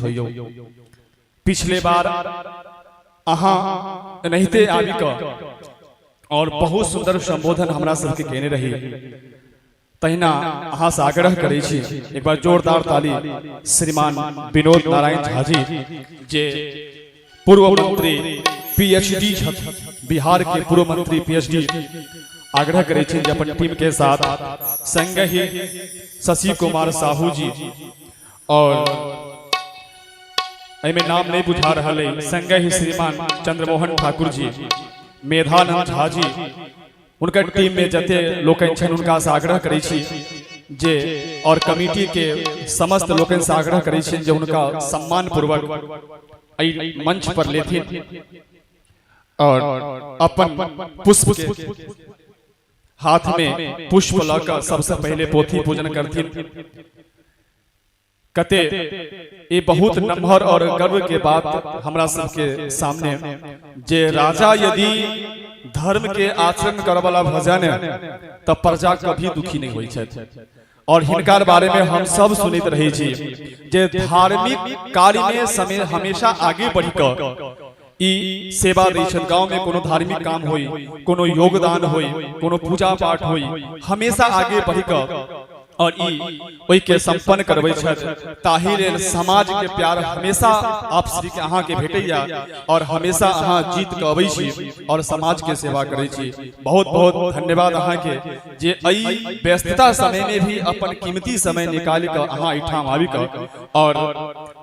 होइयौ। पिछले बार अहाँ एनाहिते आबि कऽ और बहुत सुंदर संबोधन हमरा सबके केने रही, तहिना अहाँ से आग्रह करै छी एक बार जोरदार ताली श्रीमान विनोद नारायण झा जी, जे पूर्व मंत्री पीएचडी छथि, बिहार के पूर्व मंत्री पीएचडी, आग्रह करै छी जे अपन टीम के साथ संगहि शशि कुमार साहू जी और एहिमे नाम नहीं बुझा रहल अइ, संगहि श्रीमान चंद्रमोहन ठाकुर जी, मेधानंद झा जी, हुनकर टीम में जते लोकनि छनि हुनका से आग्रह करै छी जे और कमिटी के समस्त लोकनि से आग्रह करै छी जे हुनका सम्मान पूर्वक एहि मंच पर लेथिन और अपन पुष्प के हाथ में पुष्प लऽ कऽ सबसे पहले पोथी पूजन करथिन। कते ये बहुत नमहर और गर्व के बात हमरा सबके सामने जे राजा यदि धर्म के आचरण करऽ वाला भऽ जाए ने तऽ प्रजा कभी दुखी नहीं होइ छथि। और हिनकार बारे में हम सब सुनैत रहै छी जे धार्मिक कार्य में समय हमेशा आगे बढ़ि कऽ ई सेवा दै छथि। गाँव में कोनो धार्मिक काम होई, कोनो योगदान होई, कोनो पूजा पाठ होई, हमेशा आगे बढ़ि कऽ और ई ओहिके संपन्न करबै छथि। ताहि लेल समाज के प्यार हमेशा आप श्री के अहाँ के भेटैया और हमेशा अहाँ जीत के अबै छी और समाज के सेवा करै छी। बहुत बहुत धन्यवाद अहाँ के जे एहि व्यस्तता समय में भी अपन कीमती समय निकालि कऽ अहाँ एहिठाम आबि कऽ और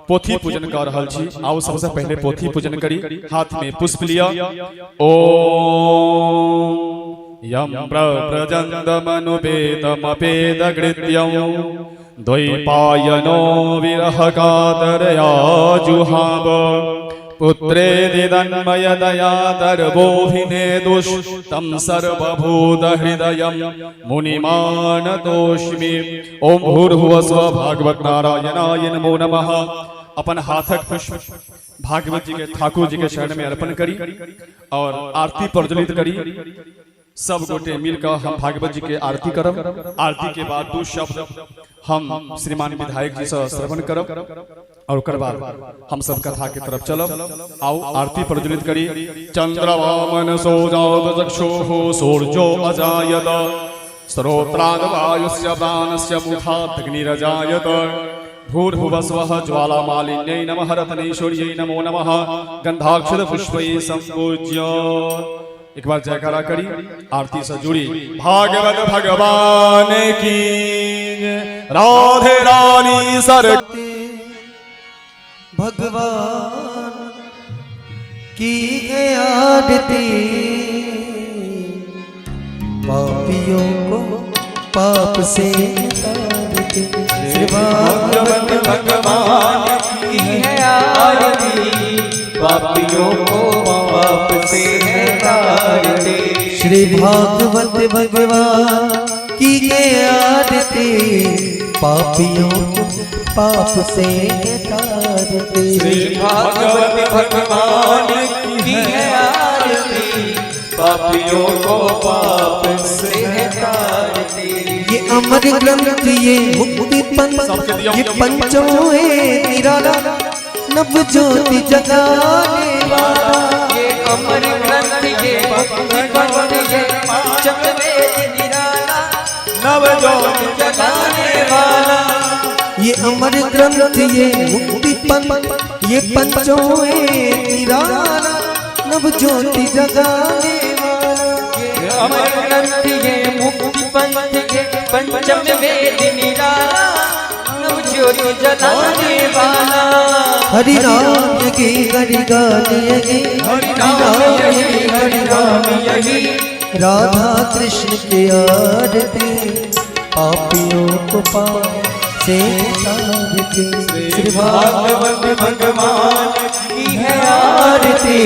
पोथी पूजन कऽ रहल छी। आउ सबसे पहले पोथी पूजन करी, हाथ में पुष्प लिअ। ओम यम प्रव्रजन्तमनुपेतमपेतकृत्यं द्वैपायनो विरह कातरया जुहाव पुत्रेति तन्मयतया दर्भोऽभिनेदुस्तं सर्वभूतहृदयं मुनिमानतोष्मि। ओम भूर्भुवः स्वः भागवत नारायणाय नमो नमः। अपन हाथक पुष्प भागवत जी के ठाकुर जी के शरण में अर्पण करी और आरती प्रज्वलित करी। सब गोटे मिलकर हम भागवत जी के आरती करब। आरती के बाद दू शब्द हम श्रीमान विधायक जी से श्रवण करब और ओकर बाद हम सब कथा के तरफ चलब। आओ आरती प्रज्वलित करी। चंद्रवामन सोजात चक्षुः सूर्यो अजायत श्रोत्राद वायुस्य प्राणस्य मुखादग्निरजायत भूर्भुवः स्वः ज्वालामालिन्यै नमः रत्नेश्वर्यै नमो नमः गंधाक्षर पुष्पै संपूज्य। एक बार जयकारा करी, आरती से जुड़ी। भागवत भगवान की राधे रानी सर भगवान की है आरती, पापियों को पाप से तारते। श्री भागवत भगवान की है आरती, पापियों को पाप से है तारते। श्री भागवत भगवान की है आरती, पापियों को पाप से तारते। श्री भागवत भगवान की है आरती, पापियों को पाप से है तारते। ये अमर ग्रंथ ये मुक्ति पंथ ये पंचों है निराला, नव ज्योति जगाने वाला। ये अमर ग्रंथ ये मुक्ति पंथ ये पंचम वेद निराला, नव ज्योति जगाने वाला। ये अमर ग्रंथ ये मुक्ति पंथ ये पंचों है निराला, नव ज्योति जगाने वाला। ये अमर ग्रंथ ये मुक्ति पंथ ये पंचम वेद निराला, नव ज्योति जलाने वाला। हरि नाम यही हरि गान यही, हरि नाम यही हरि नाम यही, राधा कृष्ण के आरती, पापियों को पाप से तारते। श्री भागवत भगवान की है आरती,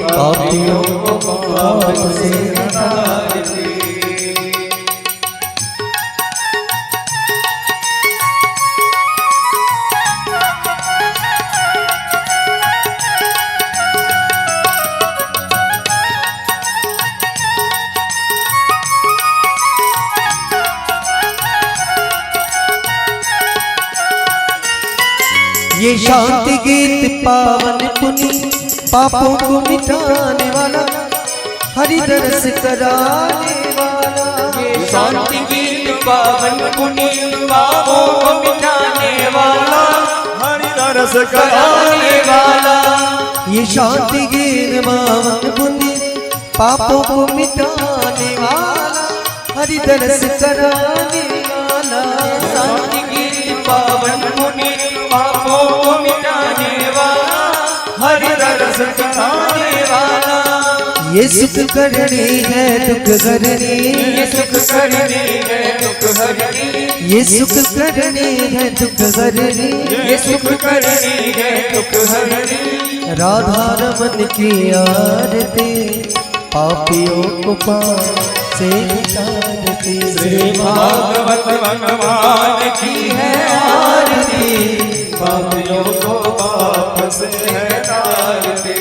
पापियों को पाप से तारते। ये शांति गीत पावन पुनि पापों को मिटाने वाला, हरि दर्श कराने वाला। ये शांति गीत पावन पुनीत पापों को मिटाने वाला, हरि दरस कराने वाला। ये शांति गीत पावन पुनि पापों को मिटाने वाला, हरि दर्श कराने वाला। शांति गीत पावन पुनीत पापों को मिटाने वाला, हरि दर्श कराने वाला। ये सुख करनी है दुख हरनी, ये सुख करनी है दुख हरनी, ये सुख करनी है दुख हरनी, ये सुख करनी है दुख हरनी। राधा रमन की आरती पापियों को पाप से उतारती। श्री भागवत भगवान की है आरती, पापियों को पाप से है तारती।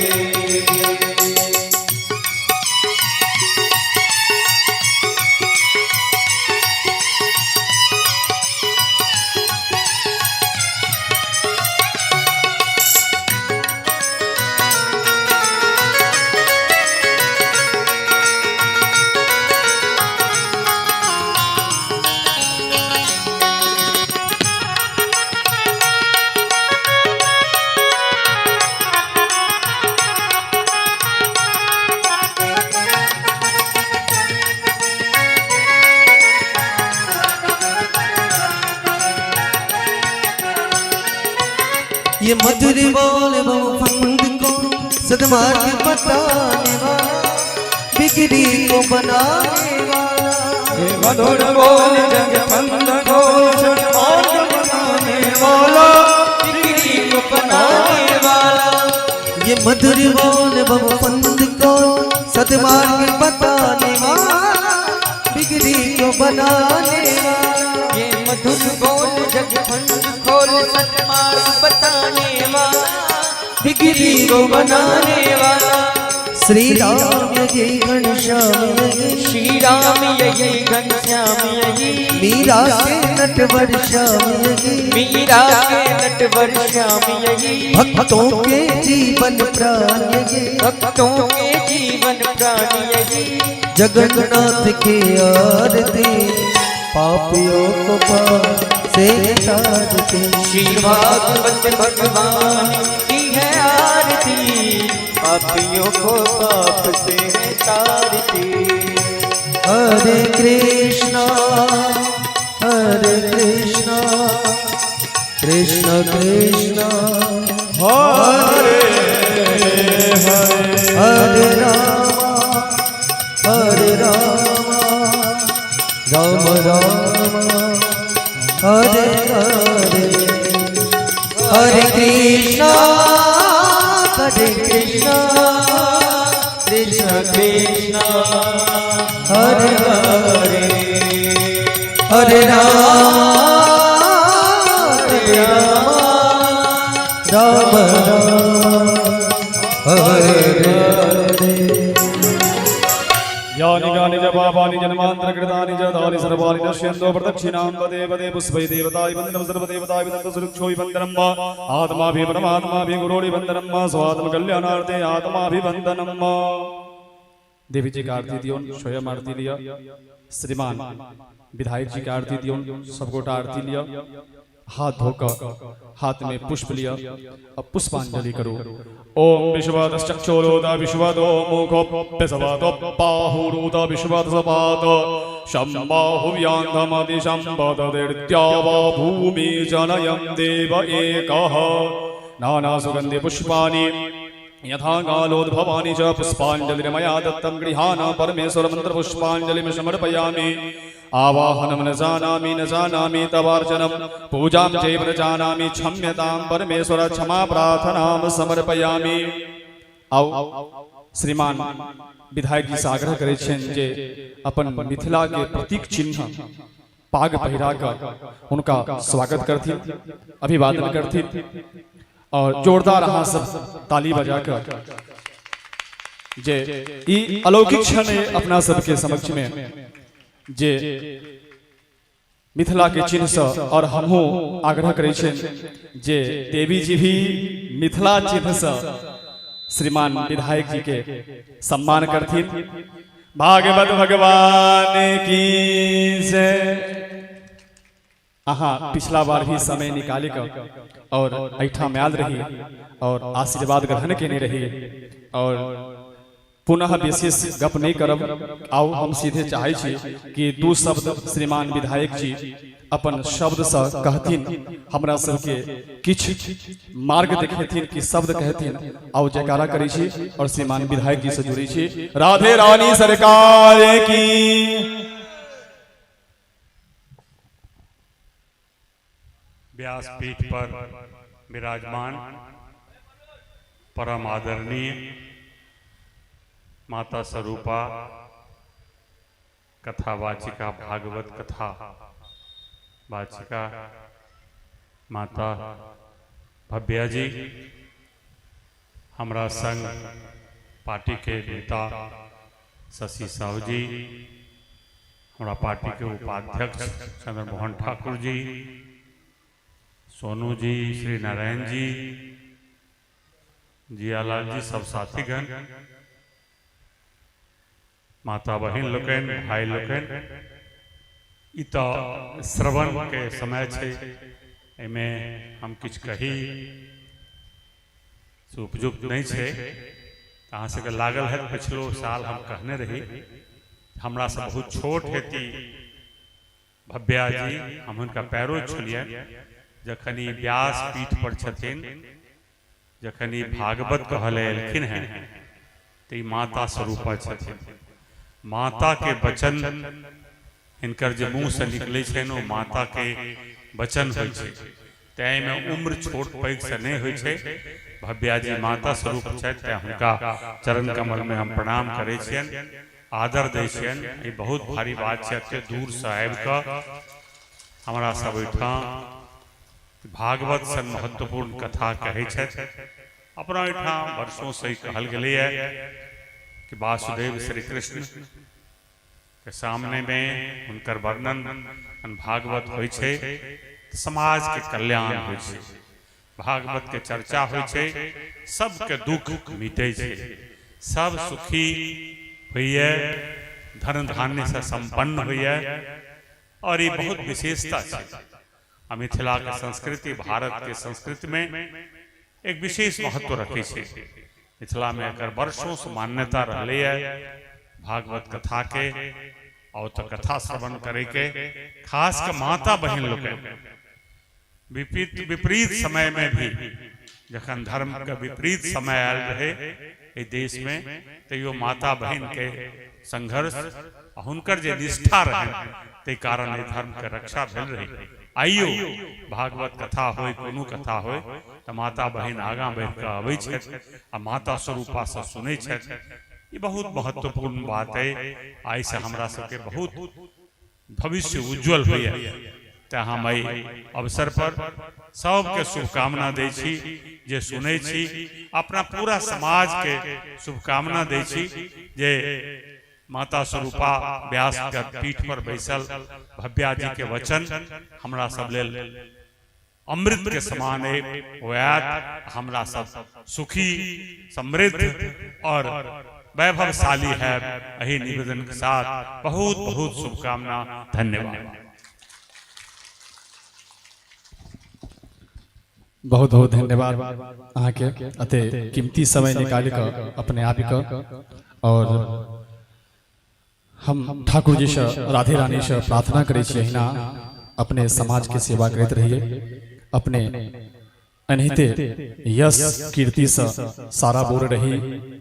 ये मधुर बोल बहुफंद को सदमार्ग बताने वाला, बिगड़ी को बनाने वाला। ये मधुर बोल जग फंद को सन्मार्ग बनाने वाला, बिगड़ी को बनाने वाला। ये मधुर बोल बहुफंद को सदमार्ग बताने वाला, बिगड़ी को बनाने वाला। ये मधुर बोल जग फंद खोल सन्मार्ग बताने वाला, बिगड़ी को बनाने वाला। श्री राम ये घनश्याम यही, श्री राम यही घनश्याम यही, मीरा के नटवर श्याम यही, मीरा के नटवर श्याम यही, भक्तों के जीवन प्राण यही, भक्तों के जीवन प्राण यही। जगन्नाथ की आरती पापियों को पाप से तारती। श्री भागवत भगवान की है आरती, पापियों को पाप से है तारती। हरे कृष्णा हरे कृष्णा कृष्ण कृष्ण हरे हरे, हरे राम हरे राम राम राम हरे हरे। हरे कृष्णा हरे कृष्णा कृष्ण कृष्ण हरे हरे हरे राम हरे राम राम राम हरे हरे। यानि कानि च पापानि जन्मान्तर कृतानि च तानि सर्वाणि नश्यन्तो प्रदक्षिणां पदे पदे पुष्पै देवताय वन्दनं सर्वदेवताय वन्दनं सुरक्षोय वन्दनं वा आत्माभि परमात्माभि गुरोणि वन्दनं वा स्वात्म कल्याणार्थे आत्माभिवन्दनं वा। देवी जी का आरती दियो, स्वयं आरती लिया, श्रीमान विधायक जी का आरती दियो, सब गोटा आरती लिया, हाथ धोकर हाथ में पुष्प लिया, अब पुष्पांजलि करो। ओम विश्वादश्चक्षुरोद विश्वदो मुखोऽप्यसवाद बाहुरुद विश्वदसपाद शम्बाहुव्यान्धमदिशम्बददिर्त्या वा भूमि जनयं देव एकः। नानासुगन्धि पुष्पाणि यथा कालोद्भवानि च पुष्पाञ्जलिर्मया दत्तं गृहाण परमेश्वर मन्त्रपुष्पाञ्जलिं समर्पयामि। आवाहनं न जानामि न जानामि तवार्चनं पूजां चैव न जानामि क्षम्यतां परमेश्वर क्षमा प्रार्थनां समर्पयामि। आउ श्रीमान विधायक जी से आग्रह करै छियनि जे अपन मिथिला के प्रतीक चिन्ह पाग पहिरा कऽ हुनका स्वागत करथिन, अभिवादन करथिन और जोरदार अहाँ सब ताली बजा कऽ जे ई अलौकिक क्षण अइ अपना सबके समक्ष में जे मिथिला के चिन्ह से और हमहूँ आग्रह करै छियनि जे देवी जी भी मिथिला चिन्ह से श्रीमान विधायक जी के सम्मान करथिन। भागवत भगवान की जय। अहाँ पिछला बार भी समय निकाली कऽ और एहिठाम आयल रही और आशीर्वाद ग्रहण केने रही और पुनः विशेष गप नहीं करब। आउ हम सीधे चाहे छी कि दू शब्द श्रीमान विधायक जी अपन शब्द से कहथिन, हमरा सबके किछु मार्ग देखेथिन कि शब्द कहथिन। आउ जयकारा करै छी और श्रीमान विधायक जी से जुड़ै छी। राधे रानी सरकार की। व्यासपीठ पर विराजमान परम आदरणीय माता स्वरूपा कथावाचिका भागवत कथा वाचिका माता भव्या जी, हमरा संग पार्टी के नेता शशि साहू जी, हमरा पार्टी के उपाध्यक्ष चंद्रमोहन ठाकुर जी, सोनू जी, श्री नारायण जी, जियालाल जी, सब साथीगण, माता बहिन लोकनि, भाई लोकनि, ई तऽ श्रवण के समय छै, एहिमे हम किछु कही से उपयुक्त नहि छै। अहाँ सबके लागल हैत पिछलो साल हम कहने रही, हमरा से बहुत छोट हेती भव्या जी, हम हुनका पैरो छुलियनि। जखन ई व्यास पीठ पर छथिन, जखन ई भागवत कहऽ लए एलखिन हेँ, तऽ ई माता स्वरूपा छथिन। माताके वचन हिनकर जे मुँहसँ निकलै छनि ओ माताके वचन होइ छै, तेँ एहिमे उम्र छोट पैघसँ नहि होइ छै। भव्या जी माता स्वरूप छथि, तेँ हुनका चरण कमलमे हम प्रणाम करै छियनि, आदर दै छियनि। ई बहुत भारी बात छै, एतेक दूरसँ आबिकऽ हमरा सब ओहिठाम भागवत सन महत्वपूर्ण कथा कहै छथि। अपना ओहिठाम वर्षोंसँ ई कहल गेलैए कि वासुदेव श्री कृष्ण के सामने में हुनकर वर्णन भागवत होइ छै, समाज के कल्याण होइ छै, भागवत के चर्चा होइ छै, सबके दुख मिटै छै, सब सुखी होइए, धन धान्य से संपन्न होइए। और ई बहुत विशेषता छै आ मिथिला के संस्कृति भारत के संस्कृति में एक विशेष महत्व रखै छै। मिथिला में एकर वर्षों से मान्यता रहलैए भागवत कथा के और तऽ कथा श्रवण करे के, खास के माता बहिन लोकनि विपरीत विपरीत समय में भी, जखन धर्म के विपरीत समय आयल रहे एहि देश में, तैयो माता बहिन के संघर्ष आ हुनकर जे निष्ठा रहनि ताहि कारण एहि धर्म के रक्षा भेल रही। आइयो भागवत कथा होय, कोनो कथा होय, तऽ माता बहिन आगाँ बढ़ि कऽ अबै छथि आ माता स्वरूपा सँ सुनै छथि। ई बहुत महत्वपूर्ण बात अइ। आइसँ हमरा सबके बहुत भविष्य उज्जवल होइए। तेँ हम एहि अवसर पर सबके शुभकामना दै छी जे सुनै छी, अपना पूरा समाजके शुभकामना दै छी जे माता स्वरूपा व्यास के पीठ पर बैसल भव्या जी के वचन हमरा सब लेल अमृत के समान होयत, हमरा सब सुखी, समृद्ध और वैभवशाली है। एहि निवेदन के साथ बहुत बहुत शुभकामना, धन्यवाद। बहुत बहुत धन्यवाद अहाँके, अते कीमती समय निकालि कऽ अपने आबि कऽ। और हम ठाकुर जी से, राधे रानी से प्रार्थना करै छी, अहिना अपने समाज के सेवा करैत रहिए, अपने एनाहिते यश कीर्ति से सारा बोर रही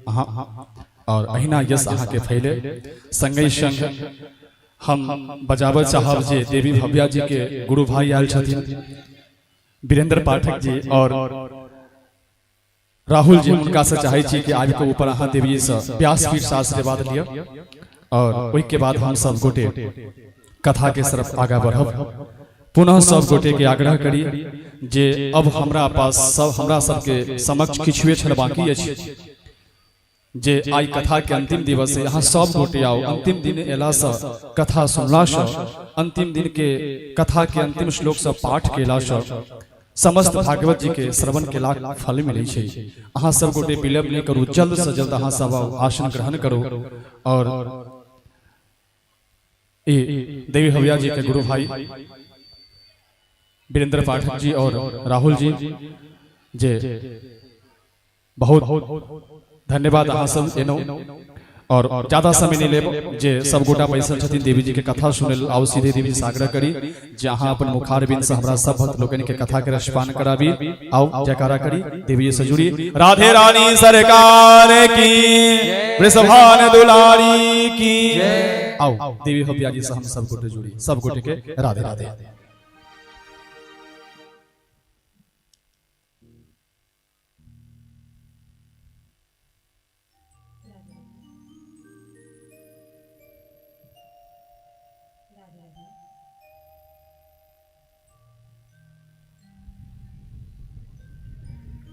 अहाँ और अहिना यश अहाँके फैले। संगहि संग हम बजाबऽ चाहब जे देवी भव्या जी के गुरु भाई आयल छथिन वीरेंद्र पाठक जी और राहुल जी, हुनका से चाहे छी कि आबि के ऊपर अहाँ देवी से व्यासपीठ से आशीर्वाद लिअ और ओहिके बाद हम सब गोटे कथा के तरफ आगा बढ़ब। पुनः सब गोटे के आग्रह करी जे अब हमरा पास सब हमरा सबके समक्ष किछुए छल बाकी अछि। जे आई कथा के अंतिम दिवस है, यहाँ सब गोटे आओ। अंतिम दिन एला से कथा सुनला से, अंतिम दिन के कथा के अंतिम श्लोक से पाठ केला से समस्त भागवत जी के श्रवण केला फल मिले छै। अहाँ सब गोटे विलंब नहीं करू, जल्द से जल्द अहाँ सब आओ, आसन ग्रहण करू। और देवी हविया जी के गुरु भाई वीरेंद्र पाठक जी और राहुल जी जे बहुत धन्यवाद अहाँ सब एनो। और ज्यादा समय नहीं लेब, जे सब गोटा बैसल छथिन देवी जी के कथा सुनै लेल, आओ सीधे देवी जी से आग्रह करी जे अहाँ अपन मुखारबिंद से हमरा सब भक्त लोकनि के कथा के रसपान कराबी। आओ जयकारा करी, देवी जी से जुड़ी। राधे रानी सरकार की, वृषभान दुलारी की। आओ देवी भव्या जी से हम सब गोटे जुड़ी, सब गोटे के राधे राधे।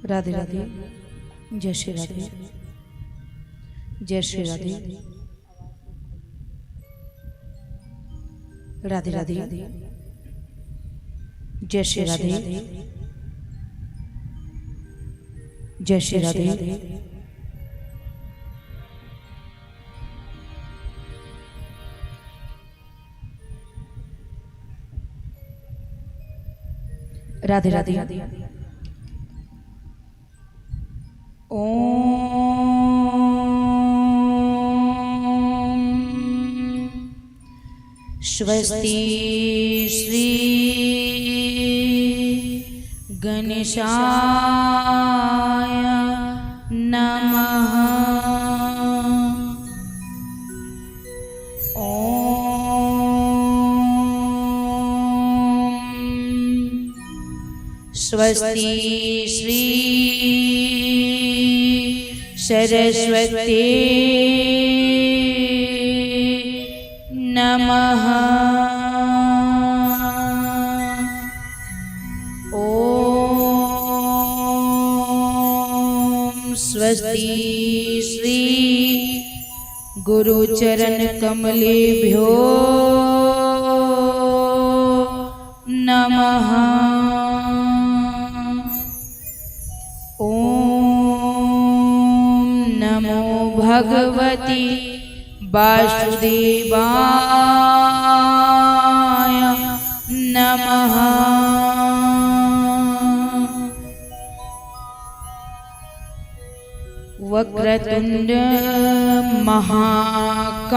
राधे राधे, जय श्री राधे, जय श्री राधे, राधे राधे, जय श्री राधे, जय श्री राधे। राधे राधे। ओम स्वस्ति श्री गणेशाय नमः। ओम स्वस्ति श्री सरस्वती नमः। ॐ स्वस्ति श्री गुरुचरण कमलेभ्यो नमः। ॐ नमो भगवती वासुदेवाय नमः। वक्रतुंड महाकाय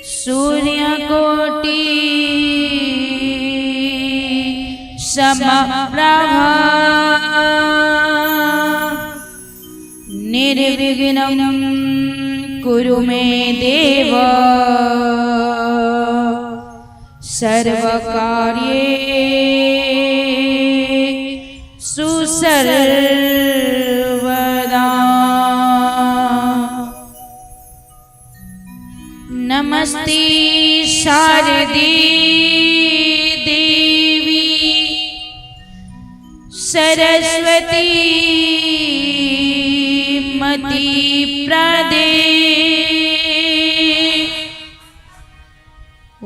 सूर्यकोटि समप्रभा निर्विघ्नं कुरु मे देव सर्वकार्येषु सर्वदा। नमस्ते शारदे देवी सरस्वती मति प्रदे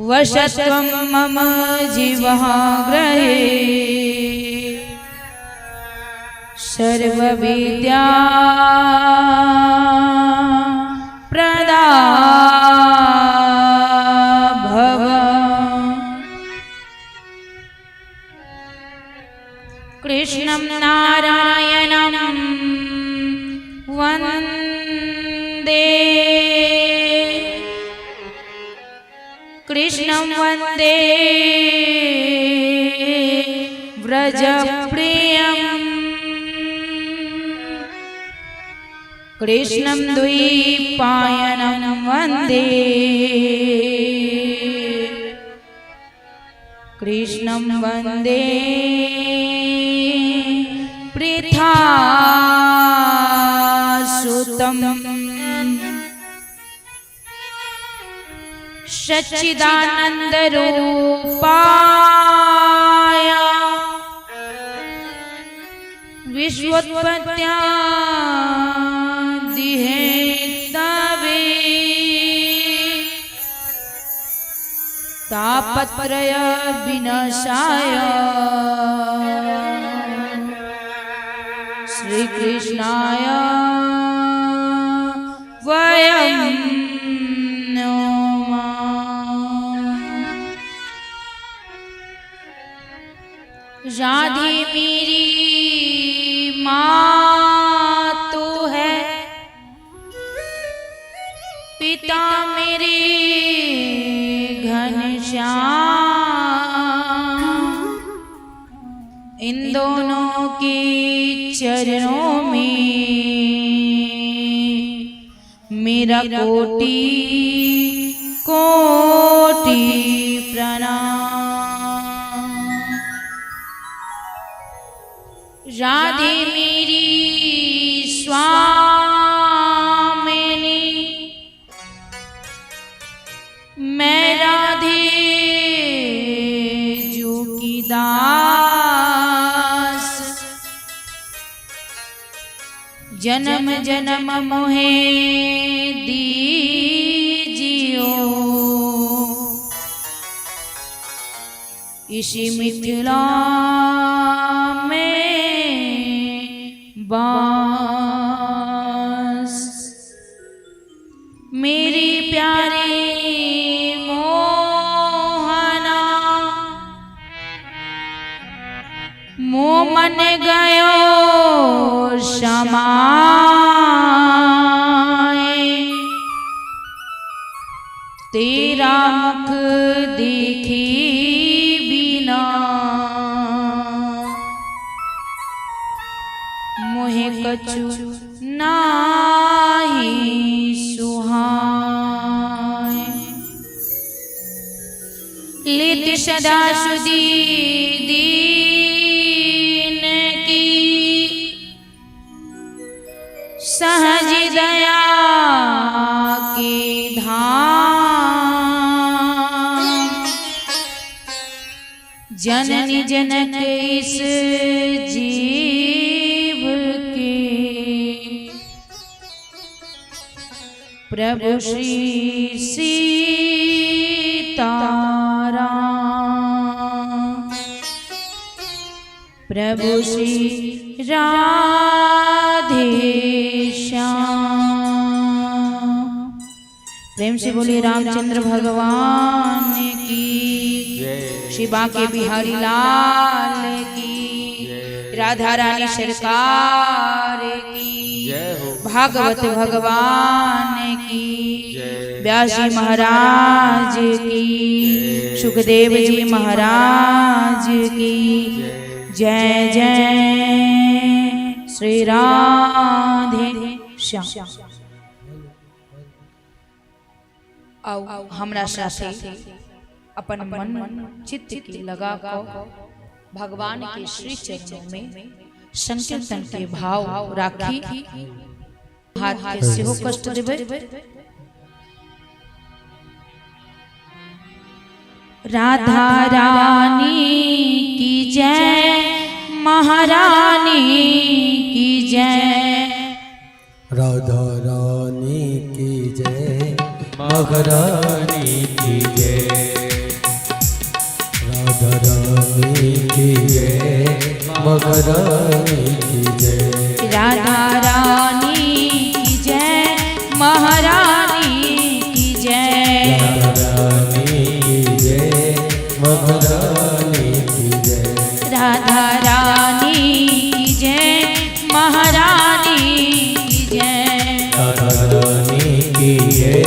वशत्वं मम जिह्वाग्रहे सर्वविद्या प्रदा भव। कृष्णं नारायणं वन्दे, कृष्णं वन्दे व्रजप्रियम्, कृष्णं द्वैपायनं वन्दे, कृष्णं वन्दे पृथासुतम्। सच्चिदानंद रूपाय विष्णवे विश्वोत्पत्त्यादिहेतवे तापत्रय विनाशाय श्रीकृष्णाय वयं नमः। राधे मेरी माँ तो है, पिता मेरे घनश्याम, इन दोनों के चरणों में मेरा कोटि कोटि प्रणाम। राधे मेरी स्वामिनी, मैं राधे जो की दास, जन्म जन्म मोहे दीजियो इसी मिथिला में बास। मेरी प्यारी मोहना, मोह मन गयो समाए, तेरा मुख देखे बिना मोहे कछु नाही सुहाए। लेत सदा सुधी दीन की, सहज दया के धाम, जननी जनक इस जीव के, प्रभु श्री सीताराम, प्रभु श्री राधे श्याम। प्रेम से बोलिए रामचंद्र भगवान की, श्री बांके बिहारी लाल की, राधा रानी सरकार की, भागवत भगवान की, व्यास जी महाराज की, सुखदेव जी महाराज की जय जय श्री राधे श्याम। आओ हमरा साथे अपन मन चित्त के लगा को भगवान के श्री चरणों में संकीर्तन के भाव राखी, हाथ के सेहो कष्ट देबै। राधा रानी की जय, महारानी की जय, राधा रानी की जय, महारानी की जय, राधा रानी की जय, महारानी की जय, राधा रानी की जय, महारानी की जय, राधा रानी की जय, महारानी की जय, राधा रानी की जय, महारानी की जय, राधा रानी की जय,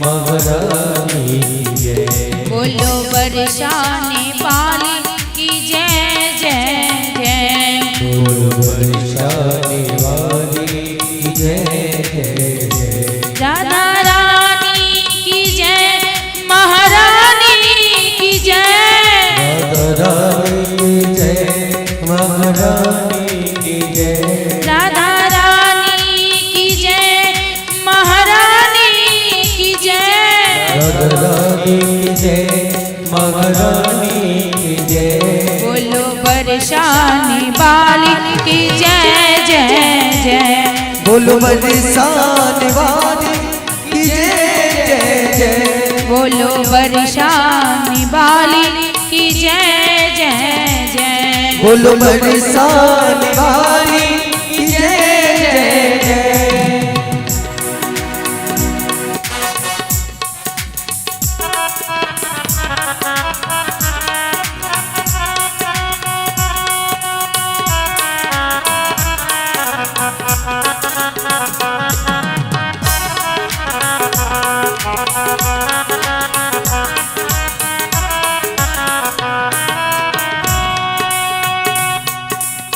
महारानी की जय। बोलो बरसाने वाली की जय जय जय, बोलो बरसाने वाली की जय जय जय, राधा रानी की जय, महारानी की जय, राधा रानी की जय, महारानी बरसाने वाली की जय जय जय। बोलो बरसाने वाली की जय जय जय। बोलो बरसाने वाली की जय जय जय। बोलो बरसाने वाली की जय जय जय।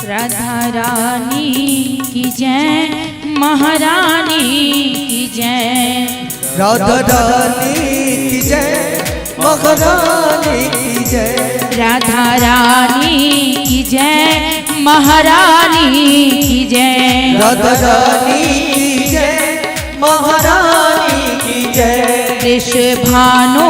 राधा रानी की जय, महारानी की जय। राधा रानी की जय, महारानी की जय। राधा रानी की जय, महारानी की जय। राधा रानी की जय, महारानी की जय। वृषभानु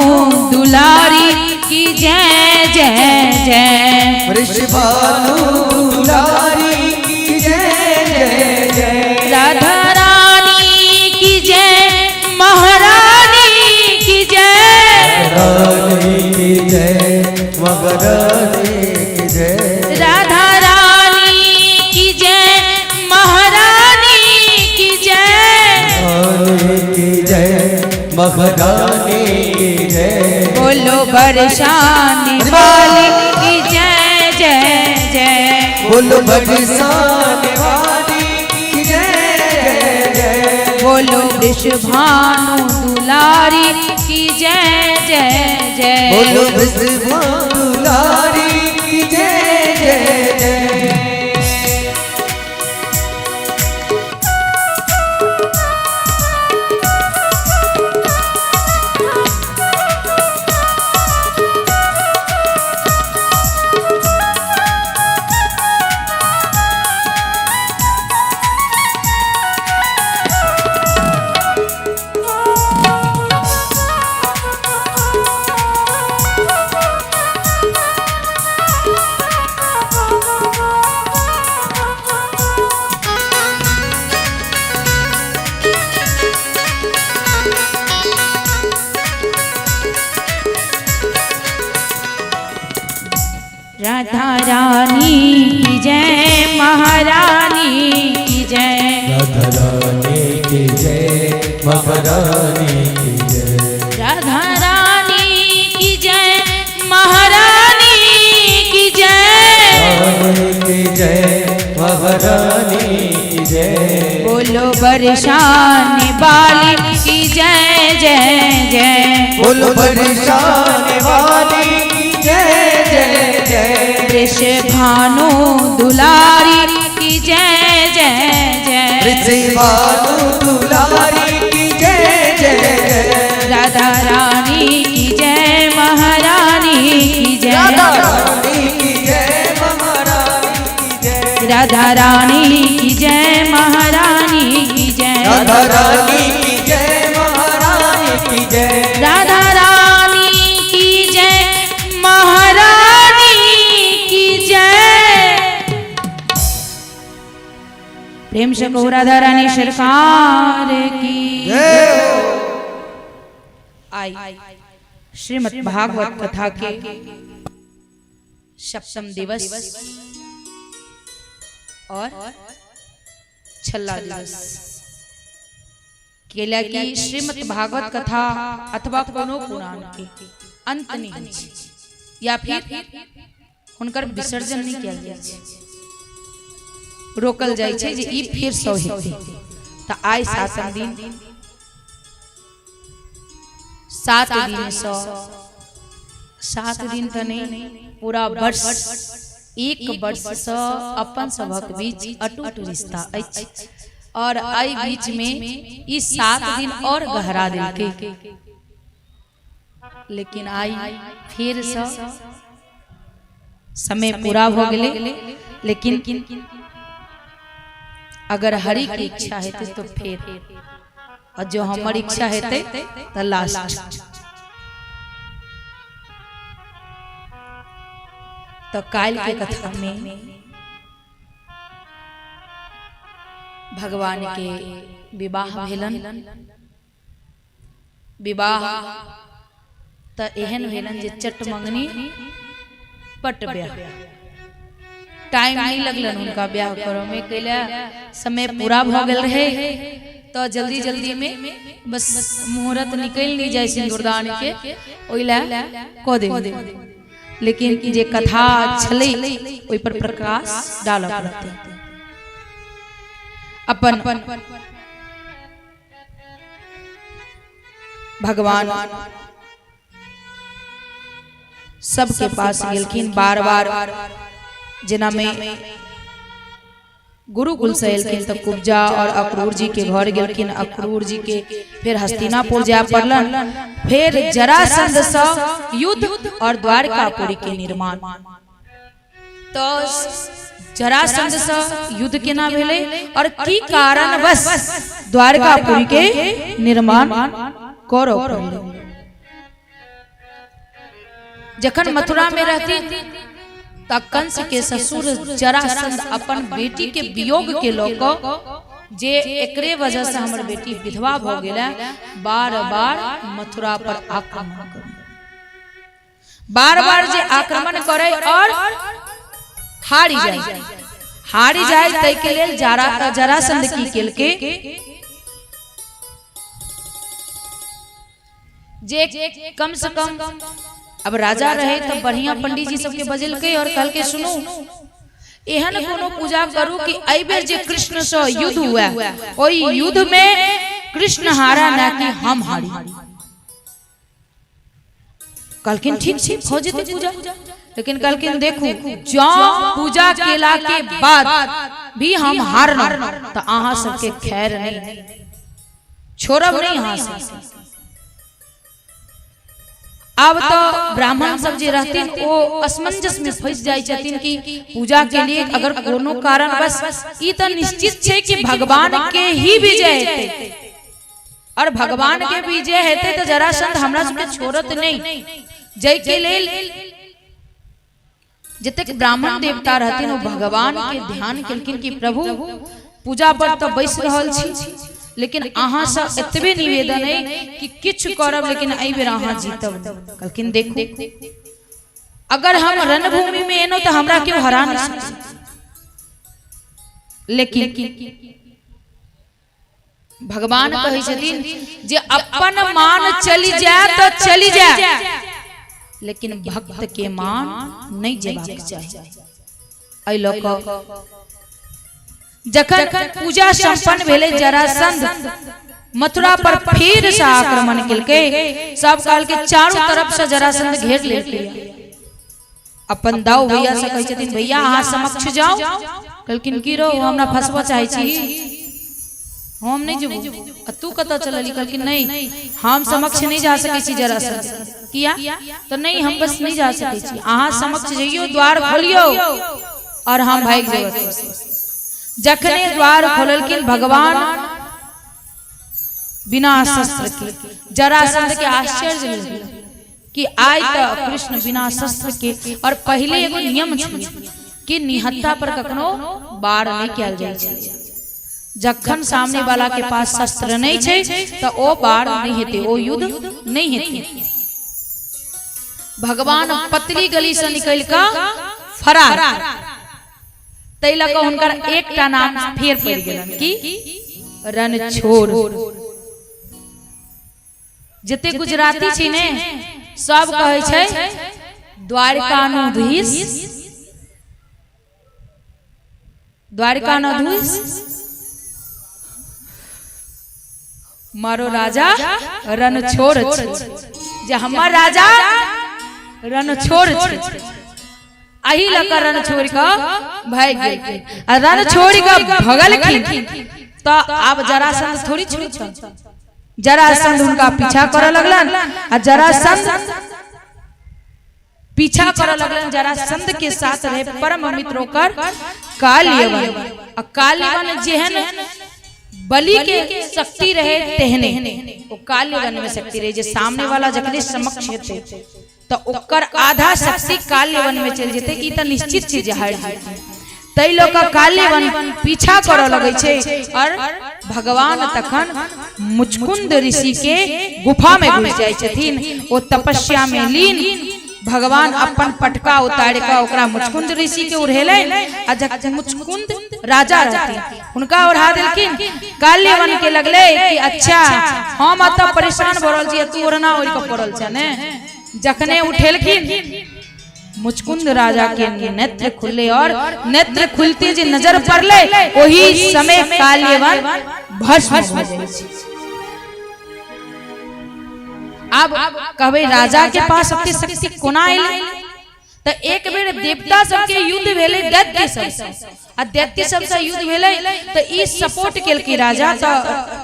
दुलारी की जय जय जय। वृषभानु दुलारी की जय जय जय। राधा रानी की जय, महारानी की जय। रानी की जय, महारानी की जय। राधा रानी की जय, महारानी की जय। रानी की जय, महारानी की जय। बोलो बरसाने वाली की जय जय जय। बोलो बरसाने वाली की जय जय जय। बोलो वृषभानु दुलारी की जय जय जय। बोलो वृषभानु दुलारी की जय जय जय। राधा रानी की जय, महारानी की जय। राधा रानी की जय, महारानी की जय। राधा रानी की जय, महारानी की जय। रानी की जय, महारानी की जय। बोलो बरसाने वाली की जय जय जय। बोलो बरसाने वाली की जय जय जय। वृषभानु दुलारी की जय जय जय। वृषभानु दुलारी की जय जय जय। राधा रानी की जय, महारानी की जय। राधा रानी की जय, महारानी की जय। राधा रानी की जय, महारानी की जय। राधा रानी की जय, महारानी की जय। राधा रानी की जय, महारानी की जय। प्रेम से कहो राधा रानी सरकार की जय। आई श्रीमद् भागवत कथा के सप्तम दिवस और छल्ला दिवस केला की श्रीमद् भागवत कथा अथवा कोनो पुराण के अंत नहीं होइ छै या फिर हुनकर विसर्जन नहीं कयल जाइ छै, रोकल जाइ छै जे ई फेर सौ हेतै। तऽ आइ सातम दिन, 7 दिन सँ 7 दिन तऽ नहीं, पूरा वर्ष, एक वर्ष सँ अपन सभक बीच अटूट रिश्ता अछि और एहि बीच में ई 7 दिन और गहरा देलकै। लेकिन आई फेर सँ समय पूरा हो गेलै, लेकिन अगर हरि के इच्छा हेतै तो फेर, और जो हमर इच्छा हेतै तो लास्ट। तो काल्हि के कथा में भगवान के विवाह भेलन। विवाह तो एहन भेलन जे चट मंगनी पट ब्याह, टाइम नहीं लगलन हुनका ब्याह करऽ में, कैला समय पूरा भ गेल रहे तो जल्दी जल्दी में बस मुहूर्त निकल नहीं जाए सिंदूरदान के, ओहि ला कऽ दे। लेकिन जे कथा छलै ओहि पर प्रकाश डालऽ पड़तै। अपन भगवान सबके पास गेलखिन बार बार, जेना में गुरुकुल से एलखिन तो कुब्जा और अक्रूर जी के घर गेलखिन, अक्रूर जी के फिर हस्तिनापुर जाय पड़लन, फिर जरासंध से युद्ध और द्वारकापुरी के निर्माण। तो जरासंध से युद्ध केना भेलै और की कारण बस द्वारकापुरी के निर्माण करऽ पड़लै। जखन मथुरा में रहती त कंस के ससुर जरासंध अपन बेटी के वियोग के लऽ कऽ, जे एकरे वजह से हमर बेटी विधवा भऽ गेलै, बार बार मथुरा पर आक्रमण करे, बार बार जे आक्रमण करे और हारी जाए, हारी जाए। ताहि के लेल जरासंध की केलकै जे कम से कम अब राजा रहे तो बढ़िया पंडित जी सबके बजेलकै और कहलकै सुनू एहन कोनो पूजा करू कि एहि बेर जे कृष्ण से युद्ध हुआ ओहि युद्ध में कृष्ण हारा ना कि हम हारी। कहलखिन ठीक छै हो जेतै पूजा, लेकिन कहलखिन देखू जँ पूजा केला के बाद भी हम हारलहुँ तो अहाँ सबके खैर नहीं छोड़ब नहीं अहाँ सब। अब तो ब्राह्मण सब जे रहथिन ओ असमंजस में फंस जाय छथिन कि पूजा के लिए अगर कोनो कारण बस ई तो निश्चित छै कि भगवान के ही विजय हेतै और भगवान के विजय हेतै तो जरासंध हमरा सबके छोड़त नहीं। जय के लेल जतेक ब्राह्मण देवता रहथिन ओ भगवान के ध्यान केलखिन कि प्रभु पूजा पर तो बैस रहल छी, लेकिन अहाँ से एतबे निवेदन है कि किछु करब लेकिन एहि बेर अहाँ जीतब। कहलखिन देखू अगर हम रणभूमि में एलहुँ तो हमरा केओ हरा नहीं सकै, लेकिन भगवान कहै छथिन जे अपन मान चली जाए तो चली जाए, लेकिन भक्त के मान नहीं जेबाक चाही। एहि लऽ कऽ जखन पूजा संपन्न भेलै जरासंध मथुरा पर फिर से आक्रमण केलकै, सब कहलकै चारू तरफ से जरासंध घेर लेलकै। अपन दाऊ भैया से कहै छथिन भैया अहाँ समक्ष जाओ, कहलखिन की रहो हमरा फंसबऽ चाहै छी, हम नहीं जेबो, आ तू कतऽ चलली? कहलखिन नहीं हम समक्ष नहीं जा सकै छी जरासंध, किया तो नहीं हम बस नहीं जा सकै छी, अहाँ समक्ष जइयो द्वार खोलियो और हम भागि जेबै। जखने द्वार खोललखिन भगवान बिना शस्त्र के, जरासंध के आश्चर्य भेल कि आइ तऽ कृष्ण बिना शस्त्र के, और पहिले एगो नियम छलै कि निहत्था पर कखनो बार नहीं कयल जाइ छै, जखन सामने वाला के पास शस्त्र नहीं छै तऽ ओ बार नहीं हेतै, ओ युद्ध नहीं हेतै। भगवान पतली गली से निकल कऽ फरार, ताहि लऽ कऽ हुनकर एकटा नाम फेर पड़ि गेलनि कि रणछोड़। जते गुजराती छै ने सब कहै छै द्वारकानुधीश, द्वारकानुधीश मारो राजा रणछोड़ छै, जे हमर राजा रणछोड़ छै, एहि लऽ कऽ रण छोड़ि कऽ भागि गेलखिन। आ रण छोड़ि कऽ भगलखिन तऽ आब जरासंध थोड़ी छोड़तनि, जरासंध हुनका पीछा करऽ लगलन आ जरासंध पीछा करऽ लगलन। जरासंध के साथ रहे परम मित्र ओकर काल्यवन, आ काल्यवन जेहन बलि के शक्ति रहे तेहने ओ काल्यवन में शक्ति रहे, जे सामने वाला जखने समक्ष हेतै तऽ ओकर आधा शक्ति काल्यवन में चलि जेतै, ई तऽ निश्चित छै जे हारि जेतै। ताहि लऽ कऽ काल्यवन पीछा करऽ लगै छै और भगवान तखन मुचकुंद ऋषि के गुफा में घुसि जाइ छथिन। ओ तपस्या में लीन भगवान अपन पटका उतारि कऽ ओकरा मुचकुंद ऋषि के ओढ़ेलनि आ जखन मुचकुंद राजा रहथिन हुनका ओढ़ा देलखिन। काल्यवन के लगलै कि अच्छा हम एतऽ परेशान भऽ रहल छी, तू ओढ़ना ओढ़ि कऽ पड़ल छह ने। जखने उठेलखिन मुचकुंद राजा के नेत्र खुलले और नेत्र खुलते जे नजर पड़ले ओही समय काल्यवन भस्म भऽ जाइ छै। आब कहबै राजा के पास एते शक्ति कोना एलै? तऽ एक बेर देवता सबके युद्ध भेलै दैत्य सबसँ, आ दैत्य सबसँ युद्ध भेलै तऽ ई सपोर्ट केलकै राजा। तऽ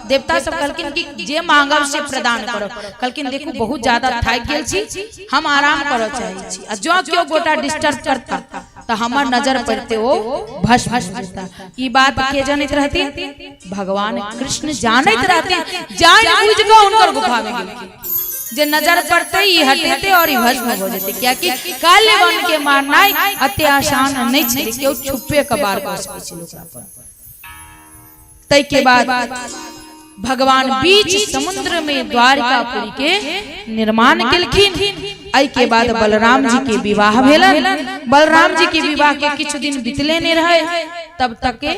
देवता सब कहलखिन कि जे मांगब से प्रदान करब। कहलखिन देखू बहुत ज्यादा थाकि गेल छी, हम आराम करऽ चाहै छी, आ जँ केओ गोटा डिस्टर्ब करता तऽ हमर नजर पड़ते ओ भस्म भऽ जेता। ई बात के जनैत रहथिन? भगवान कृष्ण जानैत रहथिन, जानि बुझि कऽ हुनकर गुफा में गेलखिन जे नजर पड़ते ई हटेते और ई भस्म हो जेते, कियाकि काल्यवन के मारनाइ अते आसान नहीं छै, केओ छुपे के बार कऽ सकै छै ओकरा पर। तै के बाद भगवान बीच समुद्र में द्वारकापुरी के निर्माण केलखिन। एहि के बाद बलराम जी के विवाह भेलन। बलराम जी के विवाह के किछु दिन बीतले नहीं रहे तब तक के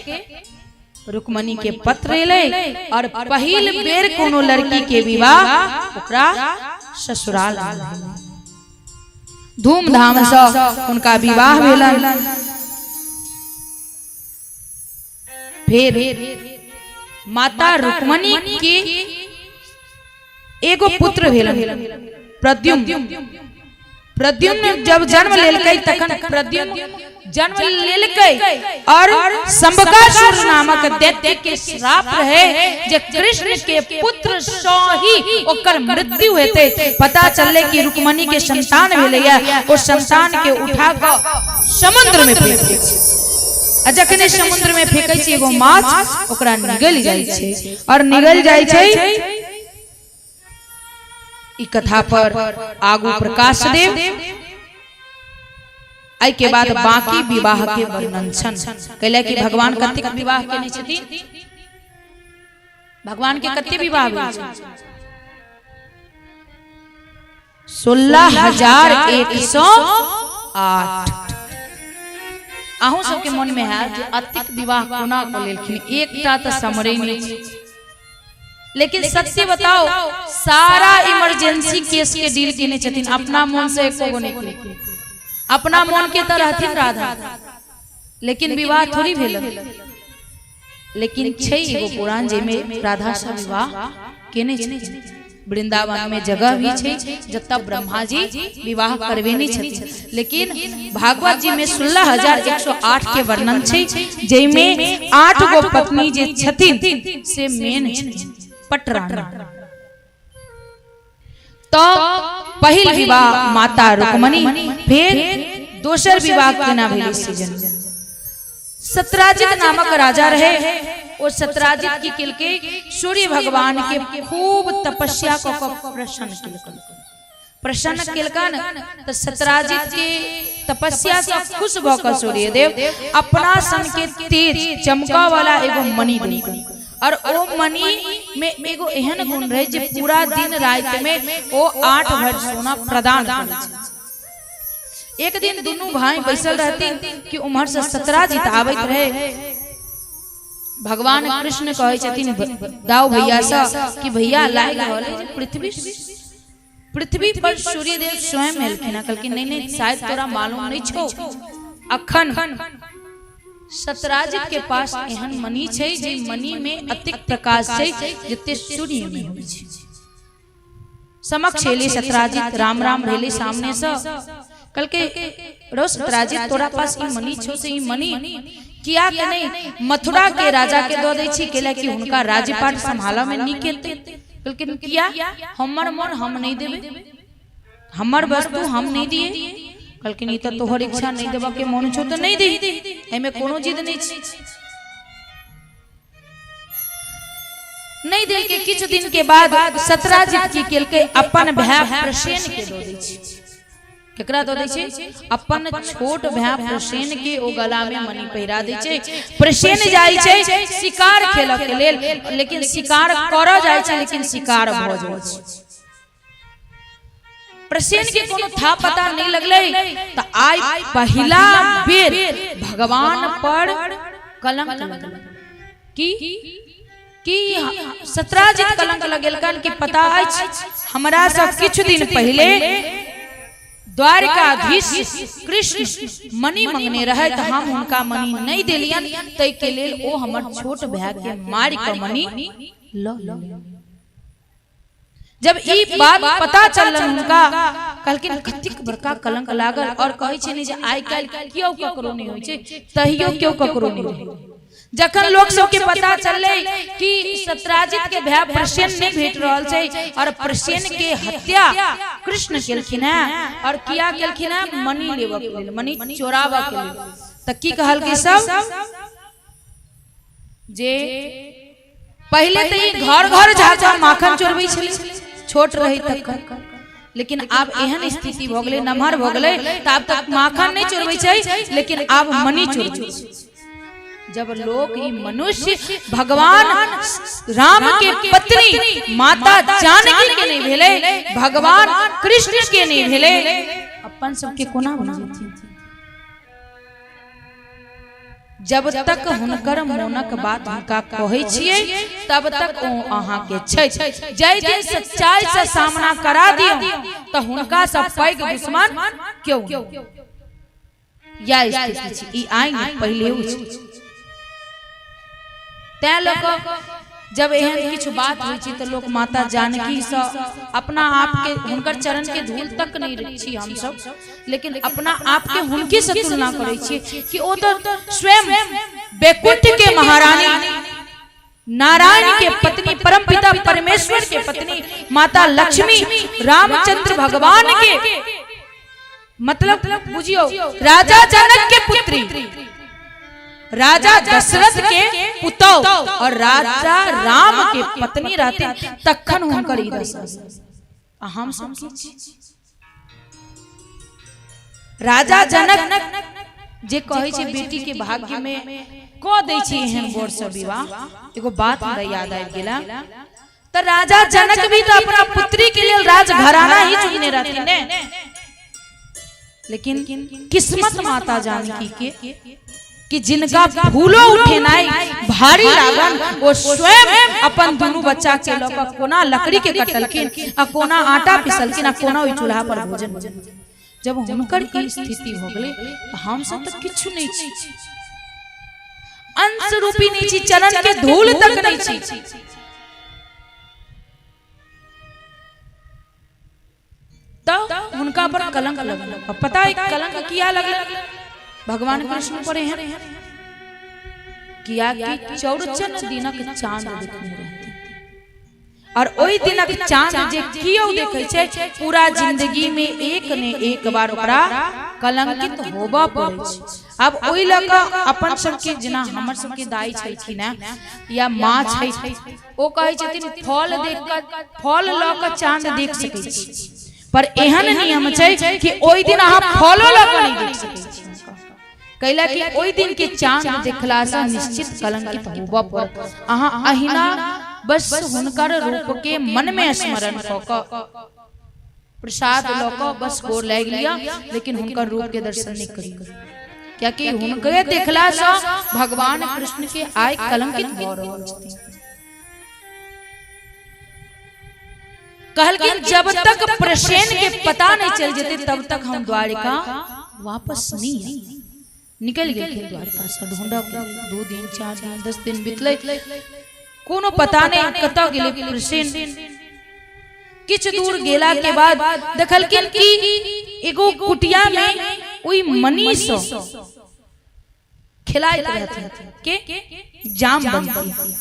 रुक्मणी के पत्र एलै और पहिल बेर कोनो लड़की के विवाह ओकरा ससुराल में धूमधाम से हुनका विवाह भेलन। फिर माता रुक्मणी के एगो पुत्र भेलन प्रद्युम्न। प्रद्युम्न जब जन्म लेलकै तखन प्रद्युम्न जन्म लेलकै और शंबकासुर नामक दैत्य के श्राप रहे जे कृष्ण के पुत्र सँ ही ओकर मृत्यु हेतै। पता चललै कि रुक्मणी के संतान भेलैया, ओ संतान के उठा कऽ समुद्र में फेंक दै छै आ जखने समुद्र में फेंकै छै एगो माछ ओकरा निगलि जाइ छै और निगलि जाइ छै। ई कथा पर आगू प्रकाश देव। एहि के बाद बाकी विवाह के वर्णन छन। कैला कि भगवान कतेक विवाह केने छथिन, भगवान के कते विवाह भेल छनि? 16,108। अहूँ सबके मन में है जे अतिक विवाह कोना कऽ लेलखिन, एकटा तऽ समरे नहि छै। लेकिन सत्य बताओ सारा इमरजेंसी केस के डील केने छथिन, अपना मन से एको गो नहि केलखिन। अपना मन के तऽ रहथिन राधा, लेकिन विवाह थोड़ी भेल। लेकिन छै एगो पुराण जाहिमे राधा से विवाह केने छथिन। वृंदावन में जगह भी छै जतऽ ब्रह्मा जी विवाह करबेने छथिन। लेकिन भागवत जी में 16,108 के वर्णन छै, जाहिमे 8 गो पत्नी जे छथिन से मेन छथिन पटरानी। तो पहिल विवाह माता रुक्मणी, फिर दोसर विवाह केना भेलै से जानी। सत्राजित नामक राजा रहे, ओ सत्राजित की केलकै सूर्य भगवान के खूब तपस्या कऽ कऽ प्रसन्न केलकन। प्रसन्न केलकन तऽ सत्राजित के तपस्या से खुश भऽ कऽ सूर्यदेव अपना सन के तेज चमकऽ वाला एगो मणि देलकन और ओ मणि में एगो एहन गुण रहे जे पूरा दिन राति में ओ 8 भर सोना प्रदान करै छै। एक दिन दुनू भाई बैसल रहथिन कि उम्हर से सत्राजित आबैत रहे। भगवान कृष्ण कहै छथिन दाऊ भैया से कि भैया लागि रहल है जे पृथ्वी पर सूर्यदेव स्वयं एलखिन। कहलखिन नहीं नहीं शायद तोरा मालूम नहीं छौ, अखन सत्राजित के पास एहन मणि छै जे मणि में अतिक प्रकाश छै जते सूर्य में होइ छै। समक्ष एली सत्राजित, राम राम भेली सामने से। कहलकै रो सत्राजित तोरा पास ई मणि छौ से ई मणि किया के नहीं मथुरा के राजा के दऽ दै छी, कैला कि हुनका राज्यपाट संभालऽ में नीक हेतै। कहलखिन किया, हमर मन हम नहीं देबै, हमर वस्तु हम नहीं दिए। कहलखिन ई तऽ तोहर इच्छा, नहीं देबऽ के मन छौ तऽ नहीं दही, एहिमे कोनो जिद नहीं छै। नहीं देलकै। किछु दिन के बाद सत्राजित की केलकै अपन भाय प्रसेन के दऽ दै छै। केकरा दऽ दै छै? अपन छोट भाय प्रसेन के ओ गला में मणि पहिरा दै छै। प्रसेन जाइ छै शिकार खेलऽ के लेल, लेकिन शिकार करऽ जाइ छै, लेकिन शिकार भऽ जाइ छै। प्रसेन के कोनो था पता नहीं लगलै, तऽ आइ पहिला बेर भगवान पर कलंक लगलै। की कि सत्राजित कलंक लगेलकन कि पता अछि हमरा सब किछु दिन पहिले द्वारकाधीश कृष्ण मणि मंगने रहे, तऽ हम हुनका मणि नहि देलियन, ताहि के लेल ओ हमर छोट भाय के मारि कऽ मणि लऽ लेलनि। जब ई बात पता चललन हुनका, कहलखिन कतेक बड़का कलंक लागल। और कहै छै ने जे आइ काल्हि केओ ककरो नहि होइ छै, तहियो केओ ककरो नहि रहै। जखन लोक सबके पता चललै कि सत्राजित के भाय प्रसेन नहि भेट रहल छै और प्रसेन के हत्या कृष्ण केलखिन हैं, और किया केलखिन हैं? मणि लेबऽ के लेल, मणि चोराबऽ के लेल। तऽ की कहलकै सब जे पहिले तऽ ई घर घर जाके माखन चोरबै छलै छोट रही तखन, लेकिन आब एहन स्थिति भऽ गेलै, नमहर भऽ गेलै, तऽ आब तक माखन नहि चोरबै छै, लेकिन आब मणि चोरबै छै। जब लोक ई मनुष्य भगवान राम के पत्नी माता जानकी के नहीं भेलै, भगवान कृष्ण के नहीं भेलै, अपन सबके कोना भऽ जेथिन? जब तक हुनकर मोनक बात हुनका कहै छियै तब तक ओ अहाँके छै। जाहि दिन सच्चाई से सामना करा दियौ तऽ हुनका से पैघ दुश्मन क्यों नहि। यैह स्थिति छै, ई आइ नहि पहिलेओ छै। तैं लऽ कऽ जब एहन किछु बात होइ छै तऽ लोक माता जानकीसँ अपना आपके, हुनकर चरणके धूल तक नहि छी हमसब, लेकिन अपना आपके हुनके से तुलना करै छियै कि ओ तऽ स्वयं वैकुंठ के महारानी, नारायण के पत्नी, परम पिता परमेश्वर के पत्नी माता लक्ष्मी, रामचंद्र भगवान के, मतलब बुझियो राजा जनक के पुत्री, राजा दशरथ के पुतौ और राजा राम के पत्नी रहते, तखन हुनकर ई दशा। आ हम सब की छी? राजा जनक जे कहै छै बेटी के भाग्य में कऽ दै छै एहन वर से विवाह, एगो बात हमरा याद आबि गेला। तऽ राजा जनक भी तऽ अपना पुत्री के लेल राजघराना ही चुनने रहथिन ने, लेकिन किस्मत माता जानकी के कि जिनका फूलो उठेनाइ भारी लागल, ओ स्वयं अपन दुनू बच्चा के लऽ कऽ कोना लकड़ी के कटलखिन आ कोना आटा पिसलखिन आ कोना ओहि चूल्हा पर भोजन। जब हुनकर ई स्थिति भऽ गेलै तऽ हमसब तऽ किछु नहि छी, अंश रूपी नहि छी, चरण के धूल तक नहि छी। तऽ हुनका पर कलंक लगल। अब पता है कलंक किया लगल भगवान कृष्ण पर एहन? किया कि चौरचन दिनक चांद देखने रहते और ओहि दिनक चांद जे कियो देखै छै पूरा जिंदगी में एक ने एक बार ओकरा कलंकित होबऽ पड़ै छै। आब ओहि लऽ कऽ अपन सबके, जेना हमर सबके दाइ छलखिन हेँ या माँ छथि, ओ कहै छथिन फल देख कऽ, फल लऽ कऽ चांद देख सकै छी, पर एहन नियम छै कि ओहि दिन अहाँ फलो लऽ कऽ नहि देख सकै छी। कैला कि ओहि दिन के चांद देखला से निश्चित कलंकित होबऽ पड़त। अहाँ अहिना बस हुनकर रूप के मन में स्मरण कऽ कऽ प्रसाद लऽ कऽ बस गोर लागि लिअ, लेकिन हुनकर रूप के दर्शन नहि करियौ, कियाकि हुनके देखला से भगवान कृष्ण के आइ कलंकित भऽ रहल छथिन। कहलखिन जब तक प्रसेन के पता नहीं चल जेते तब तक हम द्वारिका वापस नहीं आए। निकल गेलखिन द्वारिका से ढूंढऽ के, 2 दिन 4 दिन 10 दिन बितलै, कोनो पता नहीं कतऽ गेलै प्रसेन। किछु दूर गेला के बाद देखलखिन कि एगो कुटिया में ओहि मनी सँ खेलाइत रहथिन के जामवंती।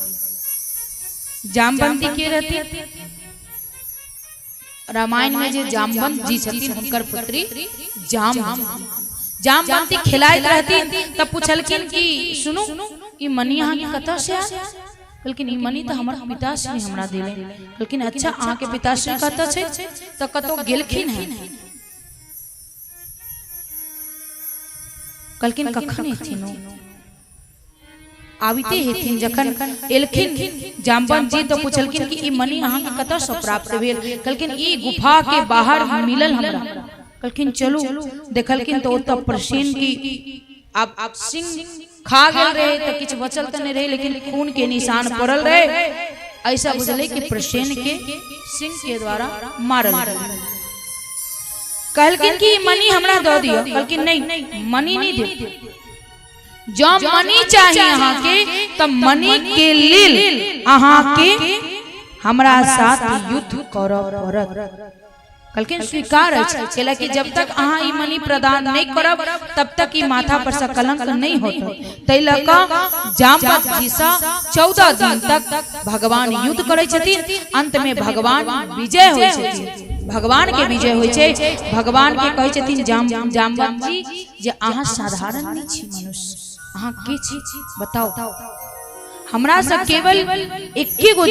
जामवंती के रहथिन? रामायण में जे जामवंत जी छथिन हुनकर पुत्री जामवंती। जामवंती खेलाइत रहथिन तब पूछलखिन कि सुनू ई मणि अहाँके कतऽ से आयल? कहलखिन ई मणि तऽ हमर पिताश्री हमरा देलनि। कहलखिन अच्छा अहाँके पिताश्री कतऽ छै? तऽ कतौ गेलखिन हेँ। कहलखिन कखन एथिन ओ? आबिते हेथिन। जखन एलखिन जामवंत जी तो पुछलखिन कि ई मणि अहाँके कतऽसँ प्राप्त भेल? कहलखिन ई गुफा के बाहर मिलल हमरा। कहलखिन चलू। देखलखिन तो ओतऽ प्रसेन की आब सिंह खा गेल रहे, तो किछु बचल तऽ नहीं रहे, लेकिन खून के निशान पड़ल रहे। ऐसा बुझले कि प्रसेन के सिंह के द्वारा मारल गेल। कहलखिन कि मणि हमरा दऽ दिअ। कहलखिन नहीं, मणि नहीं देब। जँ मणि चाही अहाँके तऽ मणि के लेल अहाँके हमरा साथ युद्ध करऽ पड़त। कहलखिन स्वीकार अछि, कैला कि जब तक अहाँ ई मणि प्रदान नहीं करब तब तक ई माथा पर से कलंक नहीं होत। ताहि लऽ कऽ जामवंत जी सँ 14 दिन तक भगवान युद्ध करै छथिन। अंत में भगवान विजय होइ छथिन, भगवान के विजय होइ छै। भगवान के कहै छथिन जामवंत जी जे अहाँ साधारण नहीं छी मनुष्य, अहाँ के छी बताओ? हमरा से केवल एके गो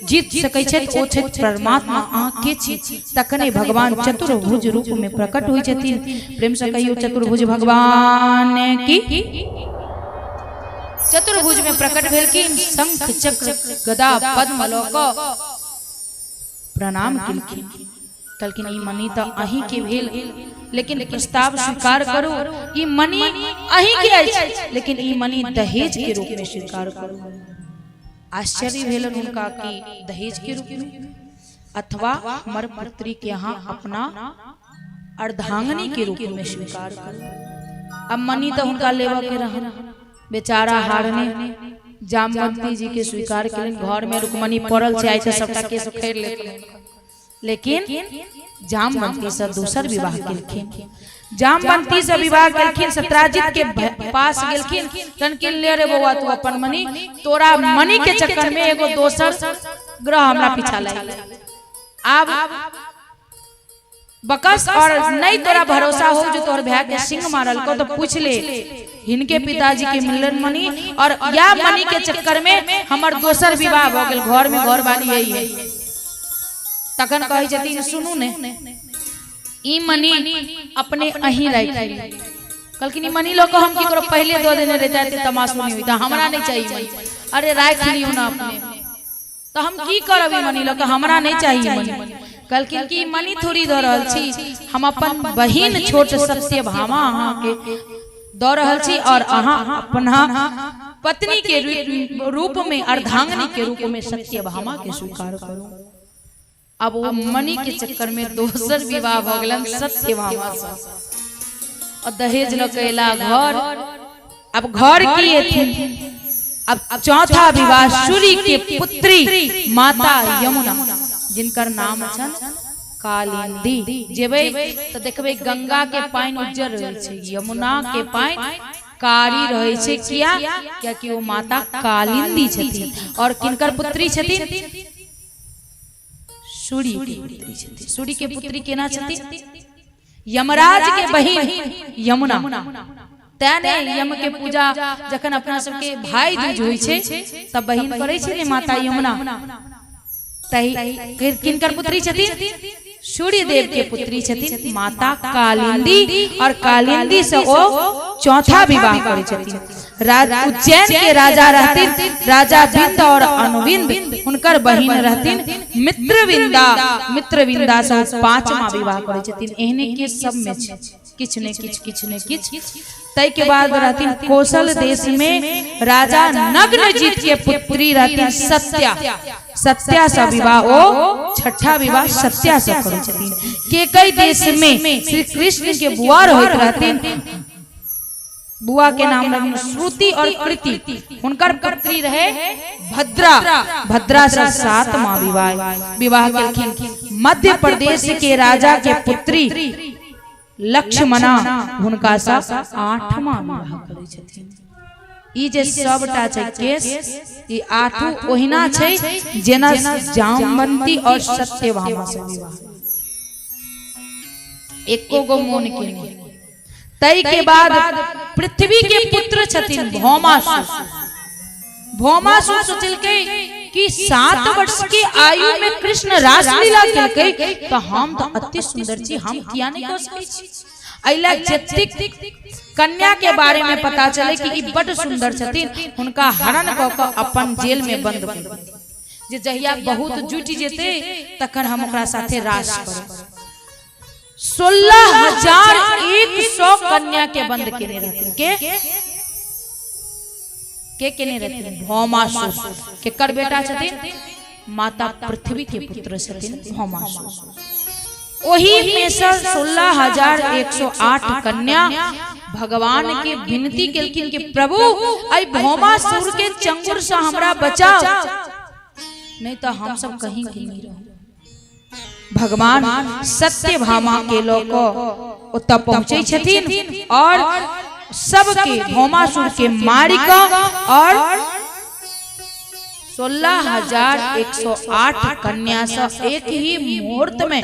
जीत सकै छथि, ओ छथि परमात्मा, अहाँ के छी? तखने भगवान चतुर्भुज रूप में प्रकट होइ छथिन। प्रेम से कहियो चतुर्भुज भगवान की। चतुर्भुज में प्रकट भेलखिन, शंख चक्र गदा पद्म लऽ कऽ प्रणाम केलखिन। कहलखिन ई मणि तऽ अहीं के भेल, लेकिन प्रस्ताव स्वीकार करू, ई मणि अहीं के अछि, लेकिन ई मणि दहेज के रूप में स्वीकार करू। आश्चर्य भेलन हुनका कि दहेज के रूप में, अथवा हमर पुत्री के अहाँ अपना अर्धांगिनी के रूप में स्वीकार करू। अब मणि तऽ हुनका लेबऽ के रहन, बेचारा हारने जामवंती जी के स्वीकार केलनि। घर में रुक्मणी पड़ल छै, आइ तऽ सबटा केस उखड़ि लेलखिन, लेकिन जामवंती से दोसर विवाह केलखिन। जामवंती से विवाह केलखिन, सत्राजित के पास गेलखिन, कहलखिन ले रे बौआ तू अपन मणि, तोरा मणि के चक्कर में एगो दोसर ग्रह हमरा पीछा लागि गेल। आब बकस और नहीं तोरा भरोसा हो जो तोहर भाई के सिंह मारल को तो पूछ ले, हिनके पिताजी के मिलन मणि और या मणि के चक्कर में हमर दोसर विवाह भ गेल, घर में घर वाली यही है। तखन कहै छथिन सुनू ने, ई मणि अपने अहीं राखि ली। कहलखिन ई मणि लऽ कऽ हम की करब, पहिले दऽ देने रहता एते तमाशो नहीं होता, हमरा नहीं चाहिए मणि। अरे राखि लियौ ना अपने, तो हम की करब ई मणि लऽ कऽ, हमरा नहीं चाहिए मणि। कहलखिन कि ई मणि थोड़ी दऽ रहल छी, हम अपन बहिन छोट सत्यभामा अहाँके दऽ रहल छी और अहाँ अपना पत्नी के रूप में, अर्धांगिनी के रूप में सत्यभामा के स्वीकार करू। अब वो मणि के चक्कर में दोसर विवाह भऽ गेलन सत्यभामा से और दहेज लऽ के एला घर। अब घर की एथिन? अब चौथा विवाह सूर्य के पुत्री माता यमुना, जिनकर नाम छन कालिंदी। जेबै तऽ देखबै गंगा के पानि उज्जर रहै छै, यमुना के पानि कारी रहै छै। किया? कियाकि ओ माता कालिंदी छथिन। और किनकर पुत्री छथिन? सूर्य के पुत्री छथिन। सूर्य के पुत्री केना छथिन? यमराज के बहिन यमुना। तैं ने यम के पूजा जखन अपना सबके भाई दूज होइ छै तब बहिन करै छै ने माता यमुना। तही किनकर पुत्री छथिन? सूर्य देव के पुत्री छथिन माता कालिंदी। और कालिंदी से ओ चौथा विवाह करै छथिन। उज्जैन के राजा रहथिन राजा बिंद और अनुविंद, हुनकर बहिन रहथिन मित्रविंदा। मित्रविंदा से पांचवा विवाह करै छथिन। एहने के सब में छै किछु ने किछु, किछु ने किछु। तै के बाद रहथिन कौशल देश में राजा नग्नजीत के पुत्री रहथिन सत्या। सत्या से विवाह ओ छठा विवाह सत्या से करै छथिन। केकई देश में श्री कृष्ण के बुआ रहैत रहथिन, बुआ के नाम रहन श्रुति और कृति, हुनकर पुत्री रहे भद्रा। भद्रा से सातवां विवाह केलखिन। मध्य प्रदेश के राजा के पुत्री लक्ष्मणा, हुनका से आठवां विवाह करै छथिन। ई जे सबटा छै केस, ई आठू ओहिना छै जेना जामवंती और सत्यभामा से विवाह, एको गो मोन के नहीं। तै के बाद पृथ्वी के पुत्र छथिन भौमासुर। भौमासुर सोचलकै कि 7 वर्ष के आयु में कृष्ण रासलीला केलकै तो हम तो अति सुंदर छी, हम किया नहीं कऽ सकै छी? अइला जतेक कन्या के बारे में पता चले कि ई बड सुंदर छथिन, हुनका हरण कऽ कऽ अपन जेल में बंद कऽ देलखिन। जे जहिया बहुत जुटि जेतै तखन हम ओकरा साथे रास करब। 16,100 कन्या के बंद केने रहथिन। के केने रहथिन? भौमासुर। केकर बेटा छथिन? माता पृथ्वी के पुत्र छथिन भौमासुर। ओही में से 16,108 कन्या भगवान के विनती केलखिन कि प्रभु अइ भौमासुर के चंगुर से हमरा बचाओ, नहीं तो हम सब कहीं के नहीं रहू। भगवान सत्यभामा के लऽ कऽ ओतऽ पहुँचै छथिन और सबके भौमासुर के मारि कऽ और 16,108 कन्या से एक ही मुहूर्त में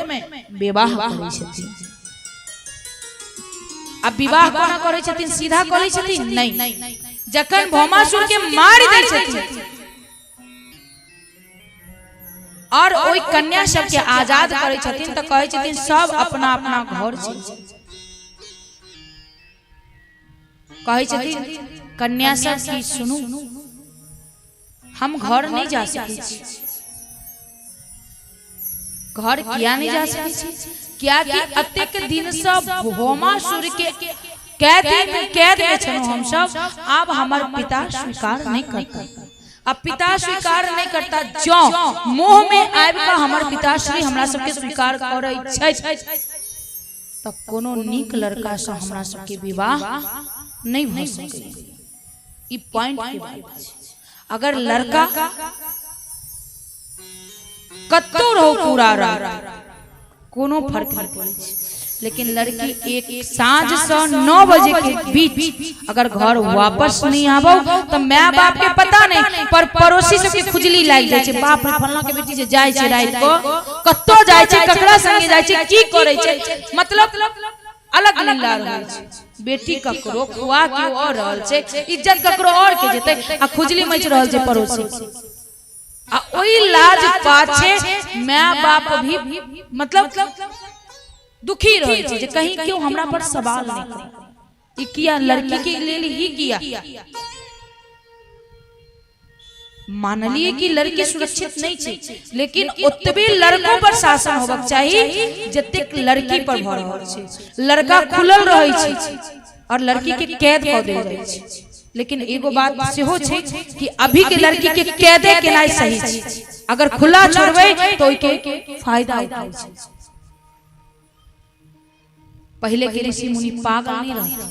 विवाह करै छथिन। आ विवाह कोना करै छथिन? सीधा करै छथिन? नहीं, जखन भौमासुर के मारि दै छथिन और ओहि कन्या सबके आजाद करै छथिन तऽ कहै छथिन सब अपना अपना घर चलि जाउ। कहै छथिन कन्या सब कि सुनू, हम घर नहीं जा सकै छी। घर किया नहीं जा सकै छी? कियाकि अतेक दिन से भौमासुर के कैद में छलहुँ हम सब, आब हमर पिता स्वीकार नहीं करता। अब पिता स्वीकार नहीं करता, जँ मोह में आबि कऽ हमर पिताश्री हमरा सबके स्वीकार करै छथि तऽ कोनो नीक लड़का से हमरा सबके विवाह नहीं भऽ सकैए। ई पॉइंट के बात छै। अगर लड़का कतौ रहो पूरा रात कोनो फर्क नहीं पड़ै छै, लेकिन लड़की एक साँझ से 9 बजे के बीच अगर घर वापस नहीं आबो तो my बाप के पता नहीं, पर पड़ोसी सबके खुजली लागि जाइ छै, बाप रे फलना के बेटी जे जाइ छै राति को कतौ जाइ छै, ककरा संगे जाइ छै, की करै छै, मतलब अलग लीला रहै छै। बेटी ककरो खुआ के और रहल छै, इज्जत ककरो और के जेतै, आ खुजली मचि रहल छै पड़ोसी के। आ ओहि लाज पाछे my बाप भी मतलब दुखी रहै छै जे कहीं क्यों हमरा पर सवाल नहीं करे, ई किया लड़की के लेल ही किया। मानलिए कि लड़की सुरक्षित नहीं छै, लेकिन ओतबे लड़कों पर शासन होबक चाही जतेक लड़की पर भऽ रहल छै। लड़का खुलल रहै छै और लड़की के कैद कऽ देल जाइ छै। लेकिन एगो बात सेहो छै कि अभी के लड़की के कैदे केनाइ सही छै, अगर खुला छोड़बै तऽ ओहिके फायदा उठाबै छै। पहिले के ऋषि मुनि पागल नहीं रहते।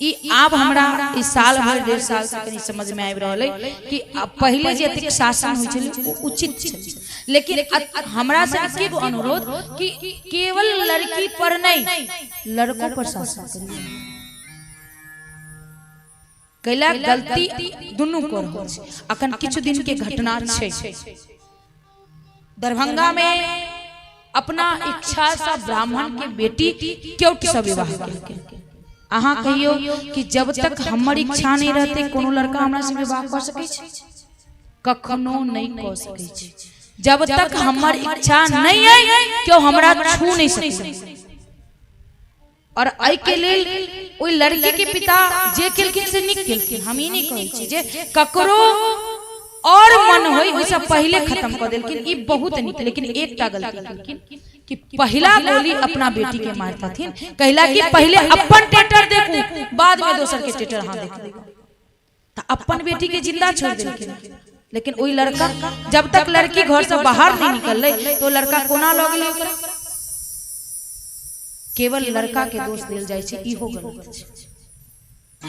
ई आब हमरा ई साल भर 1.5 साल से कनी समझ में आबि रहल है कि पहिले जे एतेक शासन होइ छलै ओ उचित छलै, लेकिन हमरा से एकेगो अनुरोध कि केवल लड़की पर नहीं, लड़कों पर शासन करिए। कैला गलती दुनू कऽ रहल छै। अखन किछु दिन के घटना छै, दरभंगा में अपना इच्छा से ब्राह्मण के बेटी केवट से विवाह केलकै। अहाँ कहियो कि जब तक हमर इच्छा नहीं रहते कोनो लड़का हमरा से विवाह कऽ सकै छै? कखनो नहीं कऽ सकै छै। जब तक हमर इच्छा नहीं है केओ हमरा छू नहीं सकै। और एहि के लेल ओहि लड़की के पिता जे केलखिन से नीक केलखिन। हम ई नहीं कहै छी जे ककरो और मन होई ओहिसँ पहिले खत्म कऽ देलखिन, ई बहुत नीक। लेकिन एकटा गलती केलखिन कि पहिला गोली अपना बेटी के मारतथिन, कहला कि पहिले अपन टेटर देखू बाद में दोसर के टेटर अहाँ देखू, तऽ अपन बेटी के जिंदा छोड़ देलखिन। लेकिन ओहि लड़का जब तक लड़की घर से बाहर नहीं निकललै तो लड़का कोना लऽ गेलै ओकरा? केवल लड़का के दोष देल जाइ छै, इहो गलत छै।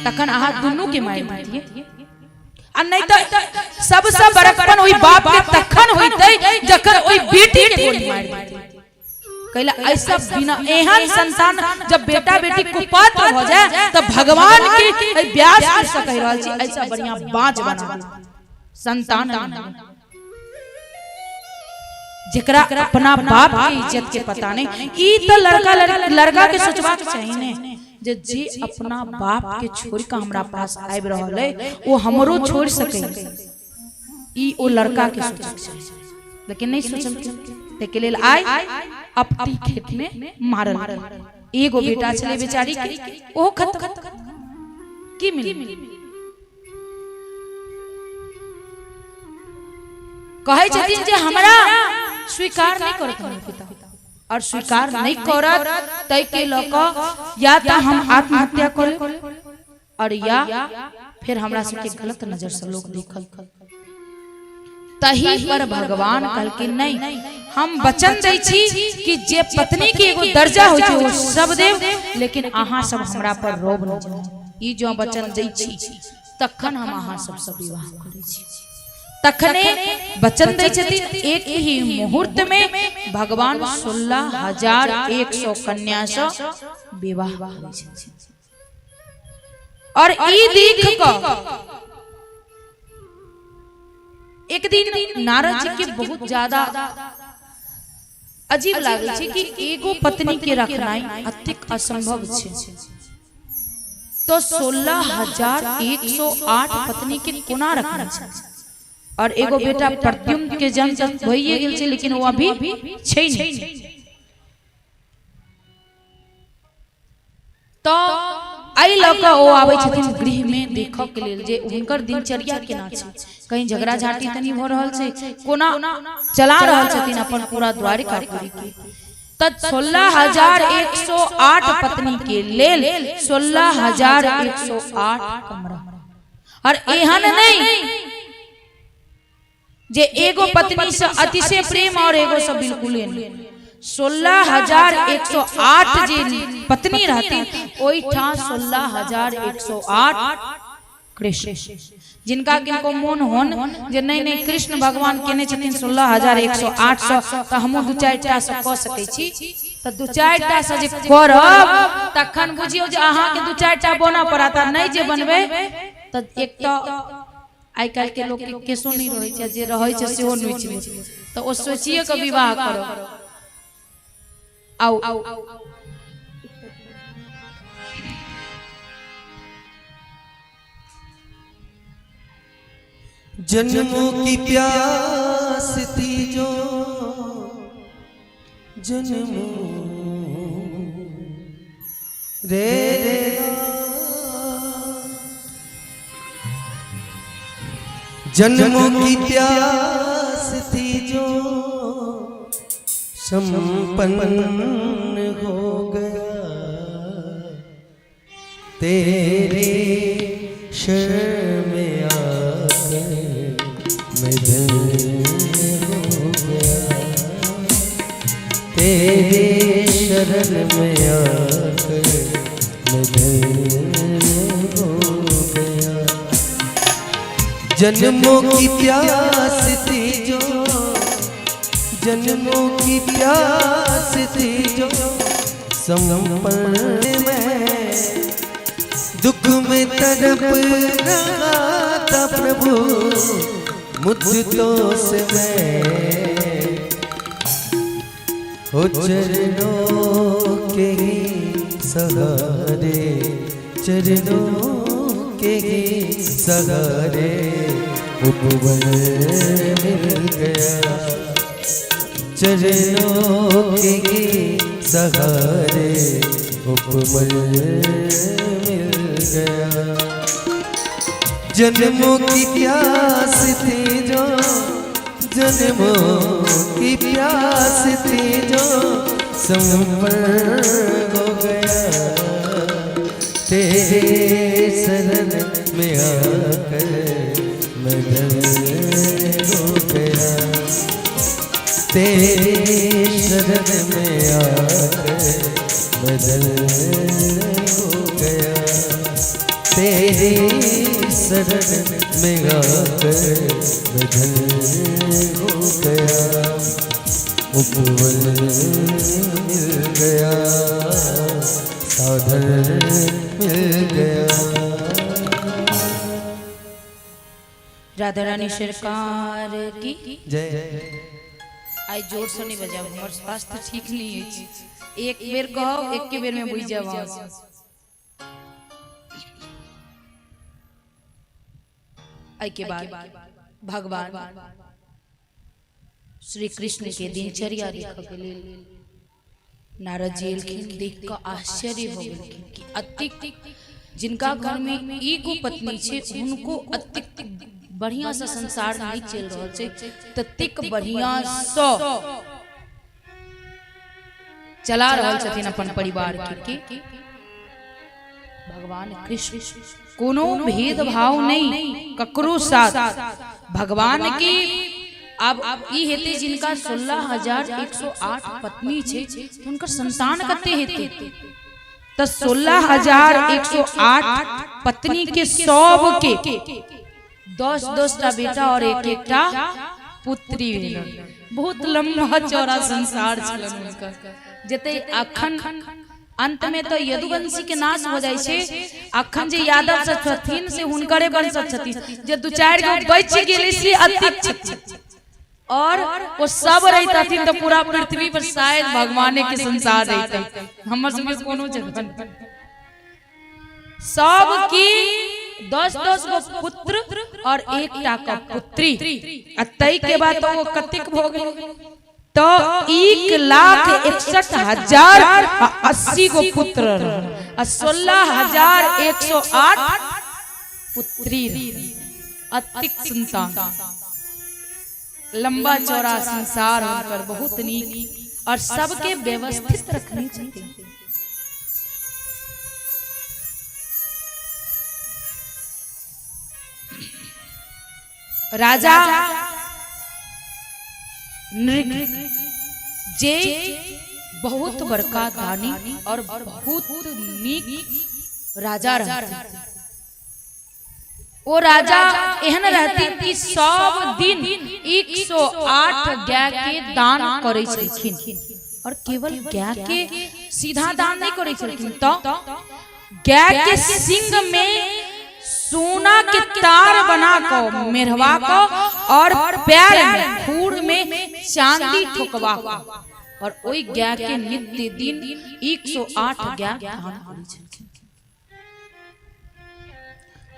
तखन अहाँ दुनू के मारि दितियै, आ नहीं तऽ सबसँ बड़कपन ओहि बाप के तखन होइतै जखन ओहि बेटी के गोली मारि दितियै। कैला ऐसा बिना एहन संतान जब बेटा बेटी कुपात्र भऽ जाए तऽ भगवान के एहि व्यास से कहि रहल छी ऐसा बढ़िया बाँझ बना दे संतान नहीं। जेकरा अपना बाप के इज्जत के पता नहीं, ई तो लड़का लड़का के सोचबाक चाही ने जे जे अपना बाप के छोड़ के हमरा पास आबि रहल है वो हमरो छोड़ सकै, ई ओ लड़का के सोचक चाही, लेकिन नहीं सोचलकै। ताहिके लेल आइ अपटी खेत में मारल। एगो बेटा छलै बेचारी के, ओहो खत्म। की मिल कहै छथिन जे हमरा स्वीकार नहीं करत हमर पिता, और स्वीकार नहीं करत तै के लऽ कऽ या तऽ हम आत्महत्या कर और या फिर हमरा सबके गलत नजर से लोग देखल। तही पर भगवान कहलखिन नहीं, हम वचन दै छी कि जे पत्नी के एगो दर्जा होइ छै ओ सब देब, लेकिन अहाँ सब हमरा पर रोब नहीं जमाउ। ई जो वचन दै छी तखन हम अहाँ सबसँ विवाह करै छी। तखने वचन दै छथिन। एक ही मुहूर्त में भगवान 16,100 कन्या से विवाह करै छथिन। और ई देख कऽ एक दिन नारद जी के बहुत ज्यादा अजीब लागै छै कि एगो पत्नी के रखनाइ अतेक असंभव छै, तो 16,108 पत्नी के कोना रखना छै। और एगो बेटा प्रद्युम्न के जन्म तऽ भइए गेल छै, लेकिन वो अभी छै नहीं। तो एहि लऽ कऽ ओ आबै छथिन गृह में देखऽ के लेल जे हुनकर दिनचर्या केना छै, कहीं झगड़ा झांटी तऽ नहि भऽ रहल छै, कोना चला रहल छथिन अपन पूरा द्वारिकापुरी के। तऽ 16,108 पत्नी के लेल 16,108 कमरा। और एहन नहीं जे एगो पत्नी से अतिशय प्रेम और एगो से बिल्कुल नहीं। 16,108 जे पत्नी रहती ओहिठाम 16,108 कृष्ण, जिनका किनको मोन होन जे नहीं नहीं कृष्ण भगवान केने छथिन 16,108 से, तऽ हमहूँ 2-4 टा से कऽ सकै छी। तऽ 2-4 टा से जे करब तखन बुझियौ जे अहाँके 2-4 टा बनऽ पड़त, आ नहि जे बनबै तऽ एक तऽ आइ काल्हि के लोक के केशो नहीं रहै छै, जे रहै छै सेहो नोचि लै छै, तऽ ओ सोचिए कऽ विवाह करब। आउ जन्मों की प्यास थी जो जन्मों रे रे जन्मों की प्यास थी जो संपन्न हो गया तेरे शरण में आकर मैं धन्य हो गया, तेरे शरण में आकर मैं धन्य हो गया। जन्मों की प्यास थी जो, जन्मों की प्यास थी जो संपन्न में, दुख में तड़प रहा था प्रभु मुझ तो से मैं, हो चरणों के ही सहारे, चरणों के ही सहारे उपवन मिल गया, चरणों के ही सहारे उपवन मिल गया। जन्मों की प्यास थी जो, जन्मों की प्यास थी जो संपन्न हो गया, तेरे शरण में आकर मैं धन्य हो गया, तेरे शरण में आकर मैं धन्य हो गया, तेरे शरण में आकर मैं धन्य हो गया, उपवन मिल गया, साधन मिल गया। राधा रानी सरकार की जय। आई जोर से नहीं बजाओ, हमर स्वास्थ्य ठीक नहीं अछि। एक बेर कहो एक के बेर में बुझि जाब। एहि के बाद भगवान श्री कृष्ण के दिनचर्या देखऽ के लेल नारद जी एलखिन, देख कऽ आश्चर्य भऽ गेलखिन कि अतिक जिनका घर में एगो पत्नी छै हुनको अतिक बढ़िया से संसार नहीं चलि रहल छै, ततेक बढ़िया सँ चला रहल छथिन अपन परिवार के। भगवान कृष्ण कोनो भेदभाव नहीं ककरो साथ। भगवान के अब ई हेतै जिनका 16,108 पत्नी छै, हुनकर संतान कते हेतै? तऽ 16,108 पत्नी के सब के 10-10 टा बेटा और एक एकटा पुत्री भेलन। बहुत लंबा चौड़ा संसार छलन हुनकर। जते अखन अंत में तो यदुवंशी के नाश हो जाइ छै, अखन जे यादव सब छथिन से हुनकरे वंशज छथिन, जे 2-4 गो बचि गेलै से अतिक छथिन, और वो सब रहितथिन तो पूरा पृथ्वी पर शायद भगवाने के संसार रहितै, हमर सबके कोनो जगह नहीं। सब की 10-10 गो पुत्र और एकटा का पुत्री, आ तै के बाद तो वो कतेक भऽ गेलै तो 1,61,080 गो पुत्र रहल आ 16,108 पुत्री रहल। अतिक संतान, लंबा चौड़ा संसार हुनकर बहुत नीक, और सबके व्यवस्थित रखने छथिन। राजा नृग जे बहुत बड़का दानी और बहुत नीक राजा रहथिन। ओ राजा एहन रहथिन कि सब दिन 108 गाय के दान करै छलखिन, और केवल गाय के सीधा दान नहीं करै छलखिन, तो गाय के सिंग में सोना के तार बना कऽ मेढ़वा कऽ और पैर में खूर में चांदी ठोकवा कऽ, और ओहि गाय के नित्य दिन 108 गाय दान करै छलखिन।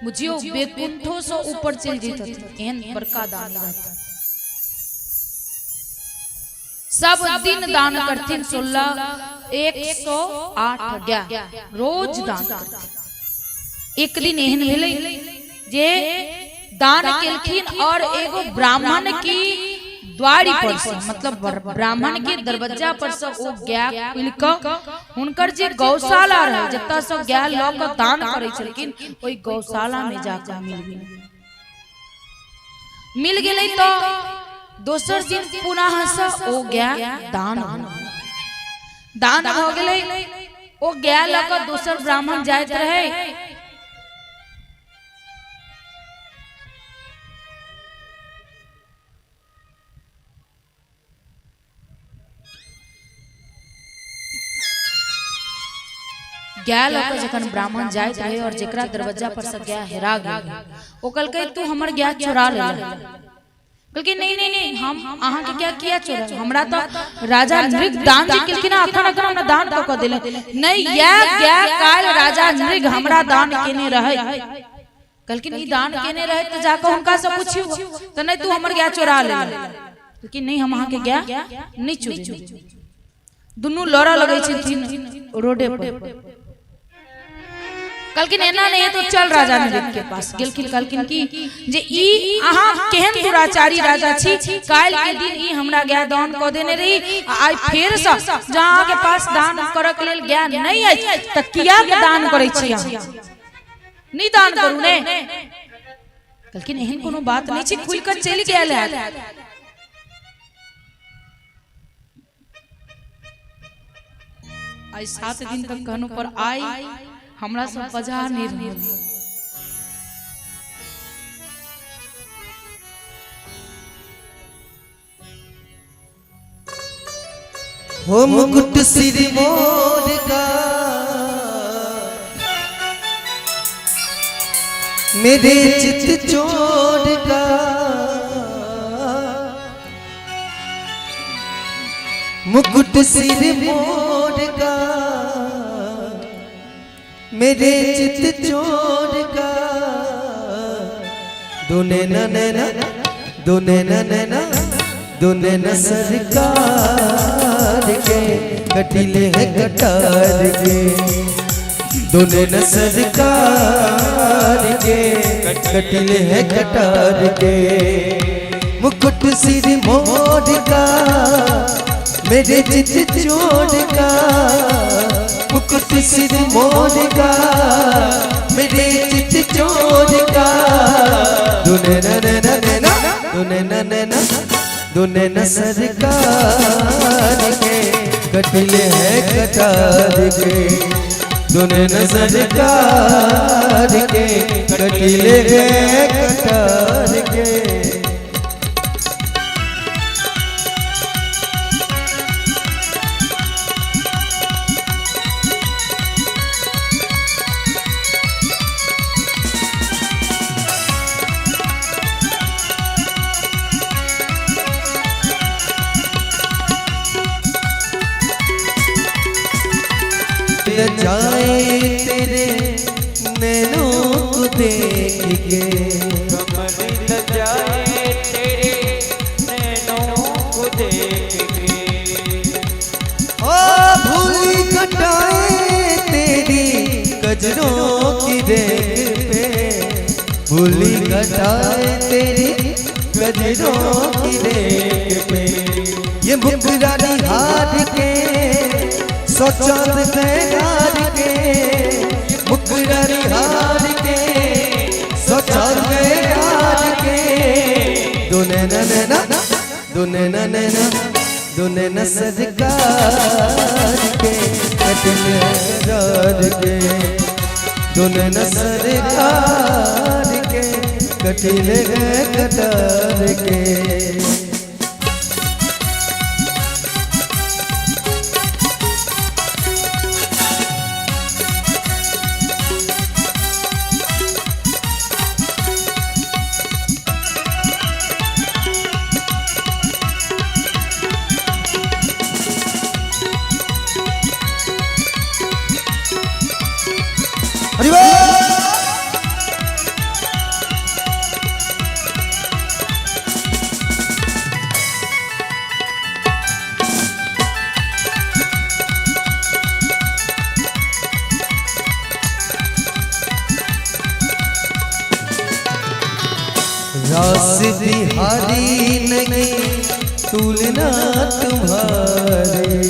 बुझियौ बेकुंठो से ऊपर चलि जैतथिन, एहन बड़का दानी रहथिन। सब दिन दान करथिन 16,108 गाय रोज दान करथिन। एक दिन एहन भेलै जे दान केलखिन और एगो ब्राह्मण की द्वारी पर से, मतलब ब्राह्मण के दरवाजा पर से ओ गाय खुलि कऽ हुनकर जे गौशाला रहै जतऽ से गाय लऽ कऽ दान करै छलखिन ओहि गौशाला में जाकऽ मिल गेलै। मिल गेलै तो दोसर दिन पुनः से ओ गाय दान भऽ गेलै। दान भऽ गेलै, ओ गाय लऽ कऽ दोसर ब्राह्मण जाइत रहै। गाय लऽ कऽ जखन ब्राह्मण जाइत रहै और जेकरा दरवाजा पर से गाय हेरा गेल, ओ कहलकै तू हमर गाय चोरा लेलह। कहलकै नहीं नहीं नहीं, हम अहाँके गाय किया चोरा, हमरा तो राजा नृग दान जे केलखिन हँ, अखन अखन हमरा दान कऽ कऽ देलक नहीं, इएह गाय काल्हि राजा नृग हमरा दान केने रहै। कहलखिन ई दान केने रहै तऽ जाकऽ हुनका से पुछियौ, तऽ नहि तू हमर गाय चोरा लेलह। कहलखिन नहीं, हम अहाँके गाय नहि चोरेलहुँ। दुनू लड़ऽ लगै छथिन रोडे पर। कहलखिन एना नहीं है तो चल राजा नृग के पास। गेलखिन, कहलखिन कि जे ई अहाँ केहन दुराचारी राजा छी, काल्हि के दिन ई हमरा गाय दान कऽ देने रही, आ आइ फेर से जँ अहाँके पास दान करऽ के लेल गाय नहीं अछि तऽ किया के दान करै छी अहाँ? नहीं दान करू ने। कहलखिन एहन कोनो बात नहीं छै, खुलि कऽ चलि गेल हैत। आइ 7 दिन तक कहनो पर आइ हमरा सब बजा नहीं रहल। हो मुकुट सिर मोर का मेरे चित चोर का, मुकुट सिर मोर का मेरे चित चोर का, दो नैना नैना दो नैना नैना दो नैना सरकार। सरकार के कटिले है कटार के, दोनों न सरकार के कटिले है कटार के। मुकुट सिर मोर का मेरे चित चोर का, मुकुट सिर मोर का मेरे चित चोर का। दुने न न न न दुने न न न दुने न सरकार के कटिले है कटार के, दुने न सरकार के कटिले है कटार के। जाए तेरे नैनों को देख के, कमर लजाए तेरे नैनों को देख के। ओ भूली कटाए तेरी कजरों की रेख पे, भूली कटाए तेरी कजरों की रेख पे। ये मुकरारी हार के सौ चांद बेगार के, मुकरारी हार के सौ चांद बेगार के। दुने न न न दुने न न न दुने न सरकार के कटिले कटार के, दुने न सरकार के कटिले कटार के। हरि बोल। रास बिहारी नहीं तुलना तुम्हारे,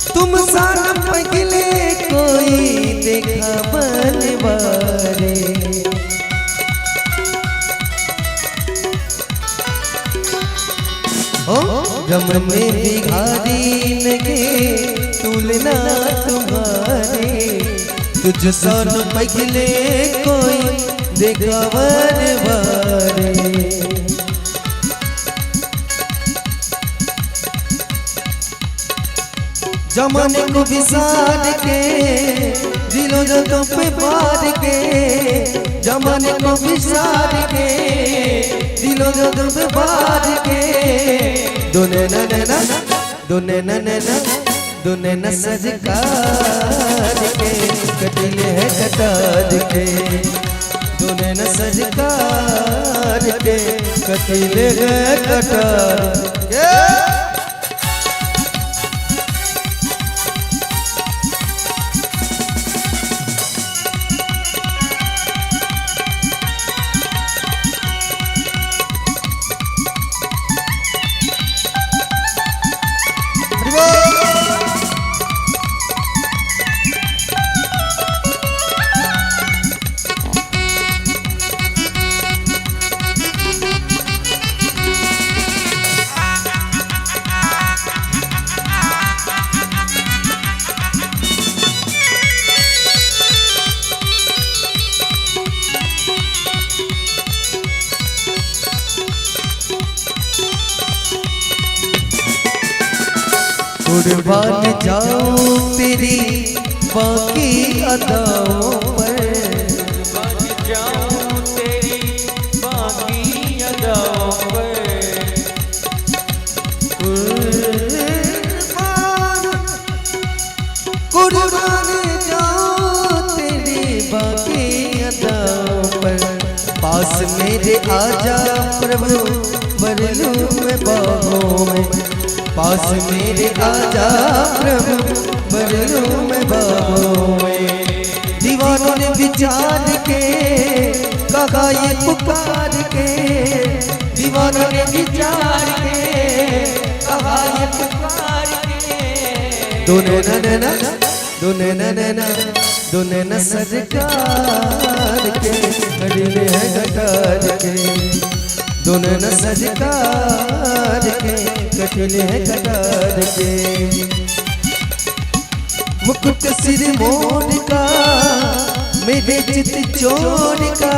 तुम सान पगले कोई देखा बनवारे। ओ गम में बिहारी नहीं तुलना तुम्हारे, तुझ सान पगले कोई देखा बनवारे। जमाने को विसार के दिलों जतों पे पार के, जमाने को विसार के दिलों जतों पे पार के। दुने न न न दुने न न न दुने न सरकार के कटिले है कटार के, दुने न सरकार के कटिले है कटार के। कुर्बान जाऊं तेरी बाकी अदाओं पर, कुर्बान जाऊं तेरी बाकी अदाओं पर। कुर्बान जाऊं तेरी बाकी अदाओं पर। पास मेरे आजा प्रभु, भर लूं मैं बाहों में। पास मेरे आजा प्रभु, भर लूं मैं बाहों में। दीवानों ने विचार के कहा ये पुकार के, दीवानों ने विचार के कहा ये पुकार के। दोनों नैना, दोनों नैना, दोनों न सरकार के कटीले है कटार के। दोनों न सरकार के कटीले है कटार के। मुकुट सिर मोर का मेरे चित चोर का,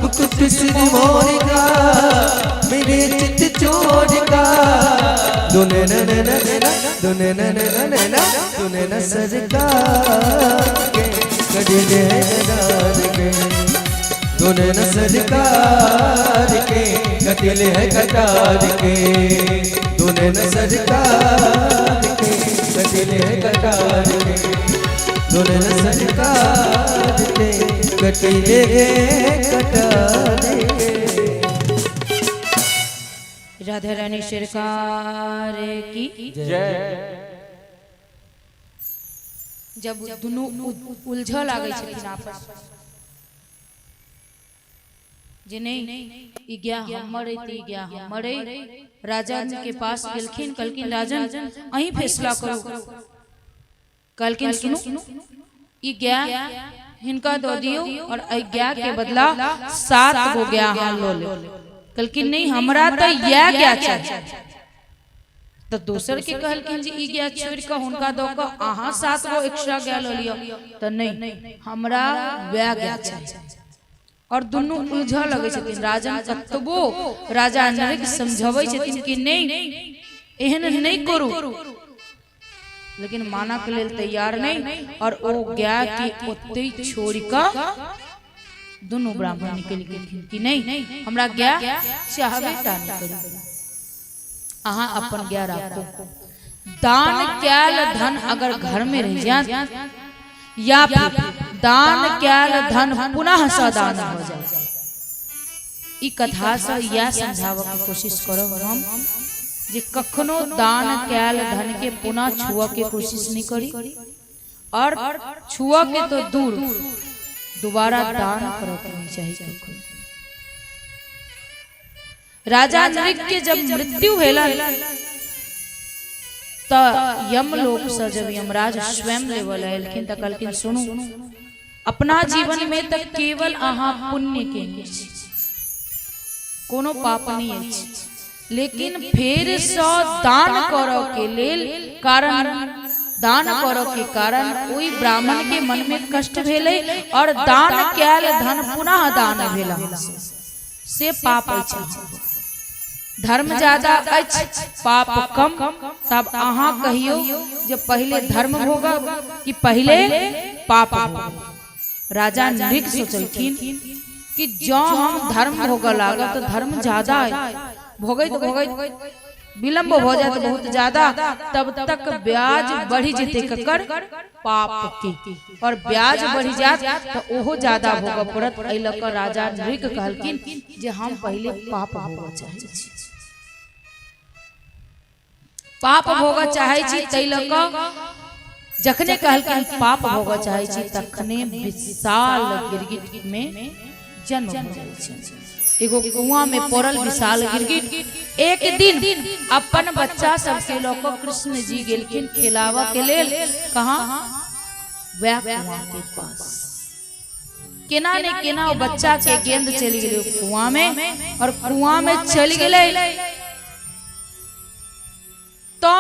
मुकुट सिर मोर का मेरे चित चोर का। दोनों नैना, दोनों नैना, दोनों न सरकार के कटीले है कटार के। दोनों न सरकार के कटीले है कटार के। दोनों न सरकार के कटीले है कटार के। दोनों न सरकार के कटीले है कटार के। राधा रानी सरकार की जय। जब दुनू उलझऽ लागै छथिन आपस जे नहीं, ई गाय हमर अइ तऽ ई गाय हमर अइ। राजन के पास गेलखिन, कहलखिन, राजन, अहीं फैसला करू। कहलखिन, सुनू, ई गाय हिनका दऽ दियौ और एहि गाय के बदला 7 गो गाय अहाँ लऽ लेब। कहलखिन, नहीं, हमरा तऽ इएह गाय चाही। तऽ दोसर के कहलखिन जे ई गाय छोड़ि कऽ हुनका दऽ कऽ अहाँ 7 गो एक्स्ट्रा गाय लऽ लिअ। तऽ नहीं, हमरा वएह गाय चाही। और दुनू उलझऽ लगै छथिन। राजन कतबो, राजा नृग समझबै छथिन कि नहीं, एहन नहि करू, लेकिन मानऽ के लेल तैयार नहीं और ओ गाय के ओतै छोड़ि कऽ दुनू ब्राह्मण निकलि गेलखिन कि नहीं, हमरा गाय चाहबे टा नहि करू, अहाँ अपन गाय राखू। दान कैल धन अगर घर में रह जाए या फिर दान कैल धन पुनः सँ दान हो जाए, ई कथा से इएह समझाबऽ के कोशिश करब हम जे कखनो दान कैल धन के पुनः छुअ के कोशिश नहीं करी और छुअ के तो दूर, दोबारा दान करऽ के नहीं चाही कखनो। राजा नृग के जब मृत्यु भेलन तऽ यमलोक से जब यमराज स्वयं लेवल एलखिन तऽ कहलखिन, सुनू, अपना जीवन में तऽ केवल अहाँ पुण्य केने छी, कोनो पाप नहीं अछि, लेकिन फेर सँ दान करऽ के लेल कारण, दान करऽ के कारण ओहि ब्राह्मण के मन में कष्ट भेलै और दान कैल धन पुनः दान भेल अहाँ से पाप अछि अहाँके। धर्म ज्यादा अछि, पाप कम। तब अहाँ कहियौ जे पहिले धर्म भोगब कि पहिले पाप भोगब? राजा नृग सोचलखिन कि जँ हम धर्म भोगऽ लागब तऽ धर्म ज्यादा अइ, भोगैत भोगैत विलम्ब भऽ जायत बहुत ज्यादा, तब तक ब्याज बढ़ि जेतै। ककर? पाप के। और ब्याज बढ़ि जायत तऽ ओहो ज्यादा भोगऽ पड़त। एहि लऽ कऽ राजा नृग कहलखिन जे हम पहिले पाप भोगऽ चाहै छी, पाप भोगऽ चाहै छी। ताहि लऽ कऽ जखने कहलखिन पाप भोगऽ चाहै छी, तखने विशाल गिरगिट में जन्म भऽ जाइ छै। एगो कुआं में पड़ल विशाल गिरगिट। एक दिन अपन बच्चा सबके लऽ कऽ कृष्ण जी गेलखिन खेलाबऽ के लेल। कहाँ? वएह कुआं के पास। केना ने केना ओ बच्चा के गेंद चलि गेलै कुआं में और कुआं में चलि गेलै तो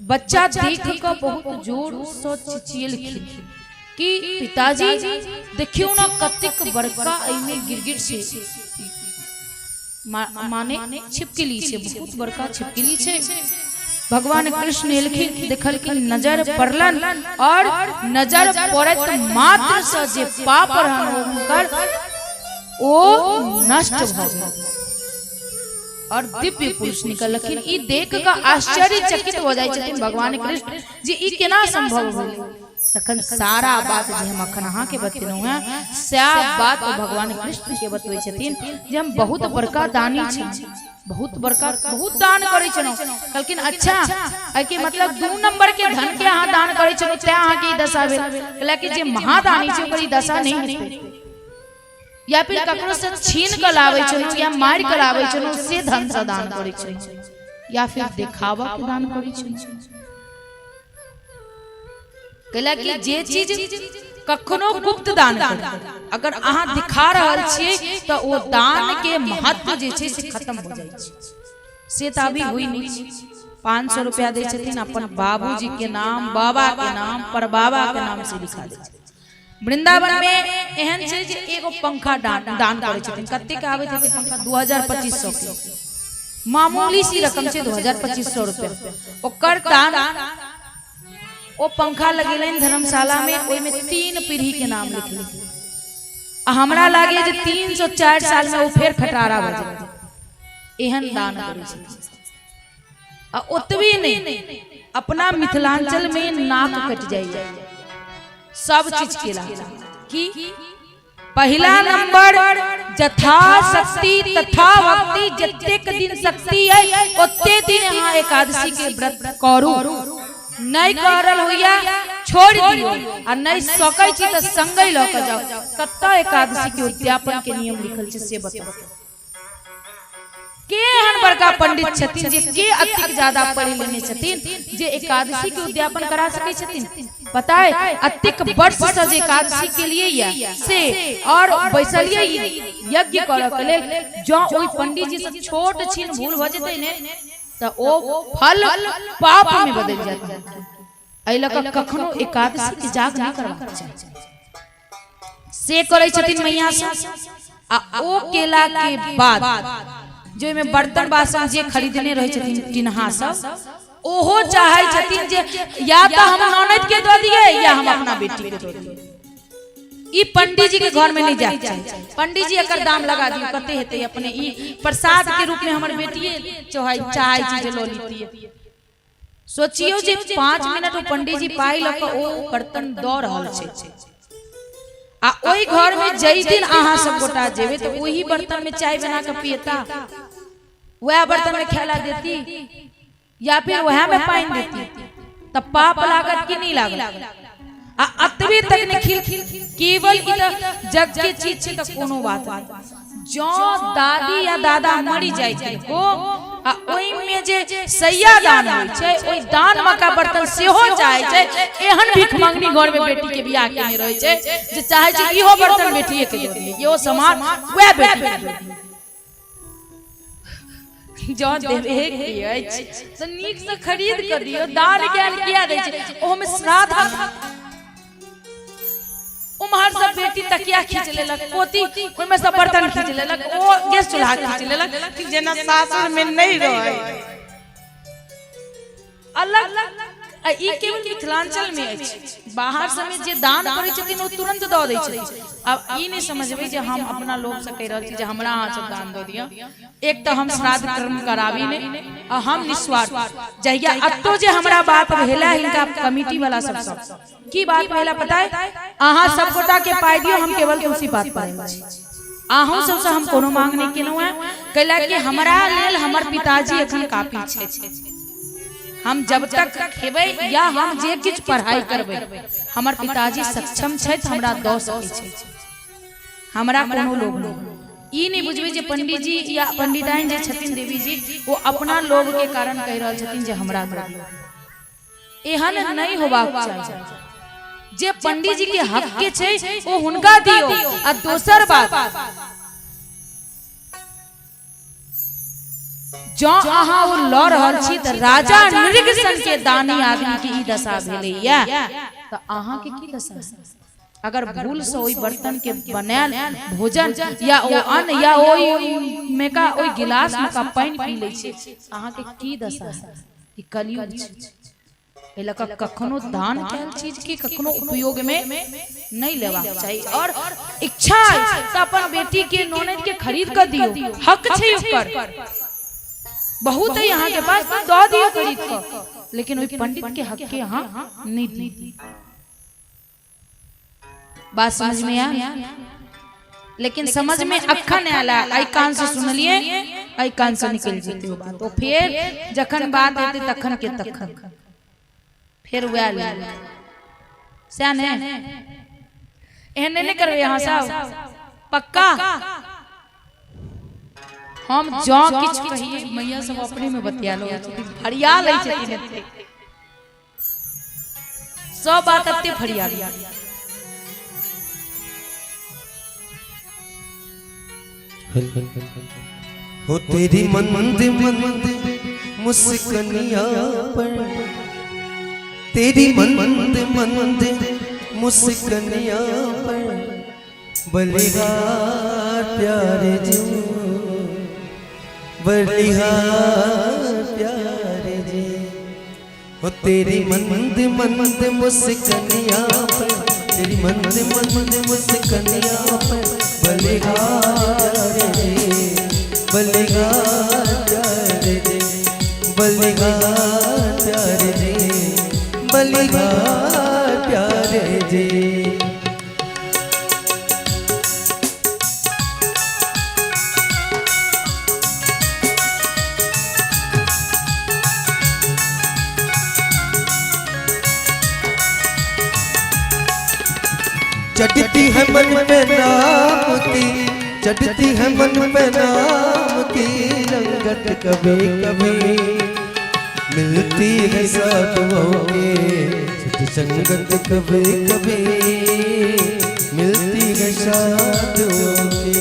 बच्चा देख कऽ बहुत जोर से चिचियलखिन कि पिताजी, देखियौ ना, कतेक बड़का एहिमे गिरगिट छै, माने छिपकली छै, बहुत बड़का छिपकली छै। भगवान कृष्ण एलखिन, देखलखिन, नजर पड़लन और नजर पड़ैत मात्र से जे पाप रहन हुनकर, ओ नष्ट भऽ गेल और दिव्य पुरुष निकललखिन। ई देख कऽ आश्चर्यचकित हो जाइ छथिन भगवान कृष्ण जे ई केना संभव भेलै? तखन सारा बात जे हम अखन अहाँके बतेलहुँ हेँ, सएह बात ओ भगवान कृष्ण के बतबै छथिन जे हम बहुत बड़का दानी छी, बहुत बड़का, बहुत दान करै छलहुँ। कहलखिन अच्छा, एहिके मतलब 2 नंबर के धन के अहाँ दान करै छलहुँ तें अहाँके ई दशा भेल। कहलक कि जे महादानी छै ओकर ई दशा नहि हेतै। या फिर ककरो से छीन कऽ लाबै छलहुँ या मारि कऽ लाबै छलहुँ से धन से दान करै छलहुँ, या फिर देखावा के दान करै छलहुँ। कैला कि जे चीज कखनो गुप्त दान करू, अगर अहाँ दिखा रहल छियै तऽ ओ दान के महत्व जे छै से खत्म हो जाइ छै। से तऽ अभी होइ नहि छै। 500 रुपया दै छथिन अपन बाबूजी के नाम, बाबा के नाम, परबाबा के नाम से लिखा दै छथिन। वृंदावन में एहन छै जे एगो पंखा दान करै छथिन। कते के आबैत हेतै पंखा? 2200-2500 के मामूली सी रकम छै, 2200-2500 रुपया ओकर दान। ओ पंखा लगेलनि धर्मशाला में, ओहिमे 3 पीढ़ी के नाम लिखलनि। आ हमरा लागे जे 304 साल में ओ फेर खटारा भऽ जेतै। एहन दान करै छथिन। आ ओतबे नहि, अपना मिथिलांचल में नाक कटि जाइए सब चीज केला की पहिला नंबर जथा शक्ति तथा भक्ति, जतेक दिन शक्ति है ओते दिन अहाँ एकादशी के व्रत करू। नहीं करल होइया छोड़ दियो, आ नहीं सकै छी तऽ संगे लऽ के जाओ। कतऽ एकादशी के उद्यापन के नियम लिखल छै से बताउ। के एहन बड़का पंडित छथिन जे के अतिक ज्यादा पढ़ि लेने छथिन जे एकादशी के उद्यापन करा सकै छथिन? पता है अतिक वर्ष से जे एकादशी के लिए या से और बैसलिए यज्ञ करऽ के लेल, जँ ओहि पंडित जी से छोट छीन भूल भऽ जेतै ने तऽ ओ फल पाप में बदलि जायत। एहि लऽ कऽ कखनो एकादशी के जाग नहि करबाक चाही। से करै छथिन मैया सब। आ ओ केला के बाद जे ओहिमे बर्तन बासन जे खरीदने रहै छथिन टिनहा सब, ओहो चाहै छथिन जे या तऽ हम ननद के दऽ दियै या हम अपना बेटी के दऽ दियै। ई पंडित जी के घर में नहीं जाए चाही। पंडित जी एकर दाम लगा दियौ, कते हेतै अपने ई प्रसाद के रूप में हमर बेटिए चाहै छी जे लऽ लीतियै। सोचियौ जे 5 मिनट ओ पंडित जी पाइ लऽ कऽ ओ बर्तन दऽ रहल छै, आ ओहि घर में जाहि दिन अहाँ सब गोटा जेबै तऽ ओही बर्तन में चाय बना कऽ पियता, वएह बर्तन में खाय ला देती या फिर वएह में पानि देती, तऽ पाप लागत कि नहि लागत? आ अतबे तक निखिल केवल ई तऽ जग के चीज छै तऽ कोनो बात नहि। जँ दादी या दादा मरि जाइ किनको आ ओहिमे जे सैया दान होइ छै, ओहि दान मका बर्तन सेहो चाहै छै। एहन भीख मंगनी घर में बेटी के बियाह केने रहै छै जे चाहै छै इहो बर्तन बेटिए के दऽ दियै, इहो सामान वएह बेटी के दऽ दियै। जँ देबे के अछि तऽ नीकसँ खरीद कऽ दियौ, दान ज्ञान किया दै छै? ओहोमे श्राद्ध। उम्हर सब बेटी तकिया खींच लेलक, पोती ओहिमे सब बर्तन खींच लेलक, ओ गैस चूल्हा खींच लेलक, जेना सासुर में नहीं रहे। अलग। आ ई केवल मिथिलांचल में अछि, बाहर सबमे जे दान करै छथिन ओ तुरंत दऽ दै छथिन। आब ई नहि समझबै जे हम अपना लोभ से कहि रहल छी जे हमरा अहाँ सब दान दऽ दिअ। एक तऽ हम श्राद्ध कर्म कराबी नहि, आ हम निस्वार्थ। जहिया अतो जे हमरा बात भेला हिनका कमिटी वाला सबसँ की बात भेला पता है? अहाँ सब गोटा के पाइ दियौ, हम केवल तुलसी पात पायल छी। अहूँ सबसँ हम कोनो मांग नहि केलहुँ हेँ, कैला कि हमरा लेल हमर पिताजी एखन काफी छथि। हम जब तक खेबै या हम जे किछु पढ़ाइ करबै, हमर पिताजी सक्षम छथि, हमरा दऽ सकै छथि। हमरा कोनो लोभ नहि। ई नहि बुझबै जे पंडीजी या पंडिताइन जे छथिन देवी जी, ओ अपना लोभ के कारण कहि रहल छथिन जे हमरा दऽ दियौ। एहन नहि होबाक चाही। जे पंडीजी के हक के छै ओ हुनका दियौ। आ दोसर बात, जँ अहाँ ओ लऽ रहल छी तऽ राजा नृग सन के दानी आदमी के ई दशा भेलैया तऽ अहाँ के की दशा? अगर भूल से ओहि बर्तन के बनायल भोजन या ओ अन्न या ओहि मेका ओहि गिलास में का पानि पी लै छी, अहाँ के की दशा है? ई कलयुग छै। एहि लऽ कऽ कखनो दान कयल चीज के कखनो उपयोग में नहीं लेबाक चाही। और इच्छा अछि तऽ अपन बेटी के, ननद के खरीद कऽ दियौ, हक छै ओकर। बहुत है अहाँ के पास तऽ दऽ दियौ खरीद कऽ, लेकिन ओहि पंडित के हक के अहाँ नहीं दियौ। बात समझ में आया? लेकिन समझ में अखन आला, आई कान से सुनलिए आई कान से निकल जेते हो बात। तो फिर जखन बात हेतै तखन के तखन फिर वएह ले सएह ने। एहन नहि करबै अहाँ सब, पक्का? हम जँ किछु कहिए मैया सब अपने में बतिया लो छथिन, फरिया लै छथिन एते सब बात एते फरिया लै। हो तेरी मंद मंद मुस्कनिया पर, तेरी मंद मंद मुस्कनिया पर बलिहार प्यारे जी, बलिहार प्यारे जी। हो तेरी मंद मंद मुस्कनिया पर, तेरी मंद मंद मुस्कनिया पर बलिहार जी, बलिहार प्यारे जी, बलिहार प्यारे जी, बलिहार प्यारे जी। चढ़ती है मन पे नाम की, चढ़ती है मन पे नाम की रंगत कभी कभी, मिलती है साधुओं के सत्संगत कभी कभी, मिलती है साधुओं के।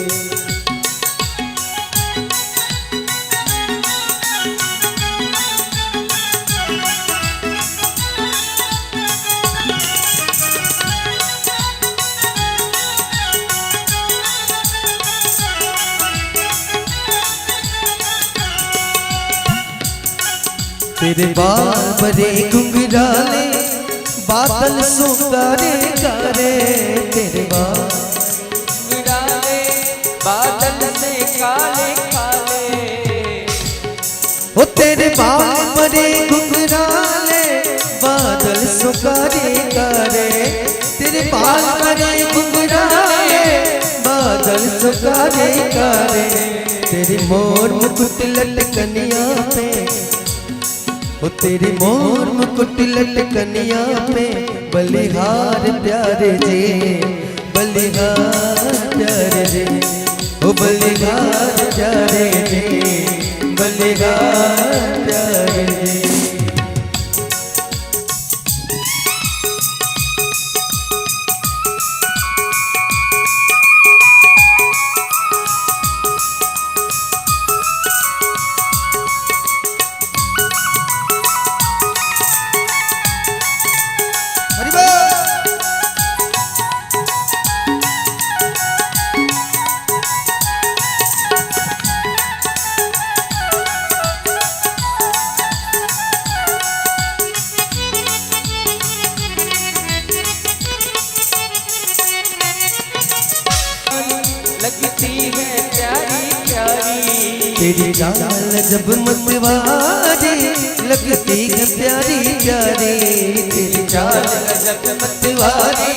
तेरे बाल बड़े घुंघराले, बादल सो कारे कारे, तेरे बाल घुंघराले बादल से काले काले, हो तेरे बाल बड़े घुंघराले, बादल सो कारे कारे, तेरे बाल बड़े घुंघराले, बादल सो कारे कारे, तेरे मोर मुकुट लटकनिया पे, हो तेरे मोर मुकुट लटकनिया पे बलिहार प्यारे जी, बलिहार प्यारे जी, हो बलिहार प्यारे जी, बलिहार प्यारे जी। लगती है प्यारी प्यारी, तेरी चाल जब मतवारी, लगती है प्यारी प्यारी, तेरी चाल जब मतवारी,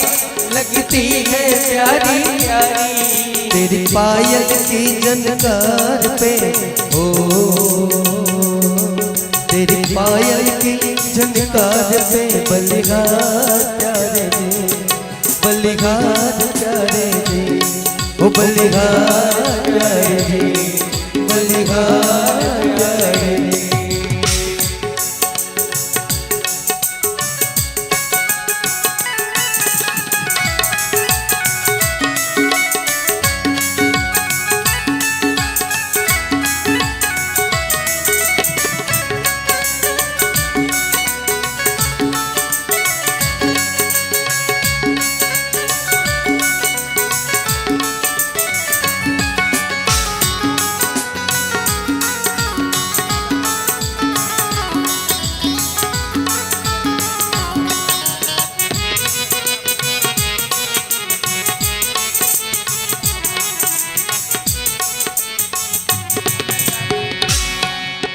लगती है प्यारी प्यारी, तेरी पायल की जनकार पे, हो तेरी पायल की जनकार पे बलिहार प्यारे जी, बलिहार प्यारे जी, ओ बलिहार प्यारे जी, बलिहार प्यारे जी।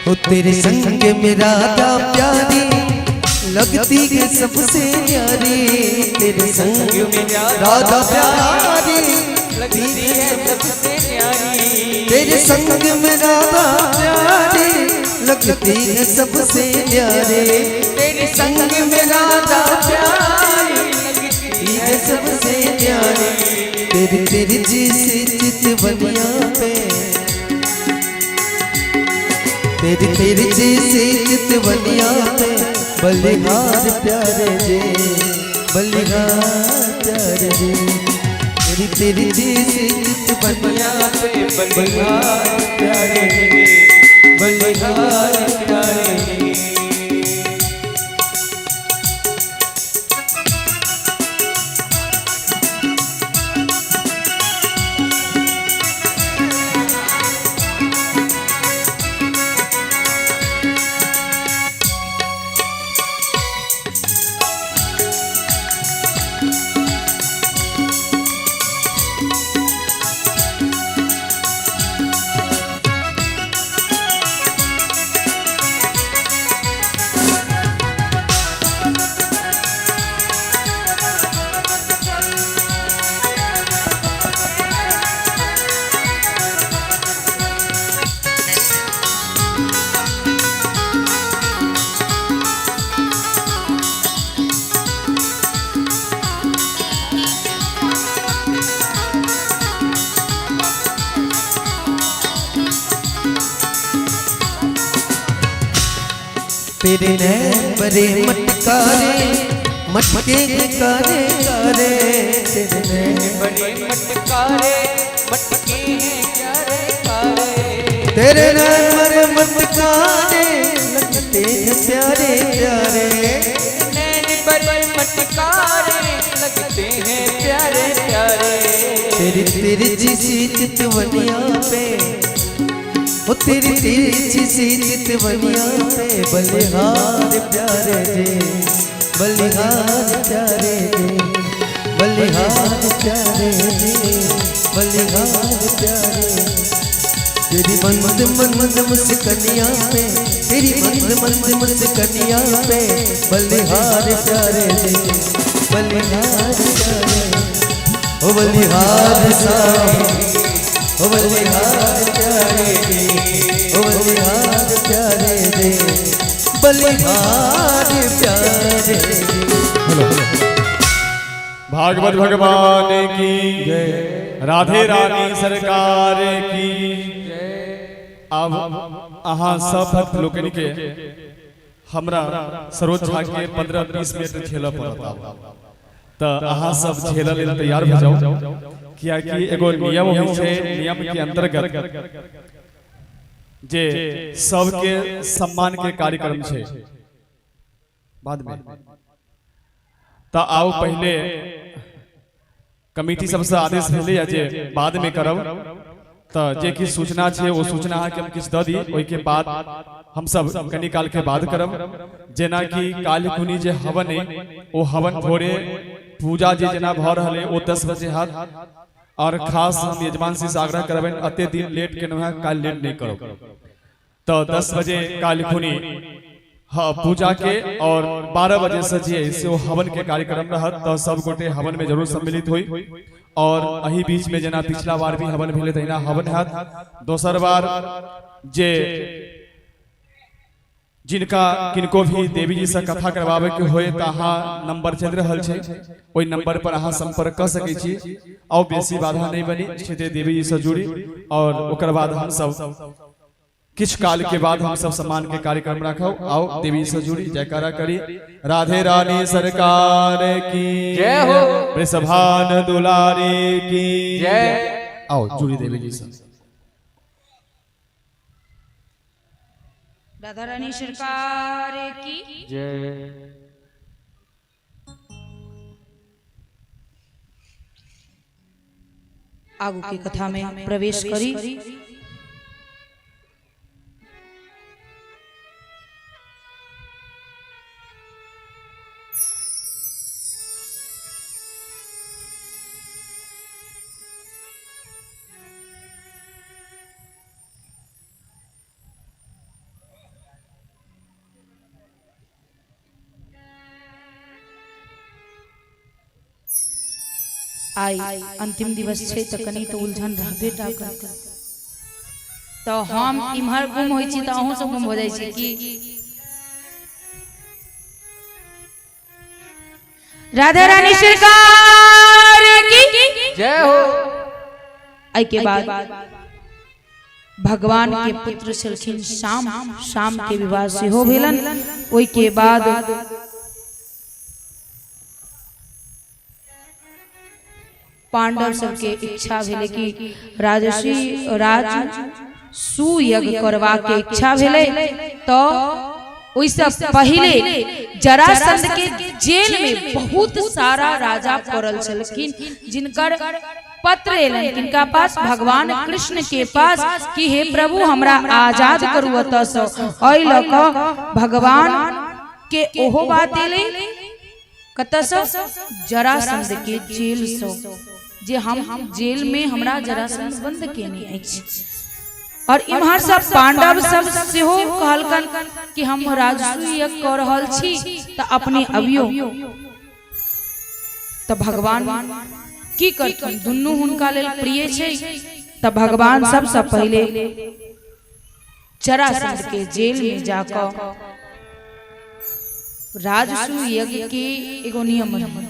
हो तेरे संग मेरा प्यारी लगती है सबसे न्यारी, तेरे संग में राधा प्यारी लगती है सबसे न्यारी, तेरे संग में राधा प्यारी लगती है सबसे न्यारी, तेरे संग में राधा प्यारी लगती है सबसे न्यारी। तेरी तेरी जैसी चितवनिया पे, तेरी तेरी जैसी चितवनिया पे बलिहार प्यारे जे, बलिहार प्यारे जे। तेरी तेरी जैसी चितवनिया पे बलिहार प्यारे जे, बलिहार प्यारे जे। तेरे नैन बड़े मटकारे मटके कारे कारे, तेरे नैन बड़े मटकारे मटके हैं प्यारे कारे, तेरे नैन बड़े मटकारे लगते हैं प्यारे प्यारे, नैन बड़े मटकारे लगते हैं प्यारे प्यारे। तेरी तेरी जिसी चितवनिया पे, ओ तेरी तेरी जिसी चितवनिया पे बलिहार प्यारे जे, बलिहार प्यारे जे, बलिहार प्यारे जे, बलिहार प्यारे। तेरी मंद मंद मुस्कनिया पे, तेरी मंद मंद मुस्कनिया पे बलिहार प्यारे जे, बलिहार प्यारे, ओ बलिहार साहब, ओ बलिहार प्यारे जे, ओ बलिहार प्यारे जे, बलिहार प्यारे जे। भागवत भगवान की जय, राधे रानी सरकार की जय। अब अहाँ सब भक्त लोकनि के हमरा सरोज झा के 15-20 मिनट झेलऽ पड़त, तऽ अहाँ सब झेलऽ लेल तैयार भऽ जाउ, कियाकि एगो नियम होइ छै, नियम के अंतर्गत जे सबके सम्मान के कार्यक्रम छै बाद में। तऽ आउ पहिले कमिटी सबसे आदेश भेलै जे बाद में करब, तऽ जे किछु सूचना छै ओ सूचना अहाँके हम किछु दऽ दी, ओहिके बाद हमसब कनी काल के बाद करब। जेनाकि काल्हि खुनी जे हवन अइ ओ हवन भोरे पूजा जे जेना भऽ रहल अइ ओ 10 बजे हैत, और खास हम यजमान जी से आग्रह करबनि एते दिन लेट केलहुँ हेँ, काल्हि लेट नहि करब। तऽ 10 बजे काल्हि खुनी हाँ पूजा के और 12 बजे से जे से हवन के कार्यक्रम रहत, तऽ सब गोटे हवन में जरूर सम्मिलित होई। और एही बीच में जेना पिछला बार भी हवन भेलै तहिना हवन हैत। दोसर बार जे जिनका किनको भी देवी जी से कथा करवावे के होए तऽ अहाँ नंबर चलि रहल छै, ओहि नंबर पर अहाँ संपर्क कऽ सकै छी। और बेसी बाधा नहीं बनी, सीधे देवी जी से जुड़ी और ओकर बाद हम सब किछु काल के बाद हम सब सम्मान के कार्यक्रम राखब। आओ देवी से जुड़ी, जयकारा करी, राधे रानी सरकार की जय हो, वृषभान दुलारी की जय। आओ जुड़ी देवी जी से। राधा रानी सरकार की जय। आगू की कथा में प्रवेश करी। आइ अंतिम दिवस छै तऽ कनि तऽ उलझन रहबे टा करतै। तऽ हम इम्हर गुम होइ छी तऽ अहूँ सब गुम हो जाइ छी की। राधा रानी सरकार की जय हो। एहि के बाद भगवान के पुत्र छलखिन श्याम, श्याम के विवाह सेहो भेलन। ओहि के बाद पांडव सबके इच्छा भेलै कि राजसी राज सुयज्ञ करबा के इच्छा भेलै। तो ओहिसँ पहिले जरासंध के जेल में बहुत सारा राजा पड़ल छलखिन, जिनकर पत्र एलन किनका पास, भगवान कृष्ण के पास, कि हे प्रभु हमरा आजाद करू एतऽसँ। एहि लऽ कऽ भगवान के ओहो बात एलै कतऽसँ, जरासंध के जेलसँ, जे हम जेल में हमरा जरासंध बंद केने अछि। और इम्हर सब पांडव सब सेहो कहलकन कि हम राजसूय यज्ञ कऽ रहल छी तऽ अपने अबियो। तऽ भगवान की करथिन, दुनू हुनका लेल प्रिय छै। तऽ भगवान सबसँ पहिले जरासंध के जेल में जाकऽ राजसूय यज्ञ के एगो नियम रहै,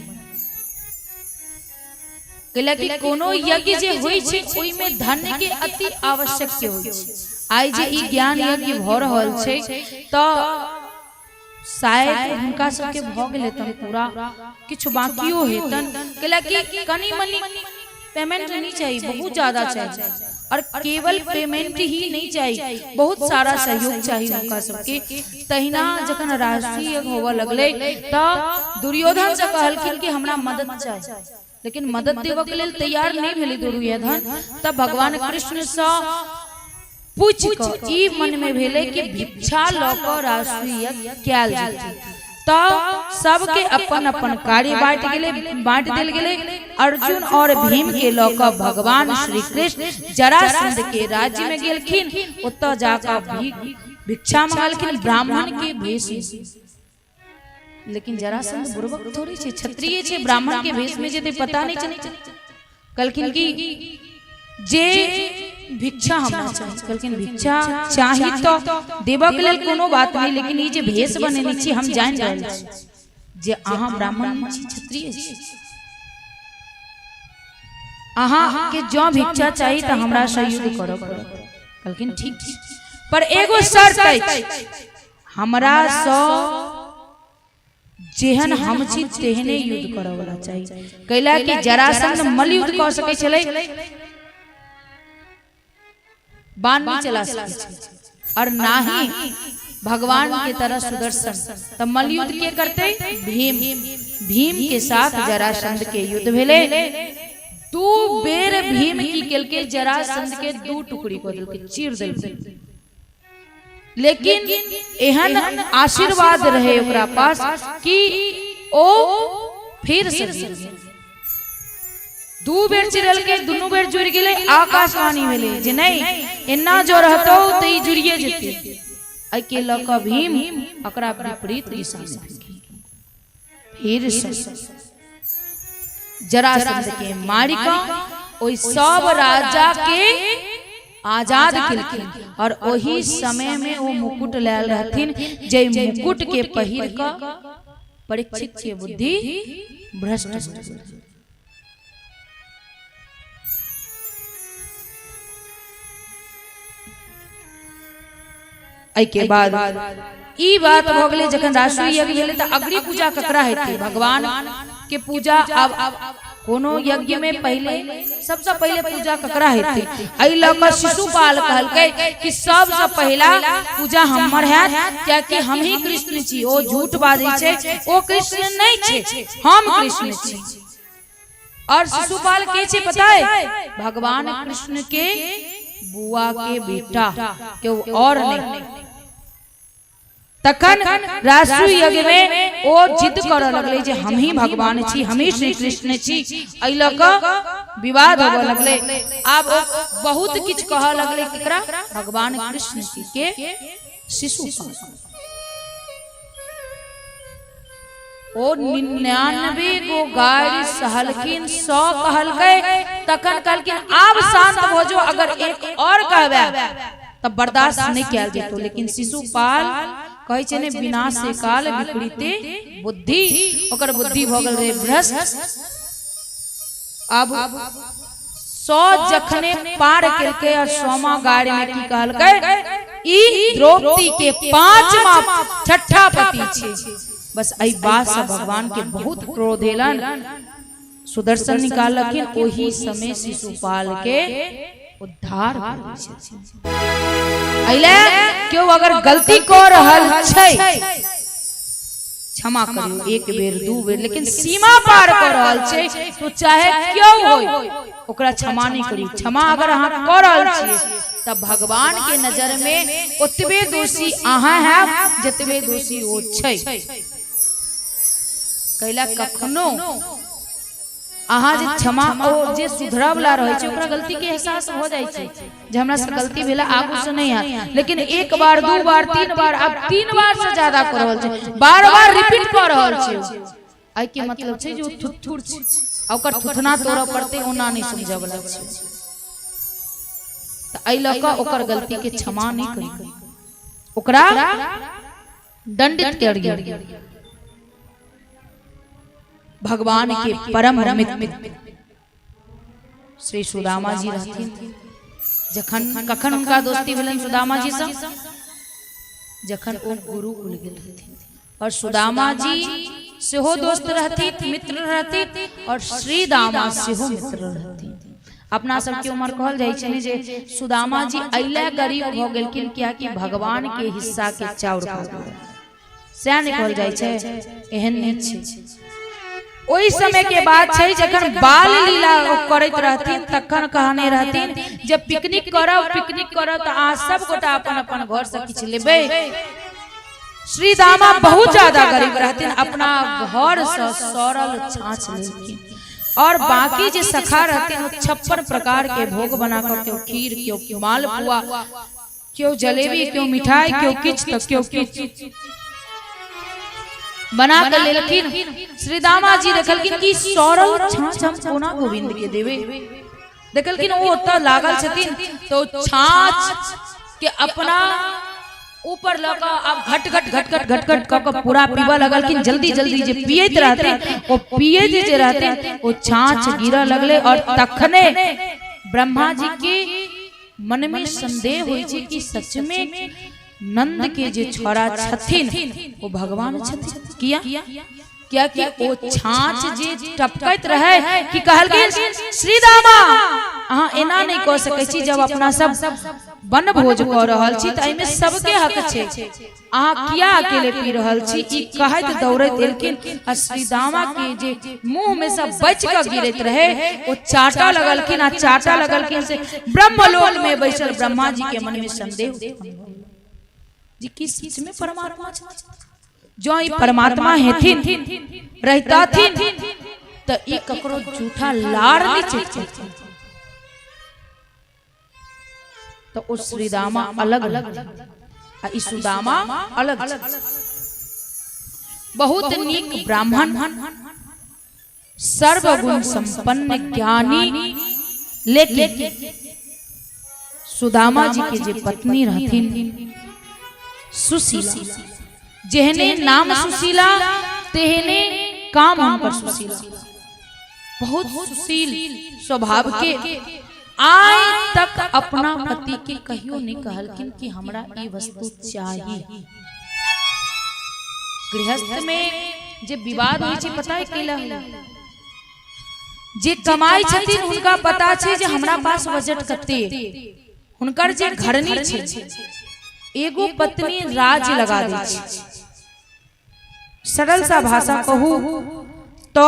कैला कि कोनो यज्ञ जे होइ छै ओहिमे धन के अति आवश्यक होइ छै। आइ जे ई ज्ञान यज्ञ भऽ रहल छै तऽ शायद हुनका सबके भऽ गेल हेतन पूरा, किछु बाकियो हेतन, कैला कि कनि मनि पेमेंट नहीं चाहिए, बहुत ज्यादा चाहिए। और केवल पेमेंट ही नहीं चाहिए, बहुत सारा सहयोग चाहिए हुनका सबके। तहिना जखन राजसूय यज्ञ होबऽ लगलै तऽ दुर्योधन से कहलखिन कि हमरा मदद चाहिए, लेकिन मदद देबऽ के लेल तैयार नहीं भेलै दुर्योधन। तब भगवान कृष्ण सँ पूछि कऽ ई मन में भेलै कि भिक्षा लऽ कऽ राजसूय यज्ञ कयल जेतै। तऽ सबके अपन अपन कार्य बाँटि गेलै, बाँटि देल गेलै। अर्जुन और भीम के लऽ कऽ भगवान श्री कृष्ण जरासंध के राज्य में गेलखिन। ओतऽ जाकऽ भिक्षा मंगलखिन ब्राह्मण के भेष में। लेकिन जरासंध बुड़बक थोड़े छै, क्षत्रिय छै, ब्राह्मण के भेष में जेतै पता नहीं चलतै। कहलखिन कि जे भिक्षा हमरा चाही। कहलखिन भिक्षा चाही तो देबऽ के लेल कोनो बात नहीं, लेकिन ई जे भेष बनेने छी हम जानि रहल छी जे अहाँ ब्राह्मण छी, क्षत्रिय छी, अहाँ के जँ भिक्षा चाही तऽ हमरा से युद्ध करऽ पड़त। कहलखिन ठीक छै, पर एगो शर्त अछि, हमरा सँ जेहन हम छी तेहने युद्ध करऽ वाला चाही। कैला कि जरासंध मल्ल युद्ध कऽ सकै छलै, बाण नहीं चला सकै छै, और ना ही भगवान के तरह सुदर्शन। तऽ मल्ल युद्ध के करते भीम। भीम के साथ जरासंध के युद्ध भेलै। दू बेर भीम की केलकै, जरासंध के दू टुकड़ी कऽ देलकै, चीर देलकै। लेकिन एहन आशीर्वाद रहे ओकरा पास कि ओ फिर से जीत गेल। दू बेर चिरलकै, दुनू बेर जुड़ि गेलै। आकाशवाणी भेलै जे नहि, एना जो रहतौ तऽ ई जुड़िए जेतै। एहिके लऽ कऽ भीम ओकरा विपरीत दिशा मे फिर से जरासंध के मारि कऽ ओहि सब राजा के आजाद केलखिन। और ओही समय में ओ मुकुट लायल रहथिन, जे मुकुट के पहिर कऽ परीक्षित के बुद्धि भ्रष्ट हो गेल। एहिके बाद ई बात भऽ गेलै, जखन राजसूय यज्ञ भेलै तऽ अग्नि पूजा ककरा हेतै? भगवान के पूजा। आब कोनो यज्ञ में पहिले सबसँ पहिले पूजा ककरा हेतै? एहि लऽ कऽ शिशुपाल कहलकै कि सबसँ पहिला पूजा हमर हैत, कियाकि हम ही कृष्ण छी। ओ झूठ बाजै छै, ओ कृष्ण नहि छै, हम कृष्ण छी। और शिशुपाल के छै पता है? भगवान कृष्ण के बुआ के बेटा, के और नहीं। तखन राजसूय यज्ञ में ओ जिद करऽ लगलै जे हम ही भगवान छी, हम ही श्री कृष्ण छी। एहि लऽ कऽ विवाद होबऽ लगलै। आब ओ बहुत किछु कहऽ लगलै। केकरा? भगवान कृष्ण के शिशुपाल। ओ 99 गो गारि सहलखिन, 100 कहलकै, तखन कहलखिन आब शांत भऽ जो, अगर एक और कहबै तब बर्दाश्त नहीं कयल जेतो। लेकिन शिशुपाल कहै छै ने, विनाश से काल विपरीते बुद्धि, ओकर बुद्धि भऽ गेल रहे भ्रष्ट। अब 100 जखने पार केलकै और 100मा गाड़ी में की कहलकै, ई द्रौपदी के 5वां 6ठा पति छै। बस एहि बात से भगवान के बहुत क्रोध एलन, सुदर्शन निकाललखिन, ओही समय शिशुपाल के उद्धार करै छथिन। एहिले केओ अगर गलती कऽ रहल छै, क्षमा करियौ एक बेर दू बेर, लेकिन सीमा पार कऽ रहल छै तो चाहे क्यों होय ओकरा क्षमा नहीं करियौ। क्षमा अगर अहाँ कऽ रहल छियै तब भगवान के नजर में ओतबे दोषी अहाँ हैब जतबे दोषी ओ छै। कैला कखनो अहाँ जे क्षमा ओ जे सुधरऽ वाला रहै छै ओकरा गलती के एहसास भऽ जाइ छै जे हमरा से गलती भेला, आगू से नहीं हैत। लेकिन एक बार दू बार तीन बार, आब 3 बार से ज्यादा कऽ रहल छै, बार बार रिपीट कऽ रहल छै, एहि के मतलब छै जे ओ थुथुर छै आ ओकर थुथना तोड़ऽ पड़तै, ओना नहि समझऽ वाला छै। तऽ एहि लऽ कऽ ओकर गलती के क्षमा नहि करी, ओकरा दंडित करियौ। भगवान के परम मित्र श्री सुदामा जी रहथिन। जखन कखन हुनका दोस्ती भेलनि सुदामा जी से, जखन ओ गुरुकुल गेल रहथिन, और सुदामा जी सेहो दोस्त रहथिन, मित्र रहथिन, और श्री दामा सेहो मित्र रहथिन। अपना सबके उम्र कहल जाइ छै ने जे सुदामा जी अइले गरीब भऽ गेलखिन कियाकि भगवान के हिस्सा के चाउर खा गेल, सएह नहि कहल जाइ छै? एहन नहि छै। ओहि समय के बात छै जखन बाल लीला करैत रहथिन तखन कहने रहथिन जे पिकनिक करब, पिकनिक करब तऽ अहाँ सब गोटा अपन अपन घर से किछु लेबै। श्री दामा बहुत ज्यादा गरीब रहथिन, अपना घर से सड़ल छाँछ लेलखिन और बाकी जे सखा रहथिन ओ 56 प्रकार के भोग बना कऽ, केओ खीर, केओ मालपुआ, केओ जलेबी, केओ मिठाई, केओ किछु तऽ केओ किछु बना कऽ लेलखिन। श्री दामा जी देखलखिन कि सड़ल छाँछ हम कोना गोविंद के देबै। देखलखिन ओ ओतऽ लागल छथिन तऽ ओ छाँछ के अपना ऊपर लऽ कऽ आब घट घट घट घट घट घट कऽ कऽ पूरा पीबऽ लगलखिन। जल्दी जल्दी जे पियैत रहथिन ओ पियैत जे रहथिन ओ छाँछ गिरऽ लगलै। और तखने ब्रह्मा जी के मन में संदेह होइ छै कि सच में नंद के जे छोरा छथिन ओ भगवान छथिन। किया? कियाकि ओ छाँछ जे टपकैत रहे कि कहलखिन श्री दामा अहाँ एना नहि कऽ सकै छी, जब अपना सब वन भोज कऽ रहल छी तऽ एहिमे सबके हक छै, अहाँ किया अकेले पी रहल छी? ई कहैत दौड़ैत एलखिन आ श्रीदामा के जे मुंह में सब बच कऽ गिरैत रहे ओ चाटा लगलखिन आ चाटा लगलखिन से ब्रह्मलोक में बैसल ब्रह्मा जी के मन में संदेह उत्पन्न भऽ गेल जे की सच में परमात्मा छथिन? जँ ई परमात्मा हेथिन रहिताथिन तऽ ई ककरो झूठा लार नहि चटतथिन। तऽ ओ श्रीदामा अलग आ ई सुदामा अलग। बहुत नीक ब्राह्मण, सर्वगुण संपन्न ज्ञानी, लेकिन सुदामा जी के जे पत्नी रहथिन सुशीला, जेहने नाम सुशीला तेहने काम हुनकर सुशीला, बहुत सुशील स्वभाव के, आइ तक अपना पति के कहियो नहीं कहलखिन कि हमरा ई वस्तु चाही। गृहस्थ में जे विवाद होइ छै पता है कैला होइए? जे कमाई छथिन हुनका पता छै जे हमरा पास बजट कते, हुनकर जे घरनी छै एगो पत्नी राज लगा दै छै। सरल सा भाषा कहू तो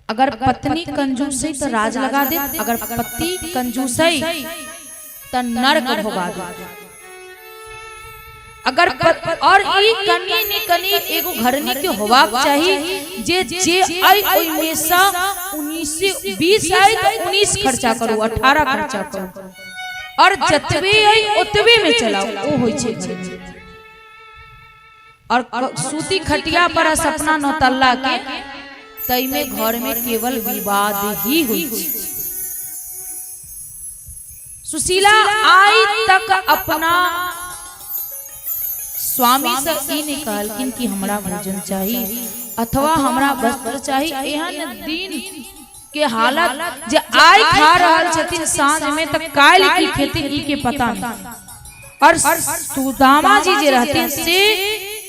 अगर पत्नी कंजूस है तो राज लगा दे, अगर पति कंजूस है तो नरक भोगा दे। अगर और ई कनी ने कनी एगो घरनी के होबाक चाही जे जे आई ओइ में से 19 20 आई तो 19 खर्चा करू, 18 खर्चा करू और जतबे आई ओतबे में चलाओ, ओ होइ छै घरनी। और सूती खटिया पर आ सपना नौतल्ला के, तैमे घर में केवल विवाद ही हुई। सुशीला आई तक अपना स्वामी से ई नहीं कहलखिन कि हमरा भोजन चाही अथवा हमरा वस्त्र चाही। एहन दिन के हालत जे आइ खा रहल छथिन साँझ में तऽ काल्हि की खेथिन ई के पता नहीं। और सुदामा जी जे रहथिन से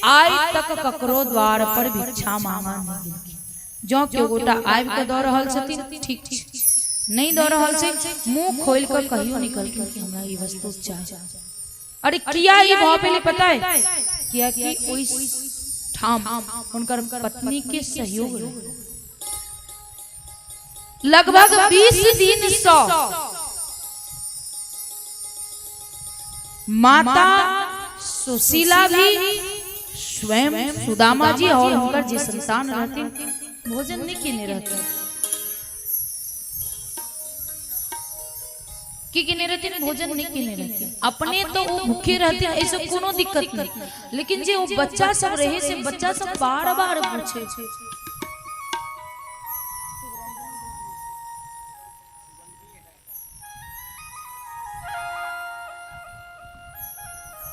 आइ तक ककरो द्वार पर भिक्षा मांगा नहीं गेलखिन। जँ केओ गोटा आबि कऽ दऽ रहल छथिन ठीक छै, नहीं दऽ रहल छै मुँह खोलि कऽ कहियो नहीं कहलखिन कि हमरा ई वस्तु चाही। अरे किया ई भऽ पेलै पता है? कियाकि ओहि ठाम हुनकर पत्नी के सहयोग रहै। लगभग 20 दिन सँ माता सुशीला भी स्वयं सुदामा जी और हुनकर जे संतान रहथिन भोजन नहीं केने रहथिन। की केने रहथिन? भोजन नहीं केने रहथिन। अपने तो वो भूखे रहते हैं, ऐसे कोनो दिक्कत नहीं, लेकिन जे वो बच्चा सब रहे से बच्चा सब बार बार पूछे।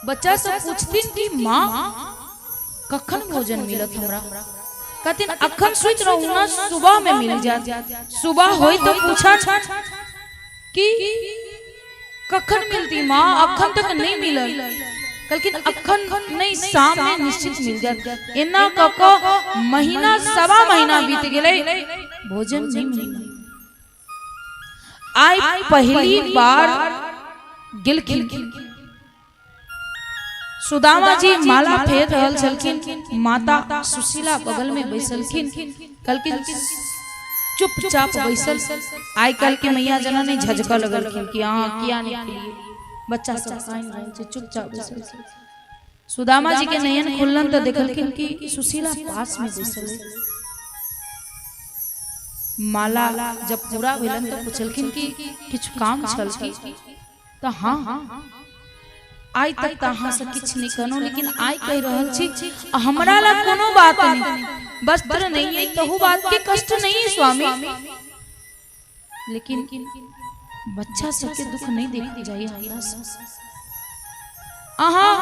बच्चा सब पूछथिन कि माँ कखन भोजन मिलत हमरा? कहथिन अखन सुति रहू ना, सुबह में मिल जात। सुबह होई तो पूछन कि कखन मिलती माँ, अखन तक नहीं मिलल। कहलखिन अखन नहीं, शाम में निश्चित मिल जात। एना क क महीना सवा महीना बीत गेलै, भोजन नहीं मिलल। आइ पहली बार गेलखिन सुदामा जी, माला फेर रहल छलखिन, माता सुशीला बगल में बैसलखिन। कहलखिन चुपचाप बैसल। आइ काल्हि के मैया जना नहीं झझकऽ लगलखिन कि अहाँ किया नहीं खेलिए, बच्चा सब कानि रहल छै, चुपचाप बैसल। सुदामा जी के नयन खुललन तऽ देखलखिन कि सुशीला पास में बैसल। माला जब पूरा भेलन तऽ पुछलखिन कि किछु काम छल की? तऽ हाँ, आइ तक तऽ अहाँ से किछु नहीं कहलहुँ, लेकिन आइ कहि रहल छी हमरा ला कोनो बात नहीं, वस्त्र नहीं है तहु बात के कष्ट नहीं है स्वामी, लेकिन बच्चा सबके दुख नहीं देखल जाइए हमरा से। अहाँ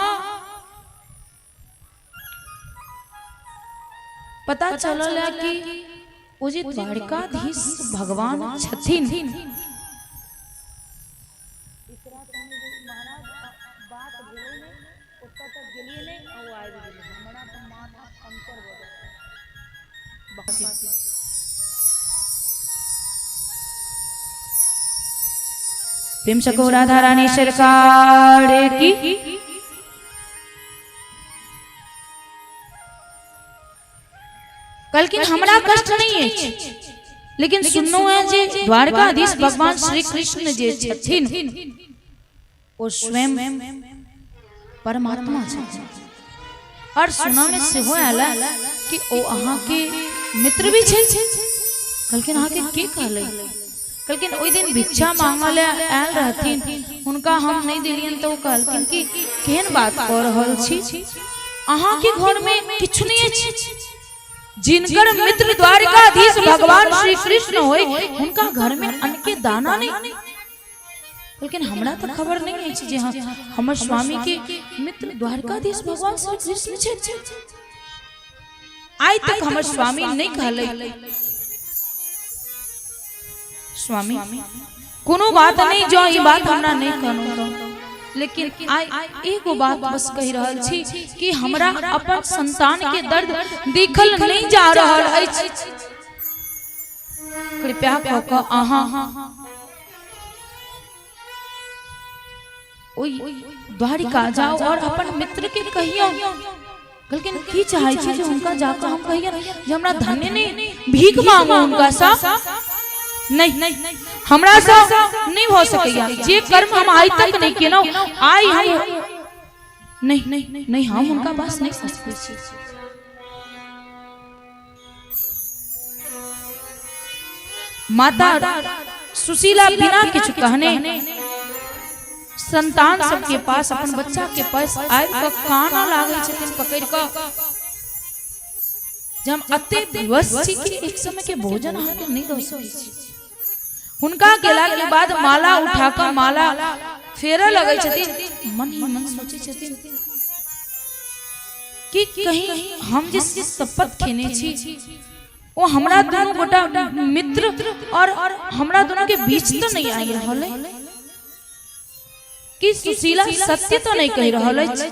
पता चलल है कि ओ जे द्वारकाधीश भगवान छथिन, प्रेम सको राधा रानी सरकार की। कहलखिन हमरा कष्ट नहीं अछि, लेकिन सुननो है जे द्वारकाधीश भगवान श्री कृष्ण जे छथिन ओ स्वयं परमात्मा छथिन। और सुना में सेहो आयल कि ओ अहाँ के मित्र भी छै। कहलखिन अहाँ के के कहलै? कहलखिन ओहि दिन भिक्षा मांगऽ लए आयल रहथिन, हुनका हम नहीं देलियनि तऽ ओ कहलखिन कि केहन बात कऽ रहल छी, अहाँ के घर में किछु नहीं अछि। जिनकर मित्र द्वारिकाधीश भगवान श्री कृष्ण होय हुनका घर में अन्न के दाना नहीं। लेकिन हमरा तो खबर नहीं अछि जे हाँ हमर स्वामी के मित्र द्वारकाधीश भगवान श्री कृष्ण छथि। आइ तक हमर स्वामी नहीं कहले। स्वामी कोनो बात नहीं, जो ई बात हमरा नहीं कहलहुँ तो, लेकिन आइ एगो बात बस कहि रहल छी कि हमरा अपन संतान के दर्द देखल नहीं जा रहल अछि। कृपया कऽ कऽ अहाँ ओहि द्वारिका जाओ और अपन मित्र के कहियौ। कहलखिन की चाहै छी जे हुनका जाकऽ हम कहियनि जे हमरा धन्य नहीं, भीख मांगू हुनका सँ? नहीं, हमरा सँ नहीं भऽ सकैया। जे कर्म हम आइ तक नहीं केलहुँ, आइ हम नहीं नहीं हम हुनका पास नहीं जा सकै छी। माता सुशीला बिना किछु कहने संतान सबके पास, अपन बच्चा के पास आबि कऽ कानऽ लागै छथिन पकड़ि कऽ जे हम एते विवश छी कि एक समय के भोजन अहाँके नहि दऽ सकै छी। हुनका गेला के बाद माला उठा कऽ माला फेरऽ लगै छथिन। मन ही मन सोचै छथिन कि कहीं हम जे शपथ खेने छी ओ हमरा दुनू गोटा मित्र और हमरा दुनू के बीच तो नहीं आबि रहल है, कि सुशीला सत्य तो नहीं कहि रहल अछि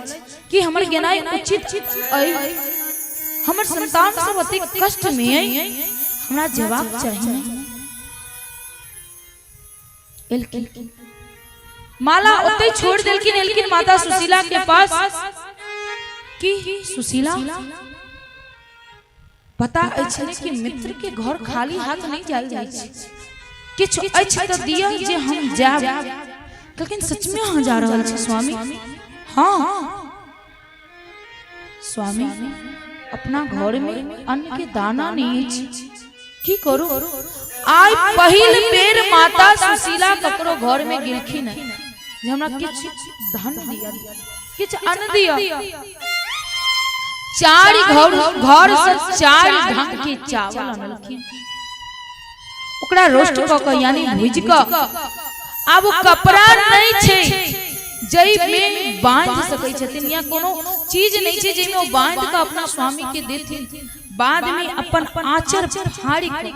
कि हमर गेनाइ उचित अइ, हमर संतान सब अति कष्ट में अइ, हमरा जवाब चाही। नहीं एलखिन, माला ओतै छोड़ देलखिन। एलखिन माता सुशीला के पास कि सुशीला, पता अछि ने कि मित्र के घर खाली हाथ नहीं जायल जाइ छै, किछु अछि तऽ दिअ जे हम जायब। कहलखिन, सच में अहाँ जा रहल छी स्वामी? हाँ स्वामी, अपना घर में अन्न के दाना नहीं अछि, की करू? आइ पहिल बेर माता सुशीला ककरो घर में गेलखिन है जे हमरा किछु धन दिअ, किछु अन्न दिअ। चारि घर घर से चारि ढंग के चावल अनलखिन, ओकरा रोस्ट कऽ कऽ यानी भुजि कऽ। आब ओ कपड़ा नहि छै जाहिमे बांधि सकै छथिन या कोनो चीज नहि छै जाहिमे ओ बांधि कऽ अपना स्वामी के देथिन। बाद में अपन आँचर फाड़ि कऽ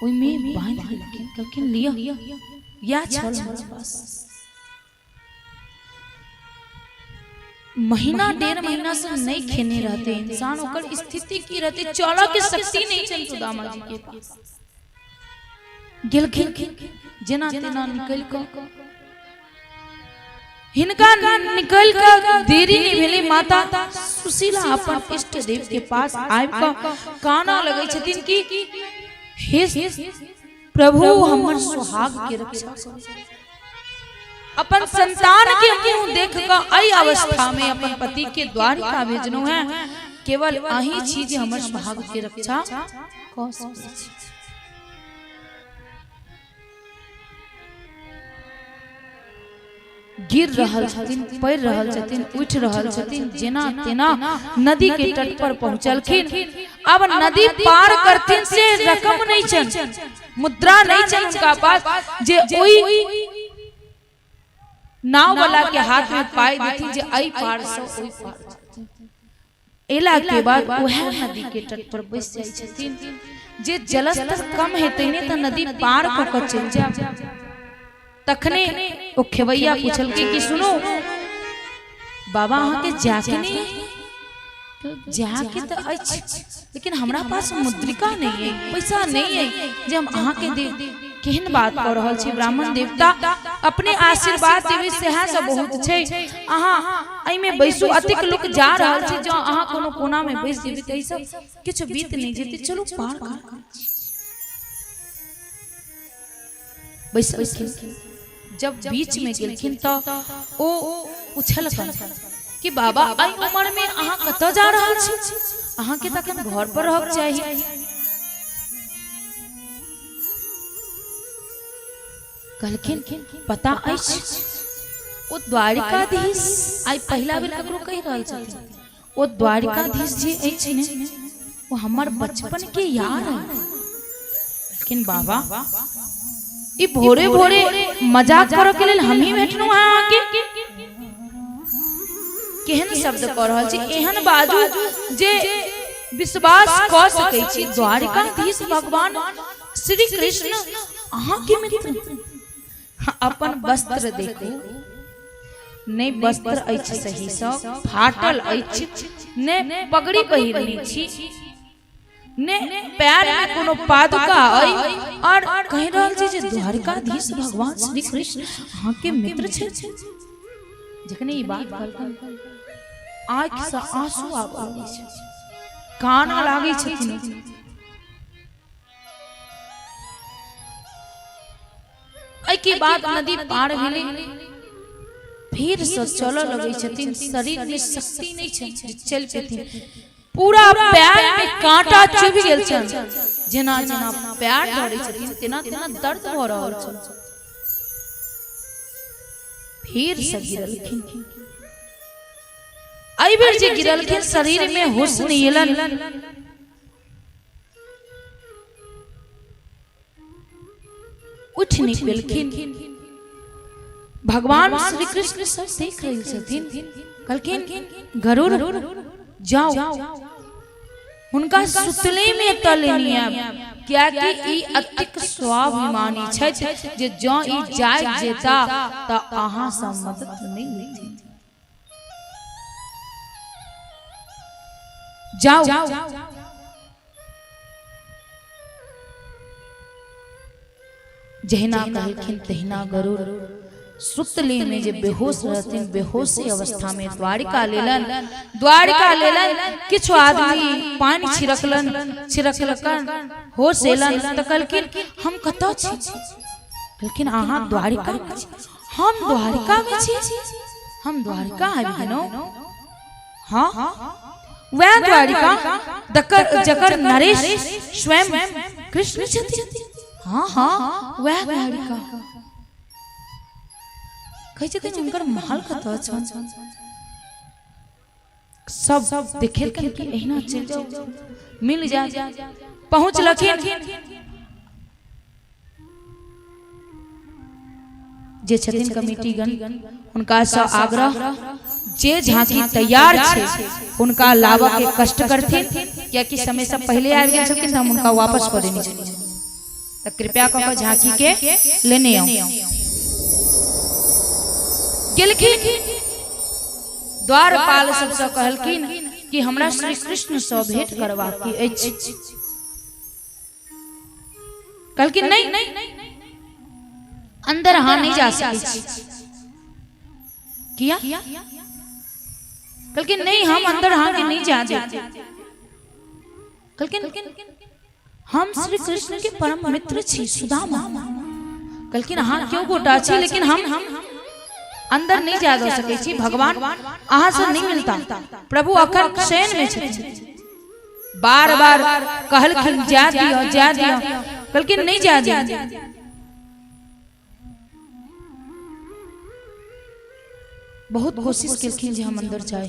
ओहिमे बांधि देलखिन। कहलखिन, लिअ, इएह छल हमरा पास। महीना डेढ़ महीना से नहीं खेने रहते इंसान, ओकर स्थिति की रहते? चलऽ के शक्ति नहीं छनि सुदामा जी के पास। गेलखिन जेना तेना निकलि कऽ। हिनका निकलि कऽ देरी नहि भेलै, माता सुशीला अपन इष्ट देव के पास आबि कऽ कानऽ लगै छथिन कि हे प्रभु, हमर सुहाग के रक्षा करू। अपन संतान के मुंह देख कऽ एहि अवस्था में अपन पति के द्वारिका भेजलहुँ हैं, केवल अहीं छी जे हमर सुहाग के रक्षा कऽ सकै छी। गिर रहल छथिन, पड़ि रहल छथिन, उठि रहल छथिन, जेना तेना नदी के तट पर पहुंचलखिन। अब नदी पार करथिन से रकम नहीं छनि, मुद्रा नहीं छनि हुनका पास जे ओहि नाव वाला के हाथ में पाई देथिन जे एहि पार से ओहि पार जेथिन। एला के बाद वएह नदी के तट पर बैस जाइ छथिन जे जलस्तर कम हेतै ने तऽ नदी पार कऽ कऽ चलि जायब। तखने ओ खेवैया पुछलकै कि सुनू बाबा, अहाँके जाके नहि अइ? जाके तऽ अछि, लेकिन हमरा पास मुद्रिका नहि अइ, पैसा नहि अइ जे हम अहाँके देब। केहन बात कऽ रहल छी ब्राह्मण देवता, अपने आशीर्वाद देबै सएह सब बहुत छै। अहाँ एहिमे बैसू, अतेक लोक जा रहल छै, जँ अहाँ कोनो कोनामे बैस जेबै तऽ एहिसँ किछु बीत नहि जेतै। चलू पार कर। बैसलखिन। जब बीच में गेलखिन तऽ ओ पुछलखिन कि बाबा, एहि उम्र में अहाँ कतऽ जा रहल छी? अहाँके तऽ अखन घर पर रहक चाही। कहलखिन, पता अछि ओ द्वारिकाधीश, आइ पहिला बेर ककरो कहि रहल छथिन, ओ द्वारिकाधीश जे अछि ने, ओ हमर बचपन के यार है। लेकिन बाबा, ई भोरे भोरे मजाक करऽ के लेल हमही भेटलहुँ हैं अहाँके? केहन शब्द कऽ रहल छी? एहन बाजू जे विश्वास कऽ सकै छी। द्वारिकाधीश भगवान श्री कृष्ण अहाँके मित्र? अपन वस्त्र देखू, नहि वस्त्र अछि सहीसँ, फाटल अछि, ने पगड़ी पहिरने छी, ने पैर में कोनो पादुका अइ, और कहि रहल छी जे द्वारिकाधीश भगवान श्री कृष्ण अहाँके मित्र छै। जखने ई बात कहलखिन, आँखिसँ आंसू आबऽ लगै छै, कानऽ लागै छथिन। एहिके बाद नदी पार भेलै, फिर से चलऽ लगै छथिन। शरीर में शक्ति नहि छनि जे चलि पेथिन। पूरा पैर में कांटा चुभि गेल छनि। जेना जेना पैर धरै छथिन, तेना तेना दर्द भऽ रहल छनि। फिर से गिरलखिन। एहि बेर जे गिरलखिन शरीर में होश नहीं एलन। उठ नहीं पेलखिन। भगवान श्री कृष्ण सब देख रहल छथिन। कहलखिन गरुड़ जाओ हुनका सुतले में त लेने आयब, कियाकि ई अतिक स्वाभिमानी छथि जे जँ ई जागि जेता त अहाँ सँ मदद नहीं लेथिन। जाओ। जहिना कहलखिन तहिना गरुड़ सुतले में जे बेहोश रहथिन बेहोशी अवस्था में द्वारिका लेलन। द्वारिका लेलन, किछु आदमी पानी छिड़कलन, छिड़कलकन, होश एलन त कहलखिन हम कतऽ छी? कहलखिन अहाँ द्वारिका में छी। हम द्वारिका में छी? हम द्वारिका आबि गेलहुँ? हाँ, वएह द्वारिका जकर नरेश स्वयं कृष्ण छथिन। हाँ हाँ, वएह द्वारिका। कहै छथिन हुनकर महल कतऽ छनि? सब देखेलखिन कि एहिना चलि जाउ मिल जाय। पहुँचलखिन जे छथिन कमिटीगण, हुनका सँ आग्रह जे झांकी तैयार छै हुनका लाबऽ के कष्ट करथिन, कियाकि समय से पहले आबि गेल छलखिन तऽ हम हुनका वापस कऽ देने छलियै। तऽ कृपया कऽ कऽ झांकी के लेने आउ। गेलखिन द्वारपाल सबसँ कहलखिन कि हमरा श्री कृष्ण सँ भेंट करबाक अछि। कहलखिन नहीं, अंदर अहाँ नहीं जा सकै छी। किया? कहलखिन नहीं, हम अंदर अहाँ के नहीं जा देब। कहलखिन हम श्री कृष्ण के परम मित्र छी सुदामा। कहलखिन अहाँ क्यों गोटा छी, लेकिन हम अंदर नहीं जा दऽ सकै छी, भगवान अहाँ से नहीं मिलता, प्रभु अखन शयन में छथिन। बार बार कहलखिन जा दियौ जा दियौ, कहलखिन नहीं जा दियौ। बहुत कोशिश केलखिन जे हम अंदर जाए,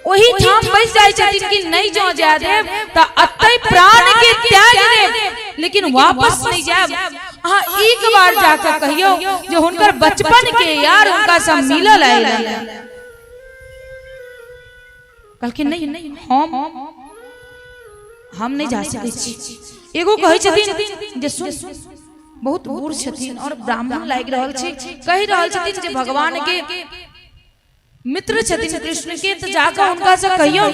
ओही ठाम बैस जाइ छथिन कि नहीं जो जा देब त अतै प्राण के त्याग देब, लेकिन वापस नहीं जायब। अहाँ एक बार जाकर कहियौ जे हुनकर बचपन के यार हुनका से मिलल आयल। कहलखिन नहीं, हम नहीं जा सकै छी। एगो कहै छथिन जे सुन, बहुत बूढ़ छथिन और ब्राह्मण लागि रहल छी, कहि रहल छथिन जे भगवान के मित्र छथिन कृष्ण के, तो जाकर हुनका से कहियौ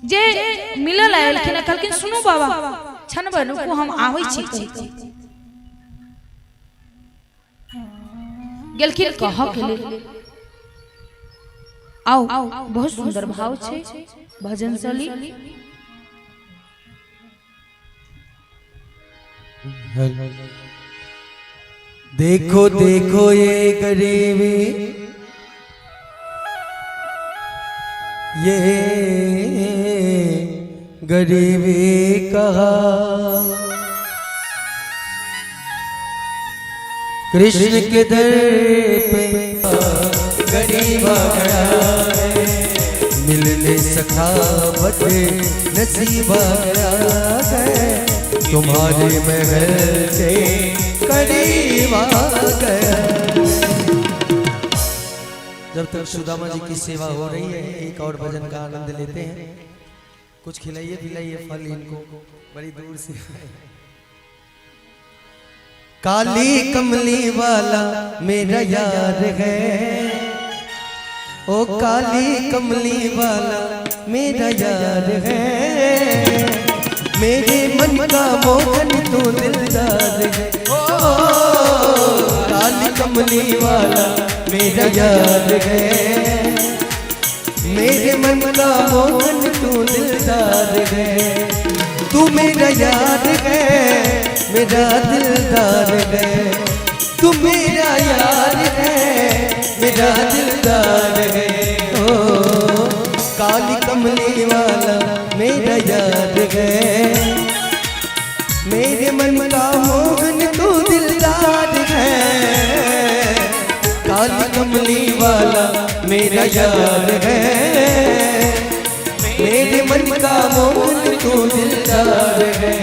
जे मिलल आयलखिन। कहलखिन सुनू बाबा, क्षण भर रुकू, हम आबै छी। कहि गेलखिन कहऽ के लेल। आओ, बहुत सुंदर भाव छै भजन शैली। देखो देखो ये गरीबी, ये गरीबी कहा, कृष्ण के दर पे गरीब गया है, मिलने सखा बद नसीब गया है, तुम्हारे महल से करीब आ गया। जब तक सुदामा जी की सेवा हो रही है, एक और भजन का आनंद लेते हैं। कुछ खिलाइए पिलाइए फल इनको, बड़ी दूर से आए। काली कमली वाला मेरा यार है, ओ काली कमली वाला मेरा यार है, मेरे मन का मोहन तू दिलदार है, ओ काली कमली वाला मेरा यार है, मेरे मन का मोहन तू दिलदार है, तू मेरा यार है मेरा दिलदार है, तू मेरा यार है मेरा दिलदार है, ओ काली कमली वाला मेरा यार है, मेरे मन का मोहन तू दिलदार। कमली वाला मेरा यार है, मेरे मन का मोहन तू दिलदार है।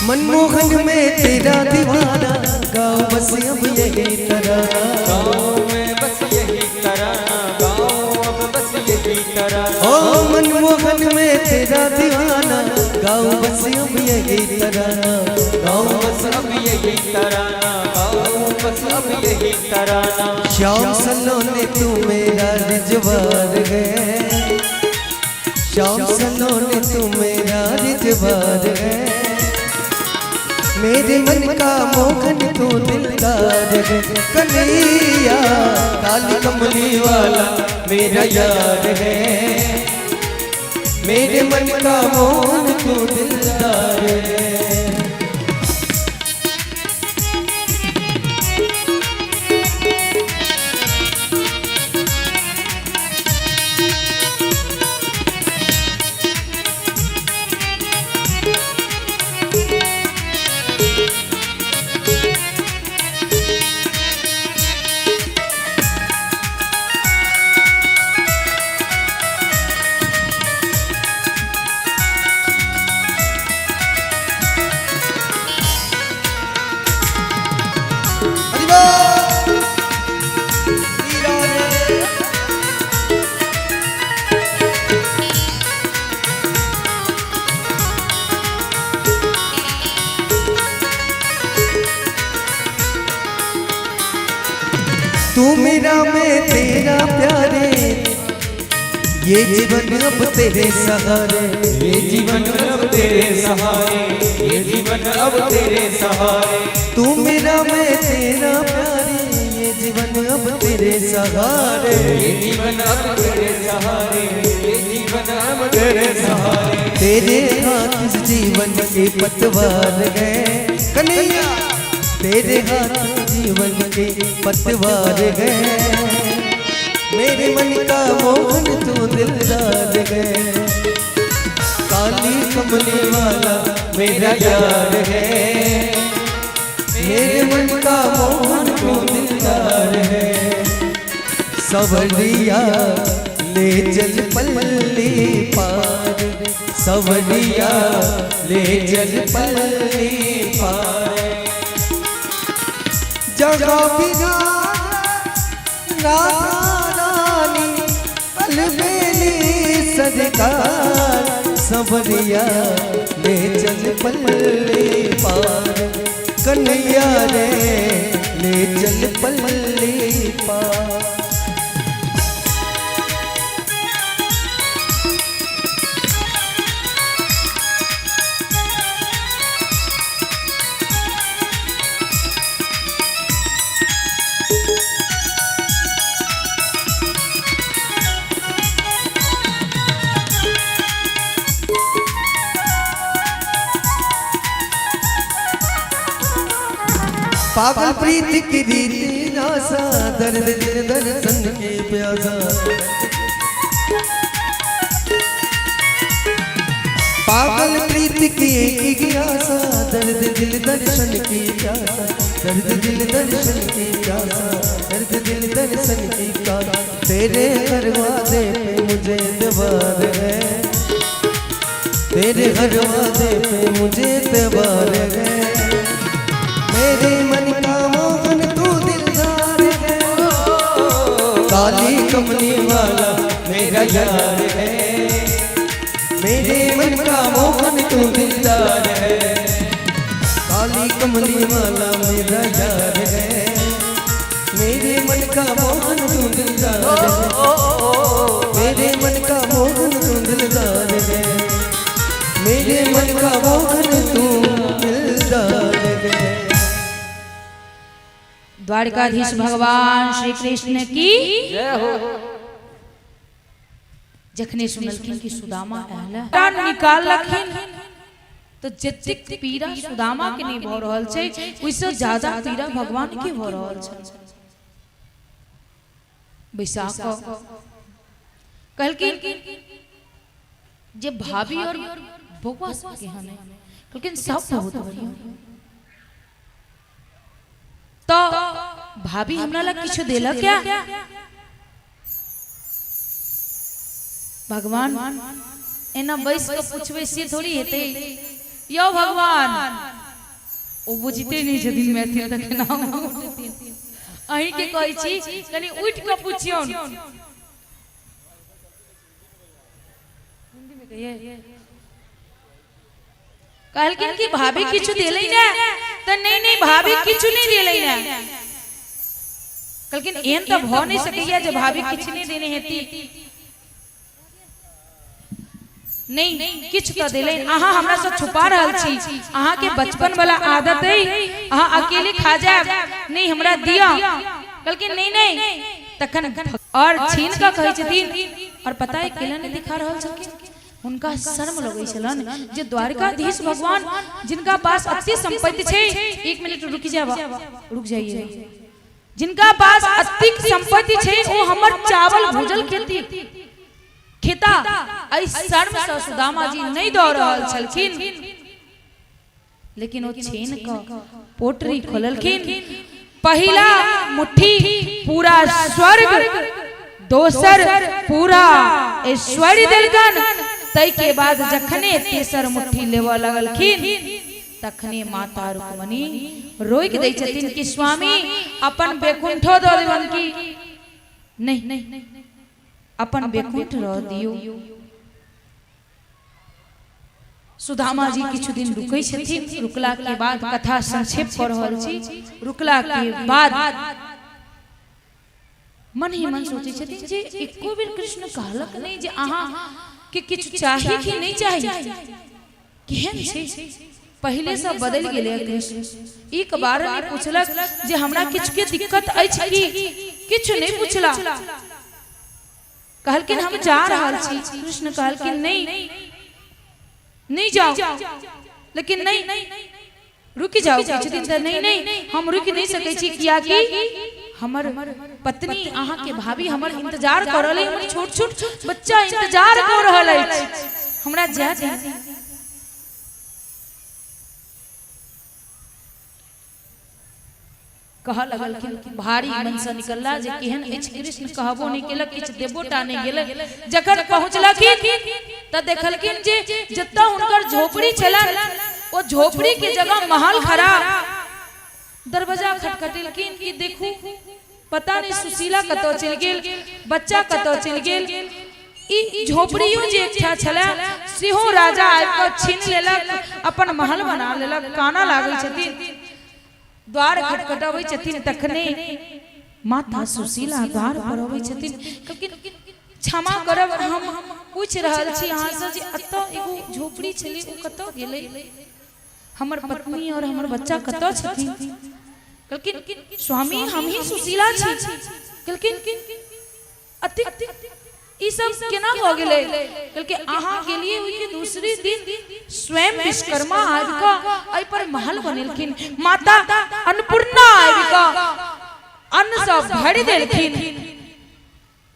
मनमोहन में तेरा दीवाना, गाओ बस अब यही तराना, गाओ में बस यही तराना, गाओ अब बस यही तराना। ओ मनमोहन में तेरा दीवाना, गाओ बस अब यही तराना, गाओ बस अब यही तराना, गाओ बस अब यही तराना। श्याम सलोने तू मेरा रिजवार है, श्याम सलोने तू मेरा रिजवार है, मेरे मन का मोहन तू दिलदार है। कन्हैया काली कमली वाला मेरा यार है, मेरे मन का मोहन तू दिलदार है। तू मेरा मैं तेरा प्यारे, ये जीवन अब तेरे सहारे, ये जीवन अब तेरे सहारे, ये जीवन अब तेरे सहारे। तू मेरा मैं तेरा प्यारे, ये जीवन अब तेरे सहारे, ये जीवन अब तेरे सहारे, ये जीवन अब तेरे सहारे। तेरे हाथ इस जीवन के पतवार है कन्हैया, तेरे हाथ जीवन के पतवार है, मेरे मन का मोहन तू दिलदार है। काली कमली वाला मेरा यार है, मेरे मन का मोहन तू दिलदार है। सवरिया ले चल पल्ली पार, सवरिया ले चल पल्ली पार। जगह बिना राधा रानी अलबेली सरकार, सवरिया ले चल पल्ली पार, कन्हैया रे ले चल पल्ली पार। पागल प्रीत की रीति नासा, दर्द दिल दर्शन के प्यासा। पागल प्रीत की एक ही आशा, दर्द दिल दर्शन की प्यासा, दर्द दिल दर्शन की प्यासा, दर्द दिल दर्शन की प्यासा। तेरे हर वादे पे मुझे एतबार है, तेरे हर वादे पे मुझे एतबार है, मेरे मन का मोहन तू दिलदार है। काली कमली वाला मेरा यार है, मेरे मन का मोहन तू दिलदार है, काली कमली वाला मेरा यार है, मेरे मन का मोहन तू दिलदार है, मेरे मन का मोहन तू दिलदार है, मेरे मन का मोहन तू दिलदार। द्वारकाधीश भगवान श्री कृष्ण की जय हो। जखने सुनलखिन कि सुदामा आयल प्राण निकाललखिन तो जतेक पीड़ा सुदामा के नहीं भऽ रहल छै ओहिसँ ज्यादा पीड़ा भगवान के भऽ रहल छै। बैसा कऽ कहलखिन जे भाभी और बौआ सब केहन है? कहलखिन सब बहुत बढ़िया। तो भाभी हमरा लग किछु देलक क्या? भगवान एना बैस के पूछबै से थोड़ी हेतै। यौ भगवान, ओ बुझिते नहि छथिन मैथिल तऽ केना उठथिन? अहीं के कहै छी कनि उठि कऽ पुछियौन। हिंदी में कहिए। कहलखिन कि भाभी किछु देलै ने? तऽ नहीं नहीं, भाभी किछु नहीं देलै ने। कहलखिन एहन तऽ भऽ नहि सकैया जे भाभी किछु नहि देने हेती। नहीं, किछु तऽ देलै, अहाँ हमरा से छुपा रहल छी। अहाँ के बचपन वाला आदत है, अहाँ अकेले खा जायब, नहीं हमरा दिया। कहलखिन नहीं नहीं। तखन और छीन कऽ कहै छथिन। और पता है केला नहीं दिखा रहल छलखिन? हुनका शर्म लगै छलन जे द्वारकाधीश भगवान जिनका पास अति संपत्ति छै, एक मिनट रुकि जाब, रुक जाइए, जिनका पास अतिक संपत्ति छै ओ हमर चावल भूजल खेती खेता। एहि शर्म से सुदामा जी नहीं दऽ रहल छलखिन, लेकिन ओ छीन कऽ पोटरी खोललखिन। पहिला मुट्ठी पूरा स्वर्ग, दोसर पूरा ऐश्वर्य देलकन। तै के बाद जखने तेसर मुट्ठी लेबऽ लगलखिन तखने माता रुक्मणी रोकि दै छथिन कि स्वामी, अपन बैकुंठो दऽ देबन की नहीं? अपन बैकुंठ रह दियौ। सुदामा जी किछु दिन रुकै छथिन। रुकला के बाद, कथा संक्षेप कऽ रहल छी, रुकला के बाद मन ही मन सोचै छथिन जे एको बेर कृष्ण कहलक नहि जे अहाँ के किछु चाही कि नहि चाही। केहन छै, पहिले से बदलि गेलै कृष्ण। एक बार नहि पूछलक जे हमरा किछु के दिक्कत अछि की, किछु नहि पुछला। कहलखिन हम जा रहल छी। कृष्ण कहलखिन नहीं नहीं, जाओ। लेकिन नहीं, रुकि जाओ किछु दिन। तऽ नहीं नहीं, हम रुकि नहीं सकै छी, कियाकि हमर पत्नी, अहाँ के भाभी हमर इंतजार कऽ रहल अछि, हमर छोट छोट बच्चा इंतजार कऽ रहल अछि, हमरा जाय दे। कहऽ लगलखिन, भारी मन से निकलला जे केहन अछि कृष्ण, कहबो नहि केलक, किछु देबो टा नहि गेलक। जखन पहुँचलखिन तऽ देखलखिन जे जतऽ हुनकर झोपड़ी छलनि ओ झोपड़ी के जगह महल खड़ा। दरवाजा खटखटेलखिन कि देखू, पता नहि सुशीला कतऽ चलि गेल, बच्चा कतऽ चलि गेल, ई झोपड़ियो जे एकटा छलै सेहो राजा आबि कऽ छीन लेलक, अपन महल बना लेलक। कानऽ लागै छथिन, द्वार खटखटबै छथिन। तखने माता सुशीला द्वार पर अबै छथिन। कहलखिन क्षमा करब, हम पूछि रहल छी अहाँसँ जे एतऽ एगो झोपड़ी छलै, ओ कतऽ गेलै? हमर पत्नी और हमर बच्चा कतऽ छथिन? कहलखिन स्वामी, हम ही सुशीला छी। कहलखिन अति ई सब केना भऽ गेलै? कहलकै अहाँ गेलियै ओहिके दूसरे दिन स्वयं विश्वकर्मा आबि कऽ एहि पर महल बनेलखिन, माता अन्नपूर्णा आबि कऽ अन्न सब भरि देलखिन,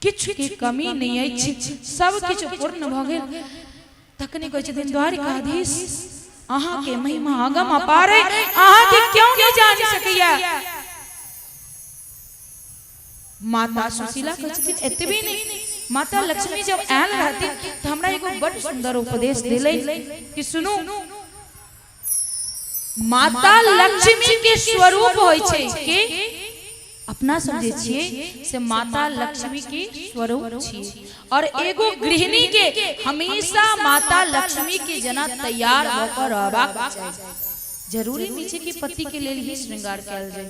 किछु के कमी नहि अछि, सब किछु पूर्ण भऽ गेल। तखने कहै छथिन द्वारिकाधीश, अहाँके महिमा अगम अपार है, अहाँके क्यों नहीं जानि सकैया। माता सुशीला कहै छथिन एतबे नहि, माता लक्ष्मी जब आयल रहथिन तऽ हमरा एगो बड सुंदर उपदेश देलनि कि सुनू, माता लक्ष्मी के स्वरूप होइ छै के अपना सब जे छियै से माता लक्ष्मी के स्वरूप छियै और एगो गृहिणी के हमेशा माता लक्ष्मी के जना तैयार भऽ कऽ रहबाक चाही। जरूरी नहि छै कि पति के लेल ही श्रृंगार कयल जाय।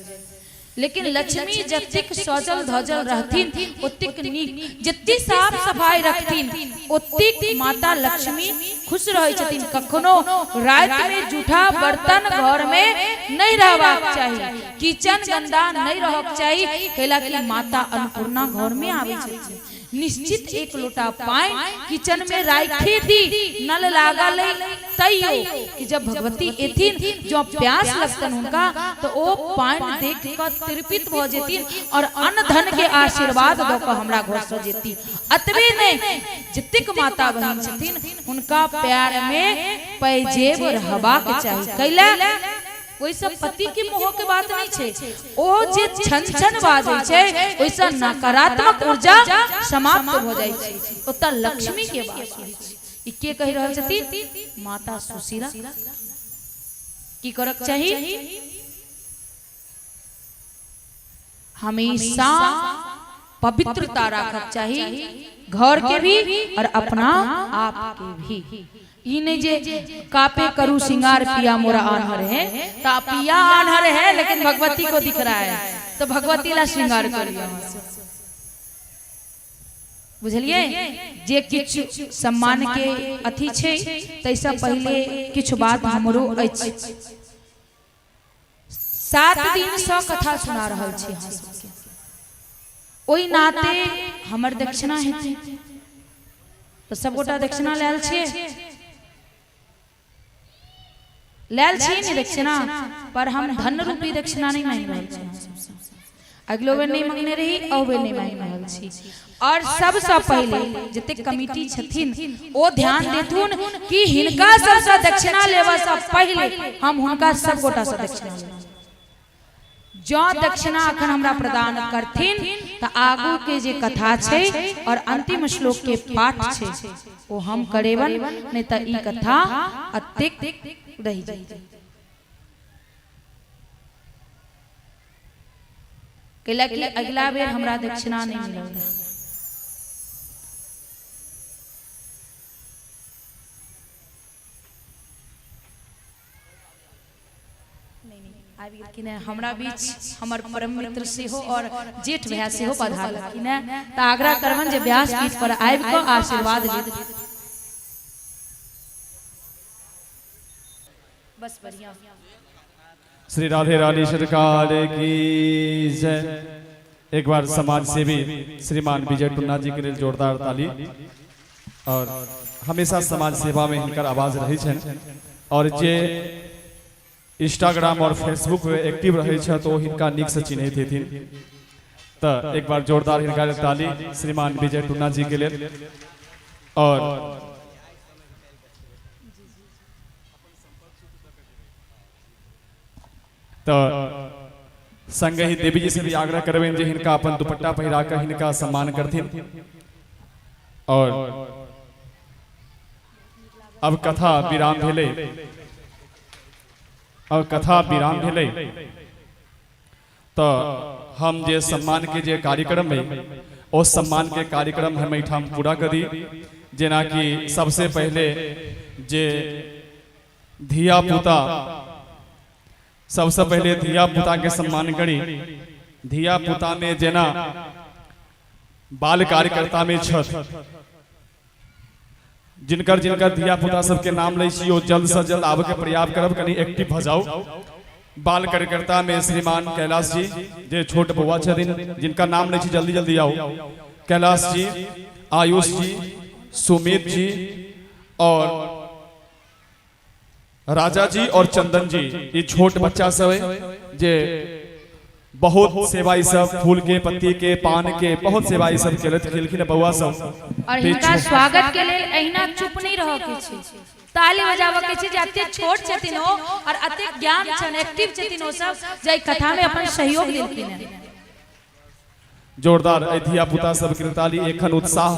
लेकिन लक्ष्मी जतेक सजल धजल रहथिन ओतेक नीक, जते साफ सफाई रखथिन ओतेक माता लक्ष्मी खुश रहै छथिन। कखनो राति में जूठा बर्तन घर में नहीं रहबाक चाही, किचन गंदा नहीं रहक चाही, कैला कि माता अन्नपूर्णा घर में आबै छथिन। निश्चित एक लोटा पानि किचन में राखी दी, नल लागल है तैयो कि जब भगवती एथिन जो प्यास लगतन हुनका तो ओ पानि देख के तृप्त भ जेथिन और अन्न धन के आशीर्वाद द के हमरा घर से जेती। अतबे नहीं, जतेक माता बहन छथिन हुनका प्यार में पैजेब रहबाक चाही। कैला ओहिसँ पति के मोह के बात नहीं छै, ओ जे छन छन बाजै छै ओहिसँ नकारात्मक ऊर्जा समाप्त भ जाइ छै, ओतऽ लक्ष्मी के वास होइ छै। ई के कहि रहल छथिन? माता सुशीला। की करक चाही? हमेशा पवित्रता राखक चाही, घर के भी और अपना आप के भी। ई नहीं जे कापे करू सिंगार पिया मोरा आन्हर है, तो पिया आन्हर है लेकिन भगवती को दिख रहा है तो भगवती ला श्रृंगार करियो। बुझलिए जे किछु सम्मान के अथी छै तैसँ पहिले किछु बात हमरो अछि। 7 दिनसँ कथा सुना रहल छी अहाँ सबके, ओहि नाते हमर दक्षिणा हेतै तऽ सबगोटा दक्षिणा लायल छियै, लायल छियै ने दक्षिणा? पर हम धन रूपी दक्षिणा नहीं मांगि रहल छी अहाँ सबसँ। अगिलो बेर नहीं मांगने रही, अहू बेर नहीं मांगि रहल छी। और सबसँ पहिले जतेक कमिटी छथिन ओ ध्यान देथुन कि हिनका सबसँ दक्षिणा लेबऽसँ पहिले हम हुनका सब गोटासँ दक्षिणा लेब। जँ दक्षिणा अखन हमरा प्रदान करथिन तऽ आगू के जे कथा छै और अंतिम श्लोक के पाठ छै ओ हम करेबन, नहीं तऽ ई कथा अतेक रहि जेतै। कैला कि अगिला बेर हमरा दक्षिणा नहीं मिलल रहे। आबि गेलखिन हेँ हमरा बीच हमर परम मित्र सेहो और जेठ भैया सेहो पधारलखिन हेँ, तऽ आग्रह करबनि जे व्यासपीठ पर आबि कऽ आशीर्वाद लेत। बस बढ़िया। श्री राधे रानी सरकार की जय। एक बार समाज सेवी श्रीमान विजय टुन्ना जी के लिए जोरदार ताली। और हमेशा समाज सेवा में हिनकर आवाज रही छनि और जे इंस्टाग्राम और फेसबुक में एक्टिव रहे छथि तो हिनका नीक से चिन्हैत हेथिन। तो एक बार जोरदार हिनका लेल ताली श्रीमान विजय टुन्ना जी के लेल। और तो संगे ही देवी जी से भी आग्रह करबनि जे हिनका अपन दुपट्टा पहिरा कऽ हिनका सम्मान करथिन। और अब कथा विराम भेलै, अब कथा विराम भेलै तो हम जे सम्मान के जे कार्यक्रम है ओ सम्मान के कार्यक्रम हम एहिठाम पूरा करी। जेनाकि सबसे पहले जे धिया पुता, सबसे पहले धिया पुता के सम्मान करी। धिया पुता में जेना बाल कार्यकर्ता में छथि, जिनकर जिनकर धिया पुता सबके नाम लै छी ओ जल्द से जल्द आबे के प्रयास करब, कनी एक्टिव भ जाउ। बाल कार्यकर्ता में श्रीमान कैलाश जी जे छोट बौआ छथिन, जिनका नाम लै छी जल्दी जल्दी आउ। कैलाश जी, आयुष जी, सुमित जी और राजा जी और चंदन जी, ये छोट बच्चा सब है जे बहुत सेवा ई सब फूल के पत्ती के पान के बहुत सेवा ई सब केलथि केलखिन बौआ सब। और हिनका स्वागत के लेल एहिना चुप नहीं रह के छै, ताली बजाबऽ के छै जे एतेक छोट छथिन ओ और एतेक ज्ञान छनि, एक्टिव छथिन ओ सब जे एहि कथा में अपन सहयोग देलखिन हेँ। जोरदार एहि धिया पुता सबके ताली। एखन उत्साह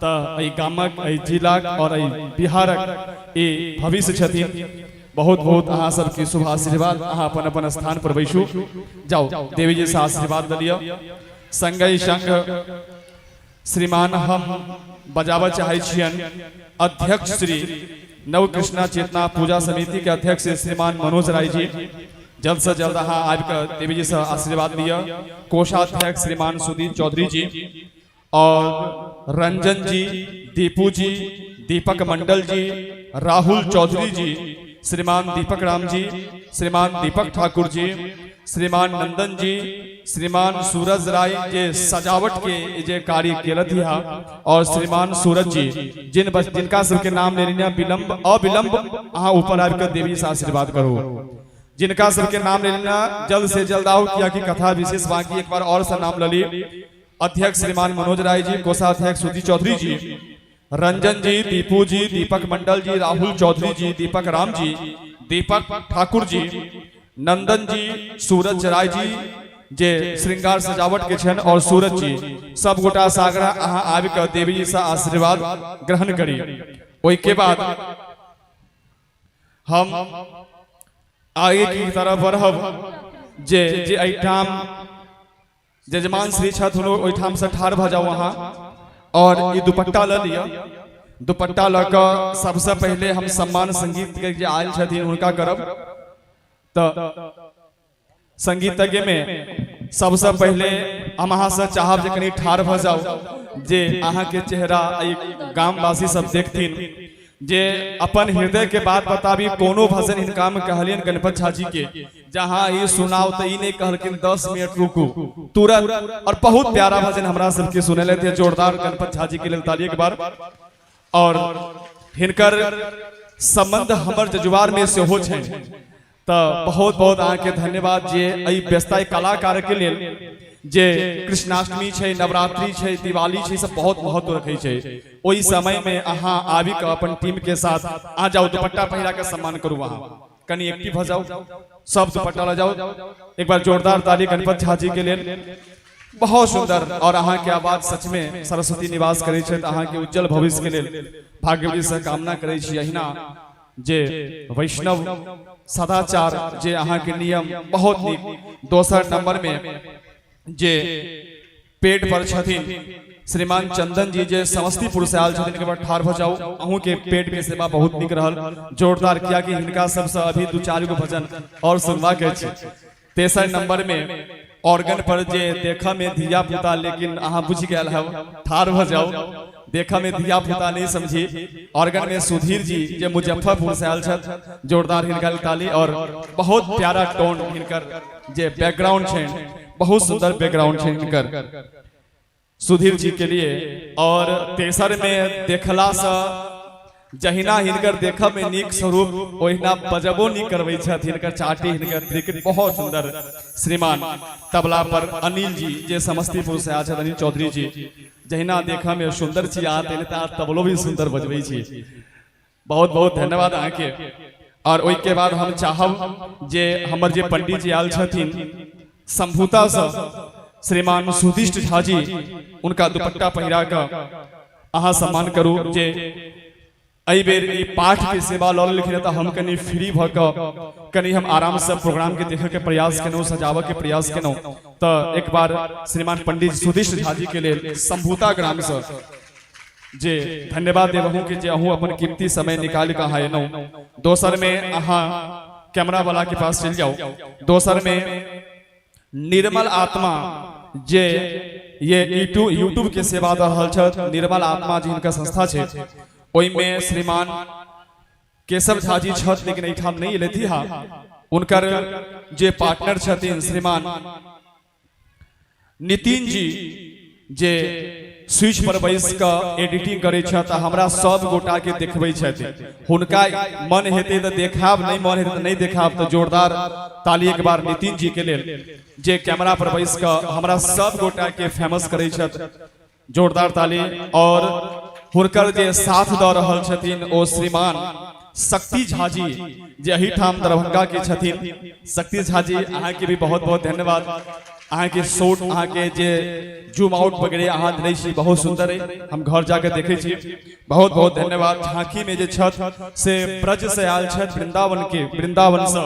तऽ एहि गामक, एहि जिलाक और एहि बिहारक ई भविष्य छथिन। बहुत बहुत अहाँ सबके शुभ आशीर्वाद। अहाँ अपन अपन स्थान पर बैसू, जाउ देवी जी से आशीर्वाद लऽ लिअ। संगहि संग श्रीमान हम बजाबऽ चाहै छियनि अध्यक्ष श्री नव कृष्णा चेतना पूजा समिति के अध्यक्ष श्रीमान मनोज राय जी जल्द से जल्द अहाँ आबि कऽ देवी जी से आशीर्वाद लिअ। कोषाध्यक्ष श्रीमान सुधीर चौधरी जी और रंजन जी, दीपू जी, दीपक मंडल जी, राहुल चौधरी जी, श्रीमान दीपक राम जी, श्रीमान दीपक ठाकुर जी, श्रीमान नंदन जी, श्रीमान सूरज राय जे सजावट के जे कार्य केलथि हा और श्रीमान सूरज जी जिन बस जिनका सबके नाम लेने विलंब अविलंब अहाँ ऊपर आबि कऽ देवी से आशीर्वाद करू। जिनका सबके नाम लेना जल्द से जल्द आओ, कियाकि कथा विशेष बाकी। एक बार और से नाम लली। अध्यक्ष श्रीमान मनोज राय जी, कोषाध्यक्ष सुधी चौधरी जी, रंजन जी, दीपू जी, दीपक मंडल जी, राहुल चौधरी जी, दीपक राम जी, दीपक ठाकुर जी, नंदन जी, सूरज राय जी जे श्रृंगार सजावट के छनि और सूरज जी, सब गोटा सागर अहाँ आबि कऽ देवी जी से आशीर्वाद ग्रहण करी। ओहिके बाद हम आगे की तरफ बढ़ब। जे जे एहिठाम जजमान श्री छथि ओहिठाम से ठाढ़ भऽ जाउ अहाँ और ई दुपट्टा लऽ लिअ। दुपट्टा लऽ कऽ सबसँ पहिले हम सम्मान संगीत के जे आयल छथिन हुनका करब। तऽ संगीतज्ञ में सबसँ पहिले हम अहाँसँ चाहब जे कनि ठाढ़ भऽ जाउ, जे अहाँके चेहरा एहि गामवासी सब देखथिन, जे अपन हृदय के बात बताबी। कोनो भजन हिनका में कहलियनि गणपत झा जी के जहाँ ई सुनाओ तऽ ई नहीं कहलखिन 10 मिनट रुकू, तुरंत और बहुत प्यारा भजन हमरा सबके सुनेले थे। जोरदार गणपत झा जी के लेल ताली एक बार। और हिनकर संबंध हमर जजुआर में सेहो छनि, तऽ बहुत बहुत अहाँके धन्यवाद जे एहि व्यस्तता कलाकार के लेल जे कृष्णाष्टमी छै, नवरात्रि छै, दिवाली छै, सब बहुत महत्व रखै छै, ओहि समय में अहाँ आबि कऽ अपन टीम के साथ आ जाउ, दुपट्टा पहिरा के सम्मान करू। अहाँ कनि एक्टिव भऽ जाउ, सब दुपट्टा लऽ जाउ। एक बार जोरदार ताली गणपत झा जी के लेल। बहुत सुंदर और अहाँ के आवाज सच में सरस्वती निवास करै छै। अहाँ के उज्जवल भविष्य के लेल भाग्यवती से कामना करै छी। अहिना जे वैष्णव सदाचार जे अहाँ के नियम बहुत नीक। दोसर नंबर में जे पेट पर छथिन श्रीमान चंदन जी जे समस्तीपुर से आयल छथिन, एक बार ठाढ़ भऽ जाउ। अहूँ के पेट के सेवा बहुत नीक रहल, जोरदार, कियाकि हिनका सबसँ अभी दू चारि गो भजन और सुनबा के छै। तेसर नंबर में ऑर्गन पर जे देखऽ में धिया पुता, लेकिन अहाँ बुझि गेल हब, ठाढ़ भऽ जाउ। देखऽ में धिया पुता नहीं समझी। ऑर्गन में सुधीर जी जे मुजफ्फरपुर से आयल छथि, जोरदार हिनका ताली। और बहुत प्यारा टोन हिनकर जे बैकग्राउंड छै, बहुत सुंदर बैकग्राउंड छै हिनकर सुधीर जी के लिए। और तेसर में देखला से जहिना हिनकर देखऽ में नीक स्वरूप, ओहिना बजबो नीक करबै छथि। हिनकर चाटी, हिनकर त्रिकट बहुत सुंदर। श्रीमान तबला पर अनिल जी जे समस्तीपुर से आयल छथि, अनिल चौधरी जी, जहिना देखऽ में सुंदर छी अहाँ, तहिना तबलो भी सुंदर बजबै छी। बहुत बहुत धन्यवाद अहाँके। और ओहिके बाद हम चाहब जे हमर जे पंडित जी आयल छथिन शंभुतासँ श्रीमान सुदिष्ट झा जी, उनका दुपट्टा पहिरा कऽ अहाँ सम्मान करू। जे एहि बेर ई पाठ के सेवा लऽ लेलखिन तऽ हम कनि फ्री भऽ कऽ कनि हम आरामसँ प्रोग्रामके देखयके प्रयास केलहुँ, सजाबऽके प्रयास केलहुँ। तऽ एक बार श्रीमान पंडित सुदिष्ट झा जी के लेल शंभुता ग्रामसँ जे धन्यवाद देब अहूँ के जे अहूँ अपन कीमती समय निकालि कऽ अहाँ एलहुँ। दोसर में अहाँ कैमरा वाला के पास चलि जाउ। दोसर में निर्मल आत्मा जे ये यूट्यूब के सेवा दऽ रहल छथि, निर्मल आत्मा जी हिनकर संस्था छै, ओहिमे श्रीमान केशव झा जी छथि, लेकिन एहिठाम नहि एलथि हा। हुनकर जे पार्टनर छथिन श्रीमान नितिन जी जे स्विच पर बैस कऽ एडिटिंग करै छथि आ हमरा सब गोटा के देखबै छथि। हुनका मन हेतै तऽ देखाब, नहि मन हेतै तऽ नहि देखाब। तऽ जोरदार ताली एक बार नितिन जी के लेल जे कैमरा पर बैस कऽ हमरा सब गोटा के फेमस करै छथि, जोरदार ताली। और हुनकर जे साथ दऽ रहल छथिन ओ श्रीमान शक्ति झा जी जे एहिठाम दरभंगा के छथिन। शक्ति झा जी, अहाँके भी बहुत बहुत धन्यवाद। अहाँके शॉट, अहाँके जे जूम आउट वगैरह अहाँ दै छी, बहुत सुंदर है, हम घर जाके देखै छी। बहुत बहुत धन्यवाद। झांकी में जे छथि से ब्रज से आयल छथि, वृंदावन के, वृंदावन से,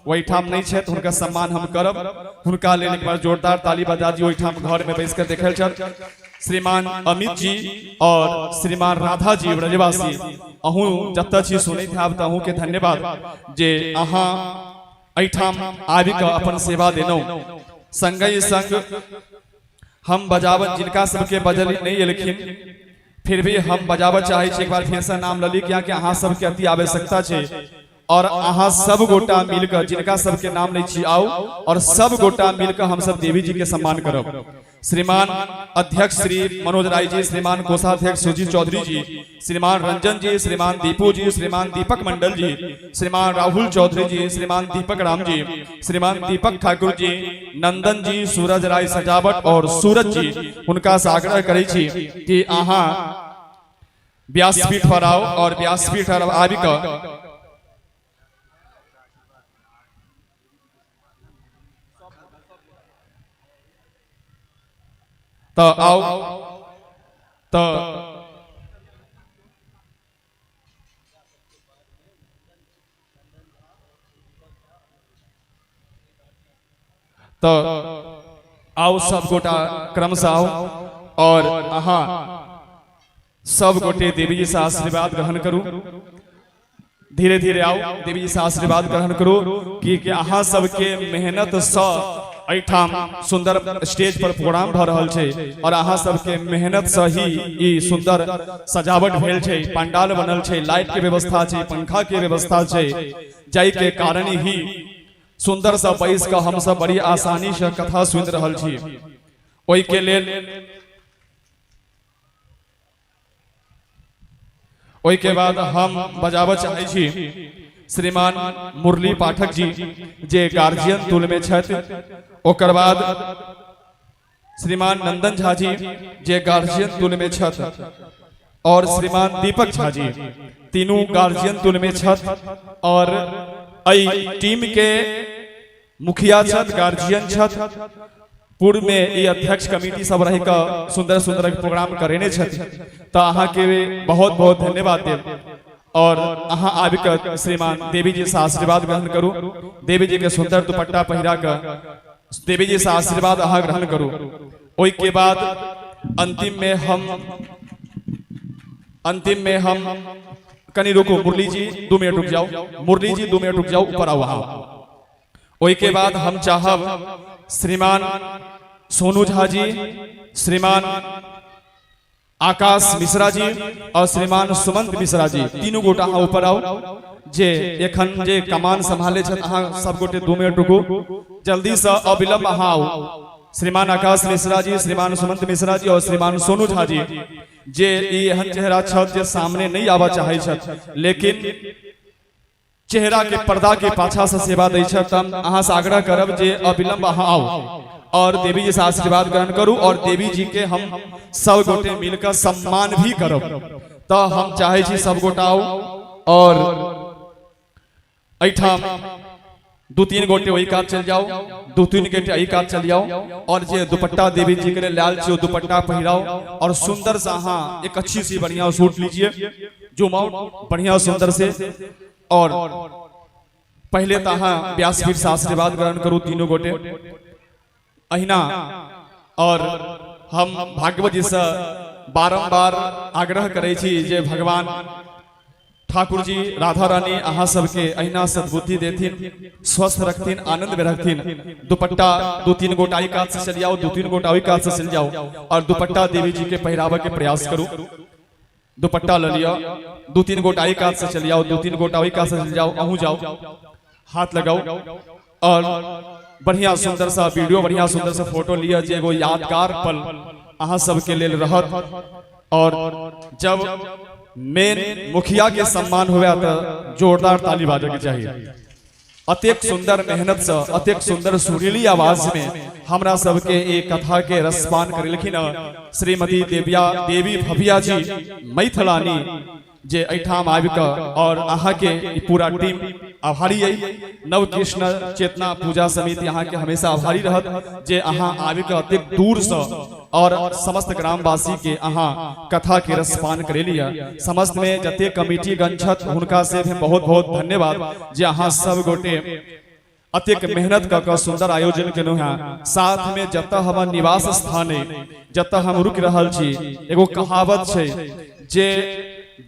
ओहिठाम नहि छथि, हुनका सम्मान हम करब। हुनका लेल एक बार जोरदार ताली बजा जी। ओहिठाम घर में बैस के देखल छथि श्रीमान अमित जी और श्रीमान राधा जी ब्रजवासी। अहूँ जतऽ छी सुनैत हैब, तऽ अहूँके धन्यवाद जे अहाँ एहिठाम आबि कऽ अपन सेवा देलहुँ। संगहि संग हम बजाबऽ जिनका सबके बजल नहि एलखिन फिर भी हम बजाबऽ चाहै छी, एक बार फेरसँ नाम लली, कियाकि अहाँ सबके अति आवश्यकता छै। और अहाँ सब गोटा मिलकर जिनका सबके नाम लै छी आउ और सब गोटा मिलकर हम सब देवी जी के सम्मान करब। श्रीमान अध्यक्ष श्री मनोज राय जी, श्रीमान कोषाध्यक्ष सुजीत चौधरी जी, श्रीमान रंजन जी, श्रीमान दीपू जी, श्रीमान दीपक मंडल जी, श्रीमान राहुल चौधरी जी, श्रीमान दीपक राम जी, श्रीमान दीपक ठाकुर जी, नंदन जी, सूरज राय सजावट और सूरज जी, हुनका से आग्रह करै छी कि अहाँ व्यासपीठ पर आउ और व्यासपीठ पर आबि कऽ तऽ आउ। तऽ तऽ आउ सब गोटा क्रमसँ आउ और अहाँ सब गोटे देवी जी से आशीर्वाद ग्रहण करू। धीरे धीरे आओ, देवी जी से आशीर्वाद ग्रहण करू कि अहाँ सबके मेहनत सँ एहिठाम सुंदर स्टेज पर प्रोग्राम भऽ रहल छै और अहाँ सबके मेहनत सँ ही ई सुंदर सजावट भेल छै, पंडाल बनल छै, लाइट के व्यवस्था छै, पंखा के व्यवस्था छै, जाहि के कारण ही सुंदर सँ बैस कऽ हमसब बड़ी आसानी सँ कथा सुनि रहल छी। ओहि के लेल ओहिके बाद हम बजाबऽ चाहै छी श्रीमान मुरली पाठक जी जे गार्जियन तुल में छथि, ओकर बाद श्रीमान नंदन झा जी जे गार्जियन तुल में छथि और श्रीमान दीपक झा जी, तीनू गार्जियन तुल में छथि और एहि टीम के मुखिया छथि, गार्जियन छथि। पूर्व में ई अध्यक्ष कमिटी सब रहि कऽ सुंदर सुंदर प्रोग्राम करेने छथि, तऽ अहाँके बहुत बहुत धन्यवाद देब और अहाँ आबि कऽ श्रीमान देवी जी से आशीर्वाद ग्रहण करू। देवी जी के सुंदर दुपट्टा पहिरा कऽ देवी जी से आशीर्वाद अहाँ ग्रहण करू। ओहिके बाद अंतिम में हम कनि रुकू मुरली जी, 2 मिनट रुक जाओ मुरली जी, 2 मिनट रुक जाओ, ऊपर आओ अहाँ। ओहिके बाद हम चाहब श्रीमान सोनू झा जी, श्रीमान आकाश मिश्रा जी और श्रीमान सुमंत मिश्रा जी, तीनू गोटा अहाँ ऊपर आओ। जे एखन जे कमान संभाले छथि, अहाँ सब गोटे 2 मिनट रुकू, जल्दी से अविलंब अहाँ आओ। श्रीमान आकाश मिश्रा जी, श्रीमान सुमंत मिश्रा जी और श्रीमान सोनू झा जी, जे ई एहन चेहरा छथि जे सामने नहीं आबऽ चाहै छथि, लेकिन चेहरा के पर्दा के पाछा से सेवा दै छथि। तऽ हम अहाँ से आग्रह करब जे अविलंब अहाँ आउ और देवी जी से आशीर्वाद ग्रहण करू और देवी जी के हम सब गोटे मिलकर सम्मान भी करब। तऽ हम चाहै छी सब गोटा आउ और एहिठाम 2-3 गोटे ओहि कात चलि जाओ, 2-3 गोटे एहि कात चलि जाओ और जे दुपट्टा देवी जी के लिए लाल छी ओ दुपट्टा पहिराओ और सुंदर से अहाँ एक अच्छी सी बढ़िया सूट लीजिए, जुमाओ बढ़िया सुंदर से। और पहले तो अहाँ व्यासपीठ से आशीर्वाद ग्रहण करू तीनों गोटे अहिना। और हम भागवत जी से बारंबार आग्रह करै छी जे भगवान ठाकुर जी राधा रानी अहाँ सबके अहिना सद्बुद्धि देथिन, स्वस्थ रखथिन, आनंद में रखथिन। दुपट्टा 2-3 गोटा एहि कात से चलि जाओ, 2-3 गोटा ओहि कात से चलि जाओ और दुपट्टा देवी जी के पहिराबऽ के प्रयास करू। दुपट्टा ल लिअ, 2-3 गोटा एहि कात से चलि जाओ, 2-3 गोटा ओहि कात से चलि जाओ, अहूँ जाओ, हाथ लगाओ और बढ़िया सुंदर सा वीडियो, बढ़िया सुंदर सा फोटो लिअ जे एगो यादगार पल अहाँ सबके लेल रहत। और जब मेन मुखिया के सम्मान हुए तो जोरदार ताली बाजे के चाहिए। अतेक सुंदर मेहनत से, अतेक सुंदर सुरीली आवाज में हमरा सबके एक कथा के रसपान करेलखिन श्रीमती देवी भविया जी मैथिलानी, जे एहिठाम आबि कऽ और अहाँके ई पूरा टीम आभारी अइ। नव कृष्ण चेतना पूजा समिति अहाँके हमेशा आभारी रहत जे अहाँ आबि कऽ अतेक दूरसँ और समस्त ग्रामवासी के अहाँ कथा के रसपान करेलिए। समस्त में जते कमिटी गण छथि हुनका से भी बहुत बहुत धन्यवाद जे अहाँ सब गोटे अतेक मेहनत कऽ कऽ सुंदर आयोजन केलहुँ हेँ। साथ में जतऽ हमर निवास स्थान अइ, जतऽ हम रुकि रहल छी, एगो कहावत छै जे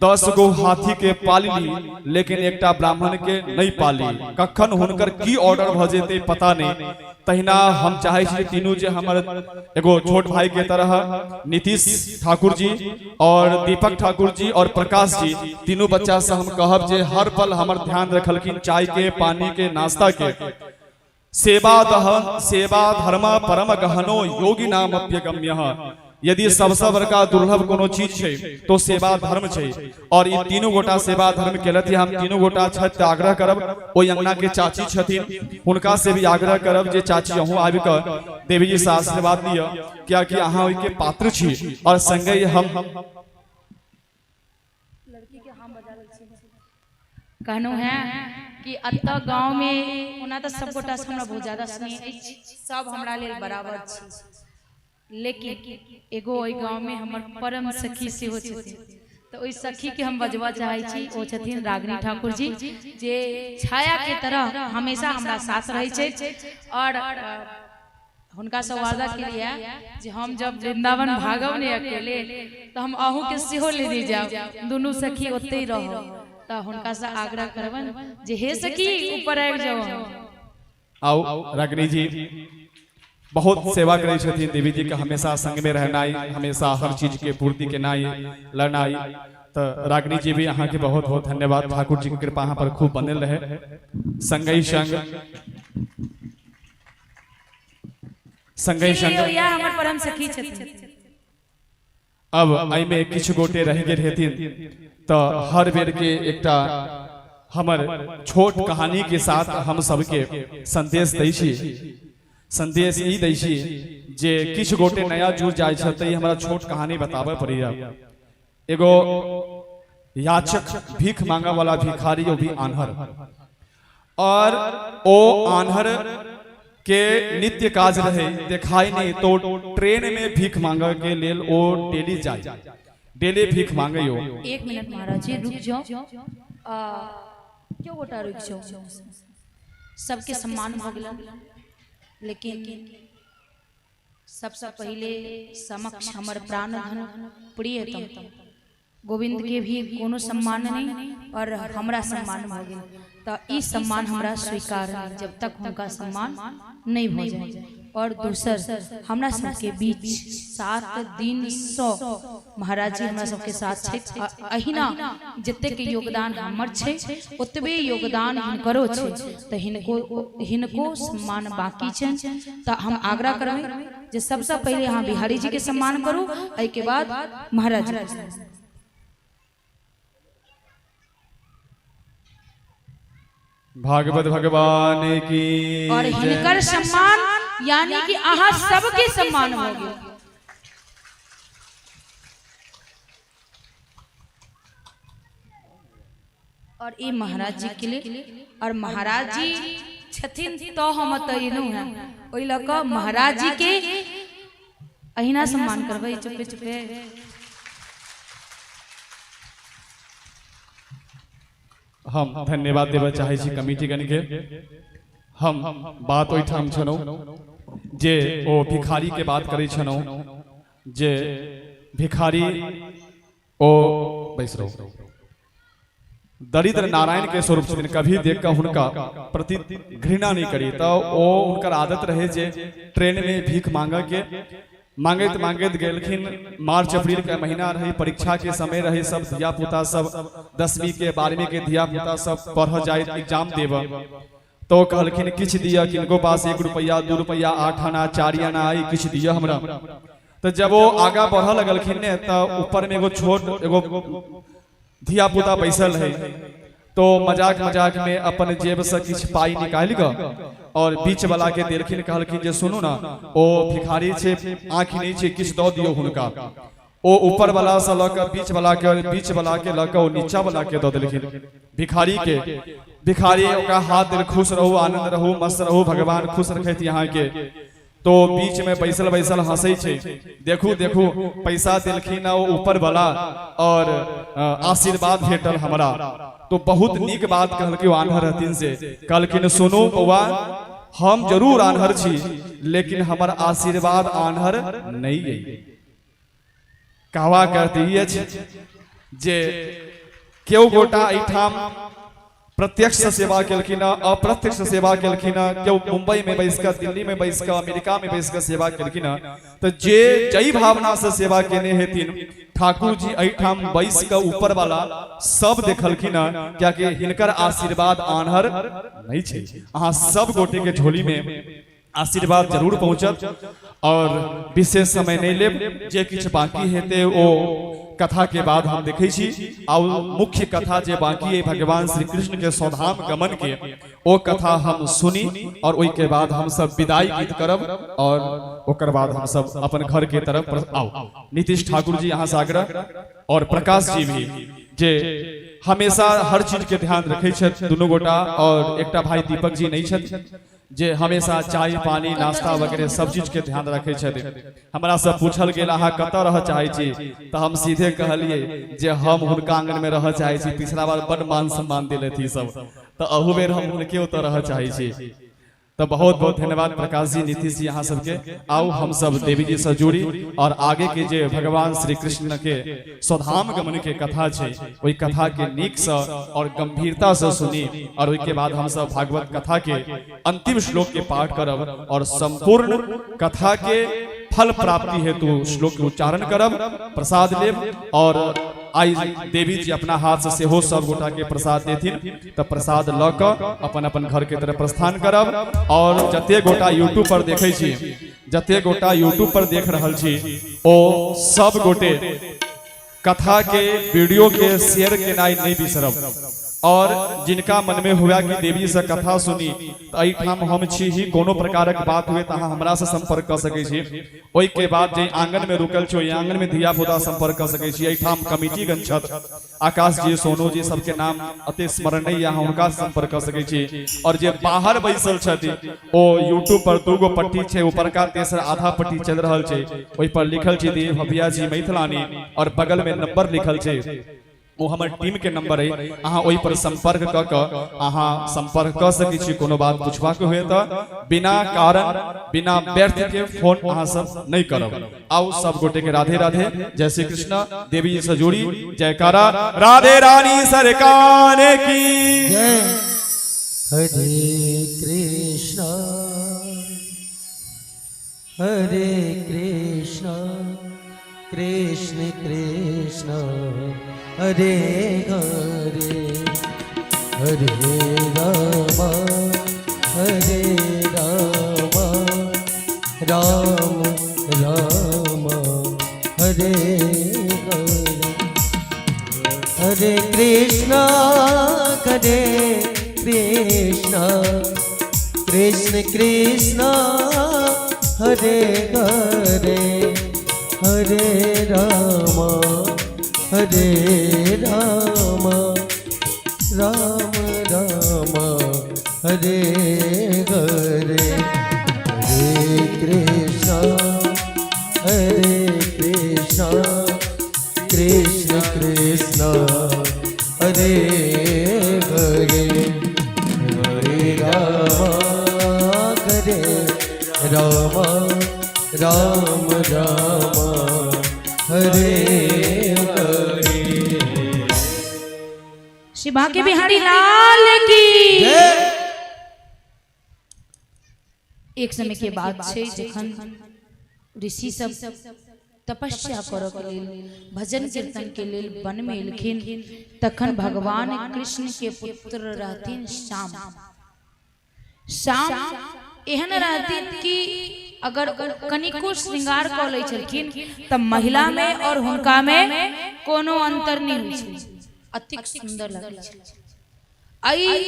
10 गो हाथी के पाली ली लेकिन एकटा ब्राह्मण के नहीं पाली। कखन हुनकर की ऑर्डर भ जेतै पता नहीं। तहिना हम चाहे छी तीनू जे हमर एगो छोट भाई के तरह नीतीश ठाकुर जी और दीपक ठाकुर जी और प्रकाश जी तीनू बच्चा से हम कहब जे हर पल हमर ध्यान रखलखिन, चाय के, पानी के, नाश्ता के। सेवा दहन सेवा धर्म परम गहनो योगी नाम अप्यगम्य। यदि सबसे बड़का दुर्लभ कोनो चीज छै तो सेवा धर्म छै और ई तीनू गोटा सेवा धर्म केलथि। हम तीनू गोटा छथि आग्रह करब, ओहि अंगना के चाची छथिन हुनका से भी आग्रह करब जे चाची अहूँ आबि कऽ देवी जी से आशीर्वाद लिअ, कियाकि अहाँ ओहिके पात्र छी। और संगे हम कहलहुँ हेँ कि एतऽ गाँवमे ओना तऽ सब गोटासँ हमरा बहुत ज्यादा स्नेह अछि, सब हमरा लेल बराबर छी, लेकिन एगो ओहि गाँवमे हमर परम सखी सेहो छथिन, तऽ ओहि सखीके हम बजबऽ चाहै छी। ओ छथिन रागिनी ठाकुर जी, जे छायाके तरह हमेशा हमरा साथ रहै छथि। आओर हुनकासँ वादा केलियै जे हम जब वृंदावन भागब ने अकेले तऽ हम अहूँके सेहो लेने जायब, दुनू सखी ओतहि रहब। तऽ हुनकासँ आग्रह करबनि जे हे सखी ऊपर आबि जाउ। आउ रागिनी जी बहुत सेवा करै छथिन देवी जी के, हमेशा संग में रहनाइ, हमेशा हर चीज के पूर्ति केनाइ, लड़नाइ। तऽ रागिनी जी भी अहाँ के बहुत बहुत धन्यवाद। ठाकुर जी के कृपा अहाँ पर खूब बनल रहे। संगहि संग संगहि संग इएह हमर परम सखी छथिन। अब एहिमे किछु गोटे रहि गेल हेथिन तऽ हर बेर के एकटा हमर छोट कहानी के साथ हम सबके संदेश दै छी। संदेश ई दै छी जे किछु गोटे नया जुड़ जाइ छथि तऽ ई हमरा छोट कहानी बताबऽ पड़ैया। एगो याचक, भीख मांगे वाला भिखारी, वो भी आन्हर, और ओ आन्हर के नित्य काज रहे, देखाई नहीं, तो ट्रेन में भीख मांगे के लेल ओ डेली जाए, डेली भीख मांगे ओ। एक मिनट महाराज जी रुक जाओ, क्यों गोटा रुक जाओ, सबके सम्मान भऽ गेल, लेकिन सबसँ पहिले समक्ष हमर प्राणधन प्रियतम गोविंद के भी कोनो सम्मान नहीं और हमरा सम्मान भऽ गेल, तऽ ई सम्मान हमरा स्वीकार नहीं जब तक हुनका सम्मान नहीं भऽ जाए। और दोसर हमरा सबके बीच 7 दिनसँ महाराज जी हमरा सबके साथ छथि, अहिना जतेक योगदान हमर छै ओतबे योगदान हिनकरो छै, तऽ हिनको सम्मान बाकी छनि। तऽ हम आग्रह करबै जे सबसँ पहिले अहाँ बिहारी जी के सम्मान करू, एहिके बाद महाराज जी के सम्मान। भागवत भगवान की और हिनकर सम्मान यानी कि अहाँ सबके सम्मान हो गेल। और ई महाराज जी के लिए, और महाराज जी छथिन तो हम एतऽ एलहुँ हेँ, ओहि लऽ कऽ महाराज जी के अहिना सम्मान करबै चुपे चुपे। हम धन्यवाद देबऽ चाहै छी कमिटीगण के। हम बात ओहिठाम छलहुँ जे ओ भिखारी के बात करै छलहुँ जे भिखारी ओ बैस रहू दरिद्र नारायण के स्वरूप छथिन, कभी देख कऽ हुनका प्रति घृणा नहीं करी। तऽ ओ हुनकर आदत रहे जे ट्रेन में भीख मांगऽ के, मांगैत मांगैत गेलखिन। मार्च अप्रैल के महीना रहे, परीक्षा के समय रहे, सब धिया पुता सब 10वीं के 12वीं के धिया पुता सब पढ़ जाइत एग्जाम देबऽ। तो कहलखिन किछु दिअ, किनको पास 1 रुपैआ 2 रुपैआ 8 आना 4 आना आई किछु दिअ हमरा। तो जब वो आगा बढ़ऽ लगलखिन ने तऽ ऊपर में एगो छोट एगो धिया पुता बैसल है, तो मजाक मजाक में अपन जेब से किछु पाई निकालि कऽ और बीच वाला के देलखिन। कहलखिन जे सुनू ना, ओ भिखारी छै, आँखि नहि छै, किछु दऽ दियौ हुनका। ओ ऊपर वाला से लऽ कऽ बीच वाला के, बीच वाला के लऽ कऽ ओ नीचा वाला के दऽ देलखिन भिखारी के। भिखारी ओकरा हाथ देल, खुश रहू, आनंद रहू, मस्त रहू, भगवान खुश रखैत यहाँ के। तो बीच में बैसल बैसल हंसै छै, देखू देखू पैसा देलखिन ओ ऊपर वाला और आशीर्वाद भेटल हमरा। तो बहुत नीक बात कहलकै ओ आन्हर रहथिन से, कहलखिन सुनू बौआ, हम जरूर आन्हर छी लेकिन हमर आशीर्वाद आन्हर नहीं अइ। कहवा करती अछि जे केओ गोटा एहिठाम प्रत्यक्ष सेवा केलखिन, अप्रत्यक्ष सेवा केलखिन, केओ मुंबई में बैस कऽ, दिल्ली में बैस कऽ, अमेरिका में बैस कऽ सेवा केलखिन। तऽ जे जई भावना से सेवा केने हेथिन, ठाकुर जी एहिठाम बैस कऽ ऊपर वाला सब देखलखिन, कियाकि हिनकर आशीर्वाद आन्हर नहीं छै। अहाँ सब गोटे के झोली में आशीर्वाद जरूर पहुंचत। और विशेष समय नहीं लेब, जे किछु बाकी हेतै ओ कथा के बाद हम देखै छी। आ मुख्य कथा जे बाकी है भगवान श्री कृष्ण के सौधाम गमन के, ओ कथा हम सुनी और ओहि के बाद हम सब विदाई गीत करब और ओकर बाद हम सब अपन घर के तरफ। आओ नीतीश ठाकुर जी, यहाँ से आग्रह, और प्रकाश जी भी जे हमेशा हर चीज के ध्यान रखे छथि दुनू गोटा, और एकटा भाई दीपक जी नहीं छथि जे हमेशा चाय पानी नाश्ता वगैरह सब चीज के ध्यान रखे छथि। हमरा से पूछल गेल अहाँ कतऽ रहऽ चाहै छी, तऽ हम सीधे कहलियै जे हम हुनका आंगन में रहऽ चाहै छी। पिछला बार बड मान सम्मान दिलथि ई सब, तऽ अहू बेर हम हुनके ओतऽ रहऽ चाहै छी। तऽ बहुत बहुत धन्यवाद प्रकाश जी, नीतीश जी, अहाँ सबके। आउ हम सब देवी जी से जुड़ी और आगे के जे भगवान श्री कृष्ण के स्वधाम गमन के कथा छै, ओहि कथा के नीक से और गंभीरता से सुनी और ओहि के बाद हम सब भागवत कथा के अंतिम श्लोक के पाठ करब और संपूर्ण कथा के फल प्राप्ति हेतु श्लोक के उच्चारण करब, प्रसाद लेब। और आई देवी जी अपना हाथ से सेहो सब गोटा के प्रसाद देथिन, तऽ प्रसाद लऽ कऽ अपन अपन घर के तरफ प्रस्थान करब। और जते गोटा यूट्यूब पर देखै छी, जते गोटा यूट्यूब पर देख रहल छी, ओ सब गोटे कथा के वीडियो के शेयर केनाइ नहि बिसरब। और जिनका मन में हुआ कि देवी से कथा सुनी, तऽ एहिठाम हम छी ही, कोनो प्रकारक बात हुए तऽ अहाँ हमरा से संपर्क कऽ सकै छी। ओहि के बाद जे आंगन में रुकल छी, ओहि आंगन में धिया पुता संपर्क कऽ सकै छी। एहिठाम कमिटीगण छथि, आकाश जी, सोनू जी, सबके नाम अते स्मरण नहीं, अहाँ हुनका से संपर्क कऽ सकै छी। और जे बाहर बैसल छथि, ओ यूट्यूब पर दूगो पट्टी छै, ऊपरका तेसर आधा पट्टी चलि रहल छै, ओहि पर लिखल छै देव भव्या जी मैथिलानी और बगल में नंबर लिखल छै, ओ हमर टीम के नंबर है। अहाँ ओहि पर संपर्क कऽ कऽ अहाँ संपर्क कऽ सकै छी। कोनो बात पूछबाक हुए तऽ बिना कारण, बिना व्यर्थ के फोन अहाँ सब नहीं करब। आओ सब गोटे के राधे राधे, जय श्री कृष्ण, देवी जी से जुड़ी जयकारा, राधे रानी सरकार की जय। हरे कृष्ण हरे कृष्ण कृष्ण कृष्ण हरे हरे, हरे राम हरे राम राम राम हरे हरे, हरे कृष्ण हरे कृष्ण कृष्ण कृष्ण हरे हरे, हरे राम हरे राम राम राम हरे हरे, हरे कृष्ण हरे कृष्ण कृष्ण कृष्ण हरे हरे, हरे राम हरे राम राम राम हरे हरे। श्री बांके बिहारी लाल की। एक समय के बात छै, जखन ऋषि सब तपस्या करऽ के लेल, भजन कीर्तन के लेल वन में एलखिन, तखन भगवान कृष्ण के पुत्र रहथिन श्याम। श्याम एहन रहथिन कि अगर ओ कनिको श्रृंगार कऽ लै छलखिन तऽ महिला में और हुनका में कोनो अंतर नहि होइ छलै, अतिक सुन्दर लगै छलै। एहि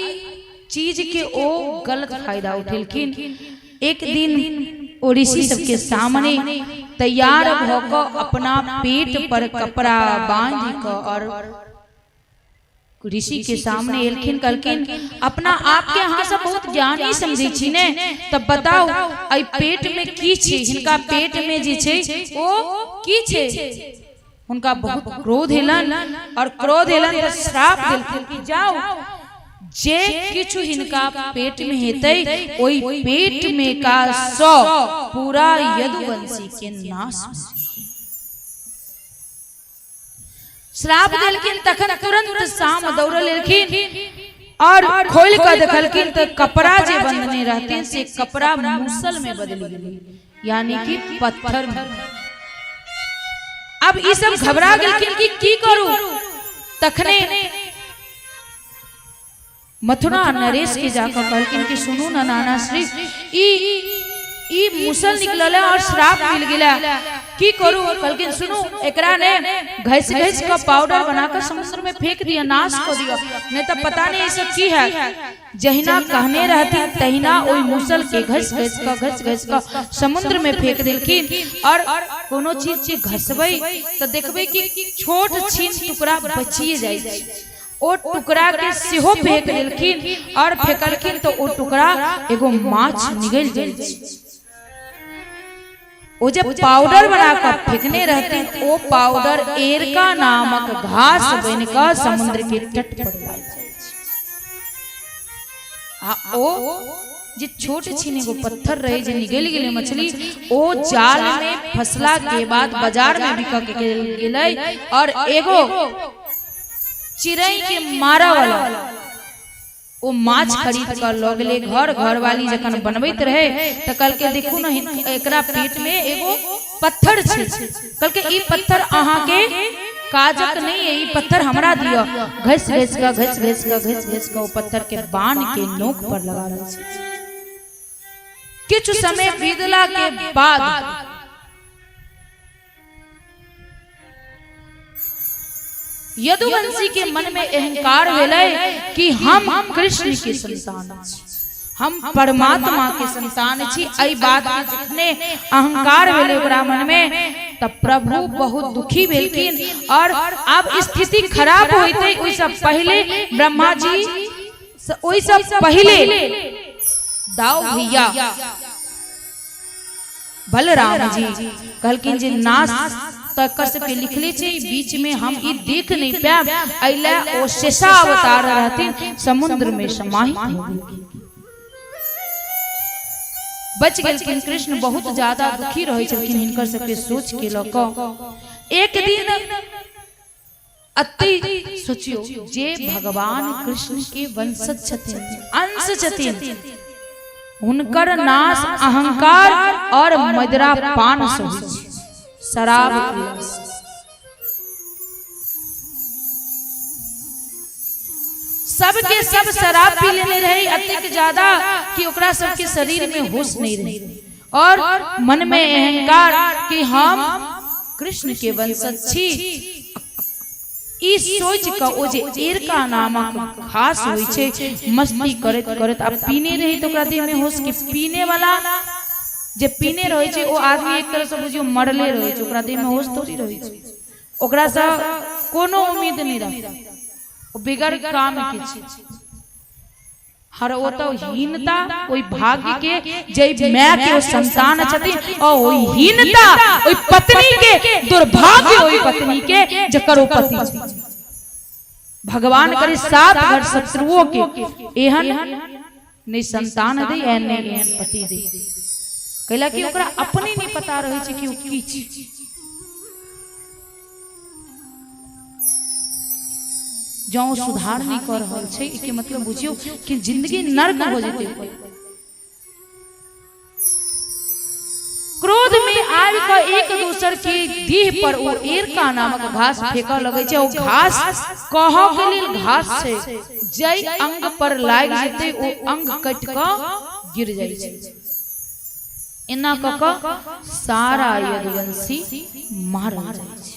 चीज के ओ गलत फायदा उठेलखिन। एक दिन ओ ऋषि सबके सामने तैयार भऽ कऽ अपना पेट पर कपड़ा बांधि कऽ और ऋषि के सामने एलखिन। कहलखिन, अपना आप के अहाँ सब बहुत ज्ञानी समझै छी ने, तऽ बताउ एहि पेट में की छै? हिनका पेट में जे छै ओ की छै? हुनका बहुत क्रोध एलन और क्रोध एलन तऽ श्राप देलखिन कि जाउ, जे किछु हिनका पेट में हेतै, ओहि पेट में का सौ पूरा यदुवंशी के नाश हो जेतै। श्राप देलखिन तखन तुरंत साम दौड़ल एलखिन और खोल कऽ देखलखिन तऽ कपड़ा जे बंधने रहथिन से कपड़ा मूसल में बदलि गेलै, यानी कि पत्थर में। अब ई सब घबरा गेलखिन कि की करू। तखने मथुरा नरेश के जाकर कहलखिन कि सुनू ना नाना श्री, ई ई मुसल निकलल है और श्राप मिल गेला, की करू? कहलखिन सुनू एकरा ने घस घस का पाउडर बनाकर समुद्र में फेंक दिया, नाश कर दिया, नहीं तो पता नहीं ई सब की है। जहिना कहने रहथिन तहिना ओहि मुसल के घस घस का घस घस का समुद्र में फेंक देलखिन। और कोनो चीज जे घसबै तो देखबै कि छोट छीन टुकड़ा बचिए जाइ छै, ओ टुकड़ा के सेहो फेंक देलखिन और फेंकलखिन तो ओ टुकड़ा एगो माछ निगल जाइ छै। ओ जब पाउडर बना कर फेंकने रहथिन ओ पाउडर एरका नामक घास बन कऽ समुद्र के तट पर लागि जाइ छै। आ ओ जे छोट छिन एगो पत्थर रहे जे निगल गेलै मछली, ओ जाल में फसला के बाद बाजार में बिक के गेलै और एगो चिड़ै के मारऽ वाला ओ माछ खरीद कऽ लऽ गेलै घर। घरवाली जखन बनबैत रहे तऽ कहलकै देखू ने एकरा पेट में एगो पत्थर छै। कहलकै ई पत्थर अहाँके काजक नहीं है, ई पत्थर हमरा दिअ। घसि घसि कऽ घसि घसि कऽ घसि घसि कऽ ओ पत्थर के बाण के नोक पर लगा दै छै। किछु समय बीतला के बाद यदुवंशी के मन में अहंकार भेलै कि हम कृष्ण के संतान छी, हम परमात्मा के संतान छी। एहि बात के जखने अहंकार भेलै ओकरा मन में तब प्रभु बहुत दुखी भेलखिन और आब स्थिति खराब होइते ओहिसँ पहिले ब्रह्मा जी ओहिसँ पहिले दाऊ भैया बलराम जी कहलखिन जे नाश तऽ एकर सबके लिखले छै, बीच में हम ई देख नहीं पायब, एहि ओ शेषावतार रहथिन समुद्र में समाहित हो गेलखिन, बच गेलखिन। कृष्ण बहुत ज्यादा दुखी रहै छलखिन हिनकर सबके सोच के लऽ कऽ। एक दिन अति सोचियो जे भगवान कृष्ण के वंशज छथिन, अंश छथिन, हुनकर नाश अहंकार और मदिरा पान से होइ छै, शराब पीला से। सबके सब शराब पी लेने रहे अतिक ज्यादा कि ओकरा सबके शरीर में होश नहीं रहे और मन में अहंकार कि हम कृष्ण के वंशज छी। ई सोच कऽ ओ जे एरका नामक घास होइ छै, मस्ती करैत करैत आ पीने रही तऽ ओकरा देह में होश के पीने वाला जे पीने रहै छै ओ आदमी एक तरह से बुझियौ मरले रहै छै, ओकरा देह में होश थोड़ी रहै छै, ओकरा से कोनो उम्मीद नहीं रहतै, ओ बिगर काम के छै। हर ओ तो हीनता ओहि भाग्य के जै माय के ओ संतान छथिन और ओहि हीनता ओहि पत्नी के दुर्भाग्य ओहि पत्नी के जकर ओ पति छै। भगवान करे सात घर शत्रुओं के एहन नहीं संतान दे एहन नहीं एहन पति दे, कैला कि ओकरा अपने नहीं पता रहै छै कि ओ की छै। जँ ओ सुधार नहि कऽ रहल छै एहिके मतलब बुझियौ कि जिंदगी नर्क हो जेतै ओकर। क्रोध में आबि कऽ एक दोसर के देह पर ओ एरका नामक घास फेंकऽ लगै छै। ओ घास कहऽ के लेल घास छै, जै अंग पर लागि जेतै ओ अंग कटि कऽ गिर जाइ छै। एना कऽ कऽ सारा यदुवंशी मारल जाइ छै।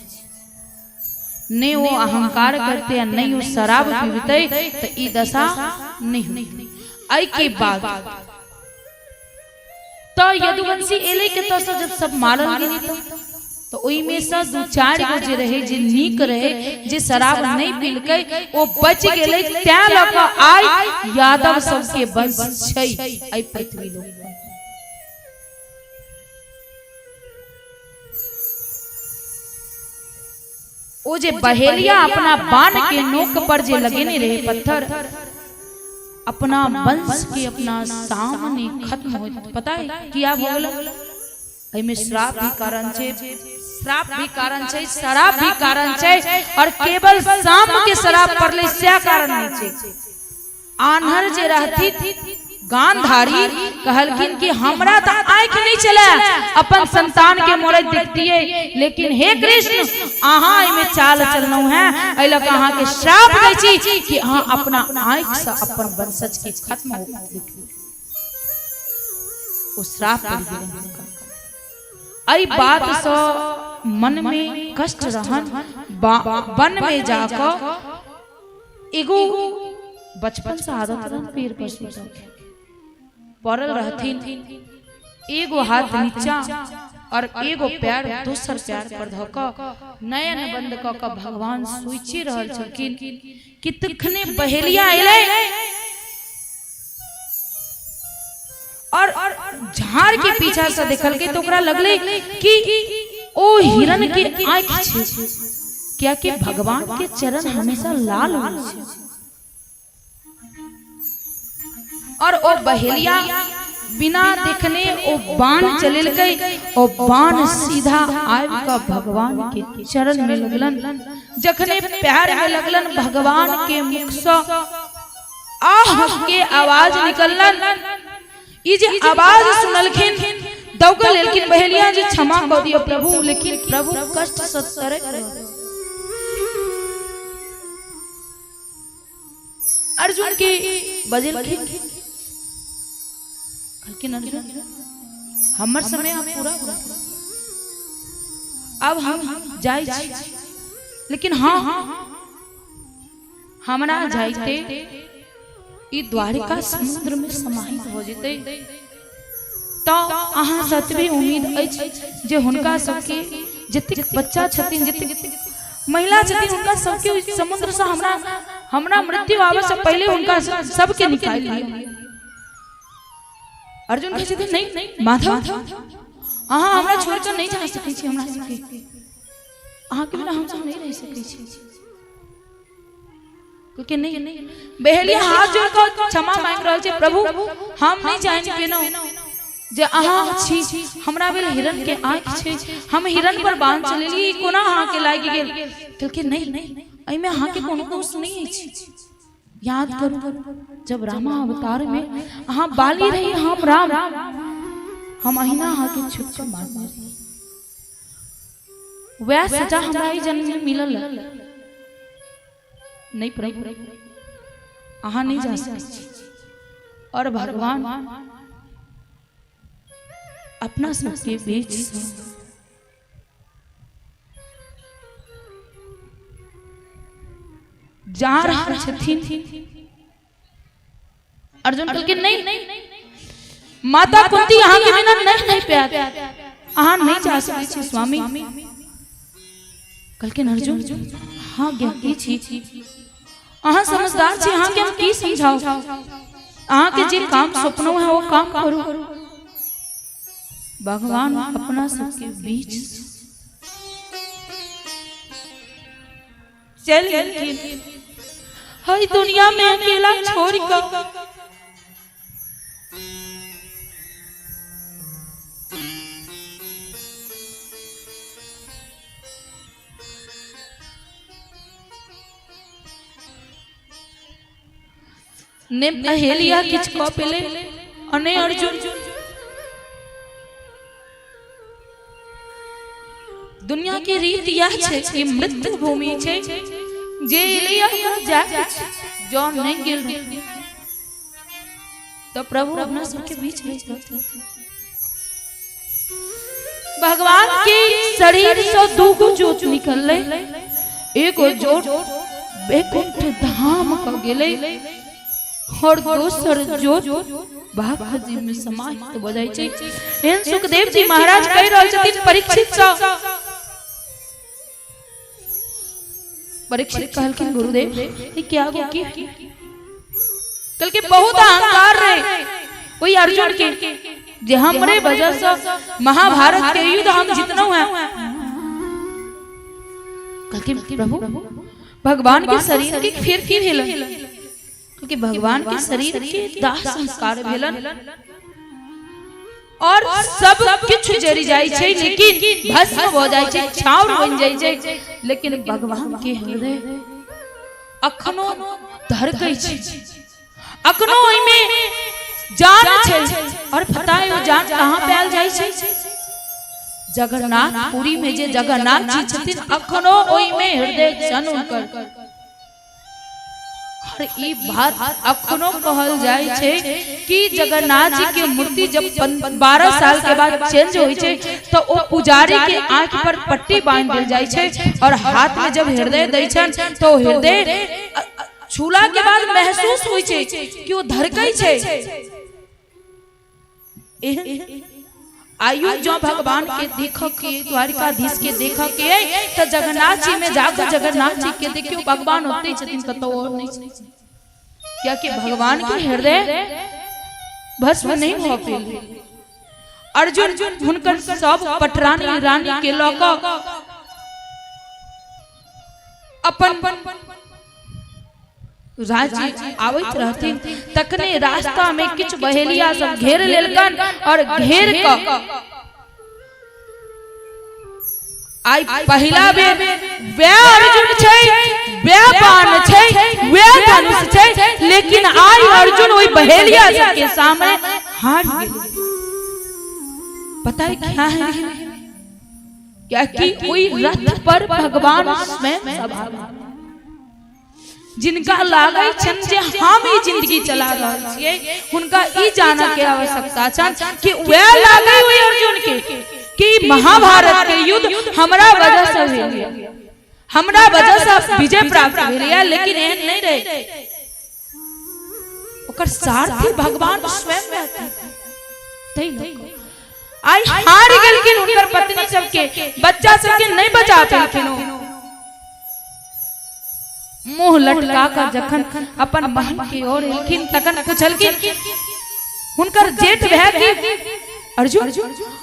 नहि ओ अहंकार करते आ नहि ओ शराब पीबते तऽ ई दशा नहि होइतै। एहिके बाद तऽ यदुवंशी एलै कतऽसँ जब सब मारल गेलै तऽ ओहिमे सँ दू चारि गो जे रहै जे नीक रहै जे शराब नहि पीलकै ओ बचि गेलै, तैं लऽ कऽ आइ यादव सबके वंश छै एहि पृथ्वी लोक पर। ओ जे बहेलिया अपना बाण के नोक पर जे लगेने रहे पत्थर, अपना वंश के अपना सामने खत्म हो, पता है किया भऽ गेल? एहिमे श्राप भी कारण छै, श्राप भी कारण छै, शराब भी कारण छै, और केवल शाम के शराब पड़ले सएह कारण नहीं छै। आन्हर जे रहती गांधारी कहलखिन कि हमरा तऽ आँखि नहीं चले अपन संतान के मरैत देखतियै, लेकिन हे कृष्ण अहाँ एहिमे चाल चललहुँ हैं, एहि लऽ कऽ अहाँके श्राप दै छी कि अहाँ अपना आँखि से अपन वंशज के खत्म हो देखियौ। ओ श्राप पड़ि गेलनि हुनका। एहि बात सँ मन में कष्ट रहन, वन में जाकऽ एगो बचपन से आदत रहन पेड़ पर सुतऽ के, पड़ल रहथिन, एगो हाथ नीचा और एगो पैर दोसर पैर पर धऽ कऽ नयन बंद कऽ कऽ भगवान सोचि रहल छलखिन कि तखने बहेलिया एलै और झाड़ के पीछा से देखलकै तऽ ओकरा लगलै कि ओ हिरण के आँखि छै, कियाकि भगवान के चरण हमेशा लाल होइ छै। और ओ बहेलिया बिना देखने ओ बाण चलेलकै, ओ बाण सीधा आबि कऽ भगवान के चरण में लगलन। जखने पैर में लगलन, भगवान के मुख से आह के आवाज निकललन। ई जे आवाज सुनलखिन, दौगल एलखिन बहेलिया जे क्षमा कऽ दियौ प्रभु, लेकिन प्रभु कष्ट से तरक। अर्जुन के बजेलखिन, कहलखिन अर्जुन हमर समय आब पूरा हो, अब हम जाइ छी, लेकिन हाँ हमरा जाइते ई द्वारिका समुद्र में समाहित हो जेतै, तऽ अहाँ से एतबे उम्मीद अछि जे हुनका सबके जतेक बच्चा छथिन, जतेक महिला छथिन, हुनका सबके ओहि समुद्र से हमरा हमरा मृत्यु आबे से पहले हुनका सबके निकालि लिअ। अर्जुन कहै छथिन नहीं माधव, अहाँ हमरा छोड़ि कऽ नहि जा सकै छी, हमरा सबके अहाँके बिना हमसब नहि रहि सकै छी। क्योंकि नहीं बहेलिया हाथ जोड़ कऽ क्षमा मांगि रहल छै, प्रभु हम नहि जानि पेलहुँ जे अहाँ छी, हमरा भेल हिरण के आँखि छै, हम हिरण पर बाण चलेलियै, ई कोना अहाँके लागि गेल? कहलकै नहीं, एहिमे अहाँके कोनो दोष नहि अछि। याद करू जब रामा अवतार में अहाँ बाली रही, हम राम, हम अहिना अहाँके छुप कऽ मारने रही, वएह सजा हमरा एहि जन्म में मिलल। नहीं प्रभु अहाँ नहीं जा सकै छी। और भगवान अपना सबके बीच से जा रहल छथिन। अर्जुन कहलखिन नहीं माता कुंती अहाँ के बिना नहीं रहि पायत, अहाँ नहीं जा सकै छी स्वामी। कहलखिन अर्जुन अहाँ ज्ञानी छी, अहाँ समझदार छी, अहाँ के हम की समझाउ, अहाँ के जे काम सपनो है वो काम करू। भगवान अपना सबके बीच चल गेलखिन, हई दुनिया में अकेला छोड़ कऽ। ने पहेलिया किछु कऽ पेलै आ ने अर्जुन। दुनिया के रीत यह छै कि मृत्यु भूमि छै, जे एलैया ओकरा जाय के छै, जँ नहि गेल तऽ प्रभु अपना सबके बीच रहि रहथिन। भगवान के शरीर से दूगो जोत निकललै, एगो जोत वैकुंठ धाम क गेलै और दोसर जोत बाबा जी में समाहित भऽ जाइ छै। एहन सुखदेव जी महाराज कहि रहल छथिन परीक्षित सँ। परीक्षित कहलखिन गुरुदेव ई क्या गो की? कहलखिन बहुत अहंकार रहे ओहि अर्जुन के जे हमरे वजह से महाभारत के युद्ध हम जितनहुँ हैं। कहलखिन प्रभु भगवान के शरीर के फिर की भेलन? क्योंकि भगवान के शरीर के दाह संस्कार भेलन। और सब किछु जरि जाइ छै, लेकिन भस्म भऽ जाइ छै, छाउर बनि जाइ छै, लेकिन भगवान के हृदय अखनो धड़कै छै, अखनो ओहिमे जान छै। और पता है ओ जान कहाँ पायल जाइ छै? जगन्नाथ पुरी में जे जगन्नाथ जी छथिन, अखनो ओहिमे हृदय छन हुनकर। और ई बात अखनो कहल जाइ छै कि जगन्नाथ जी के मूर्ति जब 12 साल के बाद चेंज होइ छै तो ओ पुजारी के आंख पर पट्टी बांध देल जाइ छै और हाथ में जब हृदय दै छन तो हृदय छूला के बाद महसूस होइ छै कि ओ धड़कै छै। एहन आयु जो भगवान के देख के, द्वारिकाधीश के देख के, तो जगन्नाथ जी में जाकर जगन्नाथ जी के देखियो, भगवान होते छथिन, कतौ और नहीं छथिन। क्योंकि भगवान के हृदय भस्म नहीं भऽ पेलै। अर्जुन हुनकर सब पटरानी रानी के लऽ कऽ अपन राज्य आबैत रहथिन, तखने रास्ता में किछु बहेलिया सब घेर लेलकन और घेर कऽ आइ पहिला बेर वैह अर्जुन छै, वैह बाण छै, वैह धनुष छै, लेकिन आइ अर्जुन ओहि बहेलिया सबके सामने हार गेल। पता है क्या है? कियाकि ओहि रथ पर भगवान स्वयं सवार, जिनका लागै छनि जे हम ई जिंदगी चला रहल छियै, हुनका ई जानऽ के आवश्यकता छनि कि वएह लागै ओहि अर्जुन के कि महाभारत के युद्ध हमरा वजह से भेल यऽ, हमरा वजह से विजय प्राप्त भेल यऽ, लेकिन एहन नहि रहै। ओकर सारथी भगवान स्वयं रहथिन। तै लऽ कऽ आइ हारि गेलखिन, हुनकर पत्नी सबके, बच्चा सबके नहि बचा पेलखिन। ओ मुंह लटका कऽ जखन अपन महल के ओर एलखिन, तखन पुछलखिन हुनकर जेठ भाय के, अर्जुन,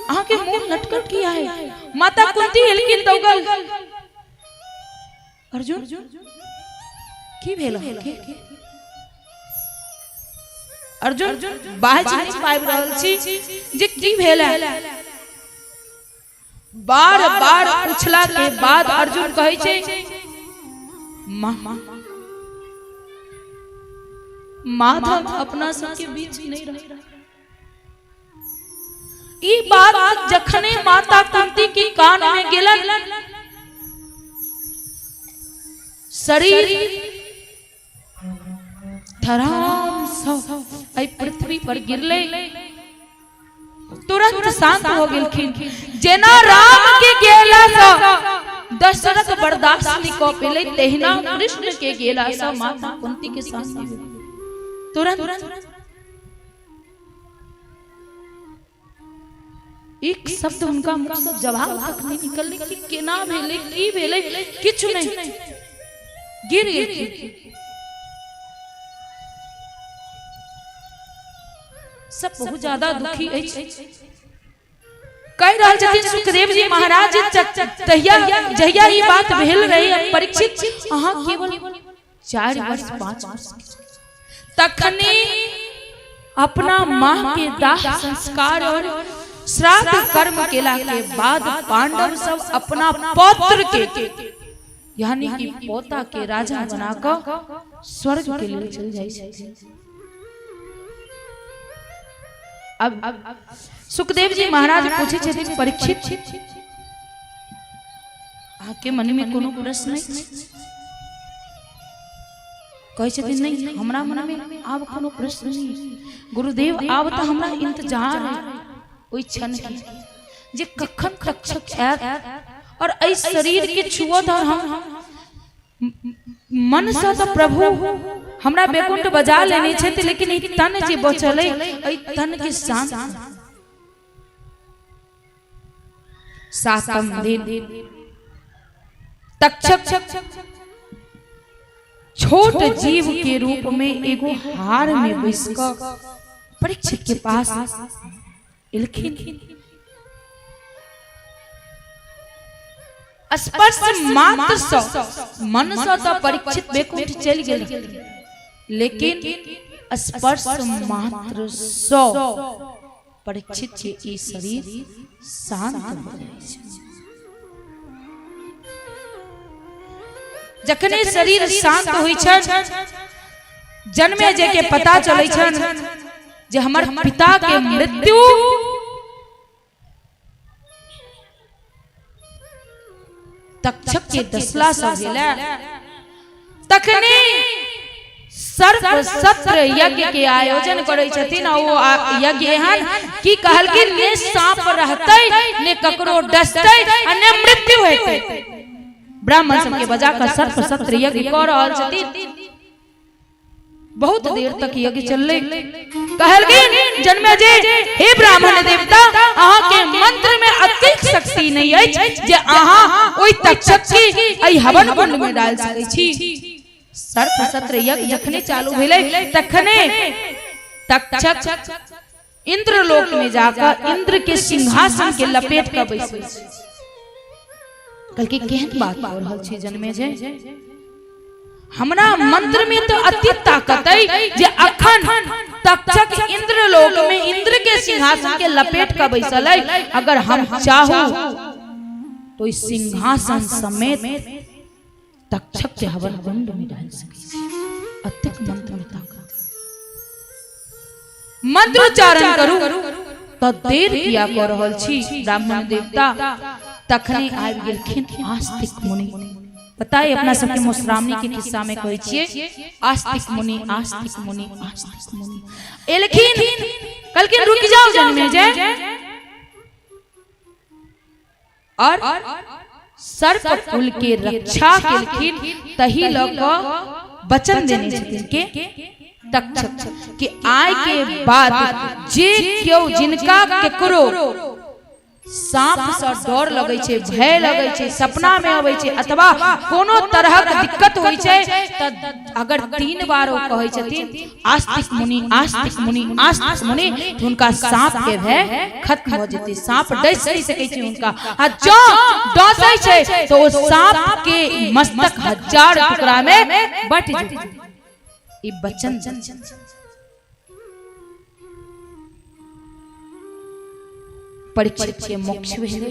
अहाँके मुंह लटकल किया है? माता कुंती एलखिन दौगल, अर्जुन, की भेल अहाँके? अर्जुन, बाजि नहि पाबि रहल छी जे की भेल है। बार बार पूछला के बाद अर्जुन कहै छै, माँ, माधव अपना सबके बीच नहीं रहे। ई बात जखने माता कुंती की कान में गेलन, शरीर धराम सँ एहि पृथ्वी पर गिरलै, तुरंत शांत हो गेलखिन। जेना राम के गेला सँ दशरथ बर्दाश्त नहीं कऽ पेलै, तहिना कृष्ण के गेला सँ माता कुंती के सांस नहि भेलै। तुरंत एक शब्द हुनका मुख से जवाब तक नहीं निकललै कि केना भेलै, की भेलै, किछु नहि, गिर गेलखिन। सब बहुत ज्यादा दुखी अछि। कहि रहल छथिन सुखदेव जी महाराज, तहिया जहिया ई बात भेल रहे, परीक्षित अहाँ केवल 4 वर्ष 5 वर्ष, तखने अपना माँ के दाह संस्कार और श्राद्ध कर्म केला के बाद पांडव सब अपना पौत्र के, यानी कि पोता के राजा बना कऽ स्वर्ग के लिए चल जाइ छथिन। अब सुखदेव जी महाराज पूछे छथिन, परीक्षित, अहाँके मन में कोनो प्रश्न नहि? कहै छथिन, नहि, हमरा मन में आब कोनो प्रश्न नहि गुरुदेव, आब तऽ हमरा इंतजार है ओहि क्षण के जे कखन तक्षक आयत और एहि शरीर के छुअत और हम मन से तऽ प्रभु हमरा वैकुंठ बजा लेने छथि, लेकिन ई तन जे बचल अइ, एहि तन के शांत। सातम दिन तक्षक छोट जीव के रूप में एगो हार में बैस कऽ परीक्षित के पास एलखिन। स्पर्श मात्र सँ मन सँ तऽ परीक्षित वैकुंठ चलि गेल, लेकिन स्पर्श मात्र सँ परीक्षित के ई शरीर शांत भऽ जाइ छै। जखने शरीर शांत होइ छनि, जन्मे जे के पता चलै छनि जे हमर पिता के मृत्यु तक्षक के दसला से भेलै, तखने सर्प सत्र यज्ञ के आयोजन करै छथिन। आ ओ यज्ञ एहन कि कहलखिन ने सांप रहतै, ने ककरो डसतै आ ने मृत्यु हेतै। ब्राह्मण सबके बजा कऽ सर्प सत्र यज्ञ कऽ रहल छथिन। बहुत देर तक यज्ञ चललै। कहलखिन जन्मे जे हे ब्राह्मण देवता, अहाँ के मंत्र में अतेक शक्ति नहीं अछि जे अहाँ ओहि तक्षक के एहि हवन कुंड में डाल सकै छी। सर्प सत्र यज्ञ जखने चालू भेलै तखने तक्षक इंद्रलोक में जाकर इंद्र के सिंहासन के लपेट कऽ बैसै छै। कहलकै केहन बात कऽ रहल छी जन्मे जे, हमरा मंत्र में तो अति ताकत है जे अखन तक्षक इंद्रलोक में इंद्र के सिंहासन के लपेट कऽ बैसल है, अगर हम चाहू तो इस सिंहासन समेत तक्षक के हवन कुंड में डाल सकै छी। अतेक मंत्र में ताकत। मंत्रोच्चारण करू तऽ देर किया कऽ रहल छी ब्राह्मण देवता? तखने आबि गेलखिन आस्तिक मुनि। पता है अपना सबके मधुश्रावणी के खिस्सा में कहै छियै आस्तिक मुनि, आस्तिक मुनि, आस्तिक मुनि एलखिन। कहलखिन रुकि जाउ जन्मे जय, और सर्प कुल के रक्षा केलखिन, तही लऽ कऽ वचन देने छथिन के तक्षक कि आय के बाद जे केओ जिनका केकरो सांप से डर लगै छै, भय लगै छै, सपना में अबै छै अथवा कोनो तरहक दिक्कत होइ छै, तऽ अगर 3 बार ओ कहै छथिन आस्तिक मुनि, आस्तिक मुनि, आस्तिक मुनि, तऽ हुनका सांप के भय खत्म भऽ जेतै। सांप डसि नहि सकै छै हुनका, आ जँ डसै छै तऽ ओ सांप के मस्तक 1000 टुकड़ा में बँटि जेतै। ई वचन परीक्षित के मोक्ष भेलै।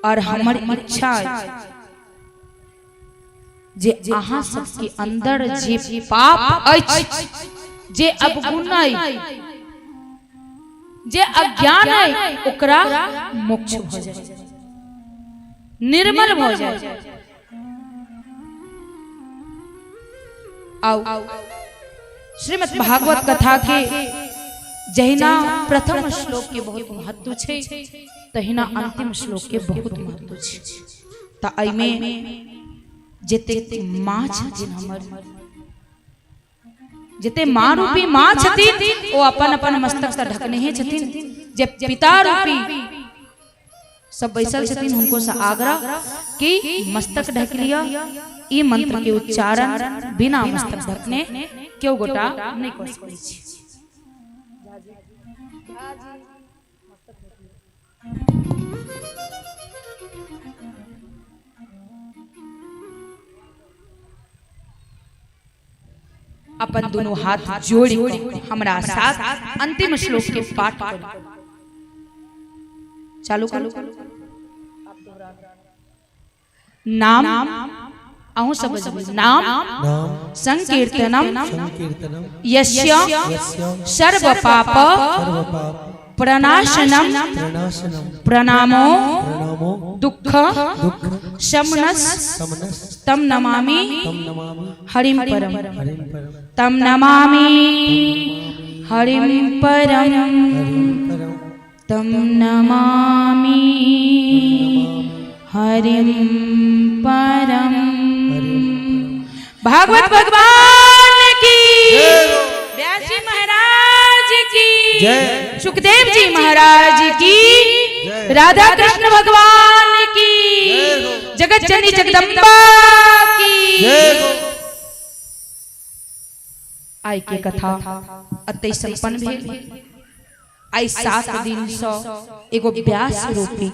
और हमर इच्छा अछि जे अहाँ सबके अंदर जे पाप अछि, जे अवगुण अछि, जे अज्ञान अछि, ओकरा मोक्ष भऽ जाय, निर्मल भऽ जाय। आउ श्रीमद् भागवत कथा के जहिना प्रथम श्लोक के बहुत महत्व छै, तहिना अंतिम श्लोक के बहुत महत्व छै। तऽ एहिमे जतेक माँ छथिन हमर, जते माँ रूपी माँ छथिन ओ अपन अपन मस्तक से ढकने छथिन। जे पिता रूपी सब बैसल छथिन हुनको से आग्रह कि मस्तक ढक लिअ। ई मंत्र के उच्चारण बिना मस्तक ढकने केओ गोटा नहि कऽ सकै छी। अपन दोनों हाथ जोड़ि कऽ हमरा साथ अंतिम श्लोक के पाठ करू। चालू करू। नाम अहूँ सब बजबै। नाम नाम संकीर्तनम संकीर्तनम यस्य यस्य सर्व पाप सर्वपाप प्रणाशनम प्रणाशनम प्रणामो प्रणामो दुःख दुःख शमनस समनस तम नमामि तम नमामि हरिम परम हरिं परम तम नमामि हरिम परम हरिं परम तम नमामि हरिम परम। भागवत भगवान की, व्यास जी महाराज की जय, सुखदेव जी महाराज की, जय, राधा कृष्ण भगवान की, जगत जननी जगदम्बा की जय। आइ के कथा अतै संपन्न भेल। आइ 7 दिन सँ एगो व्यास रूपी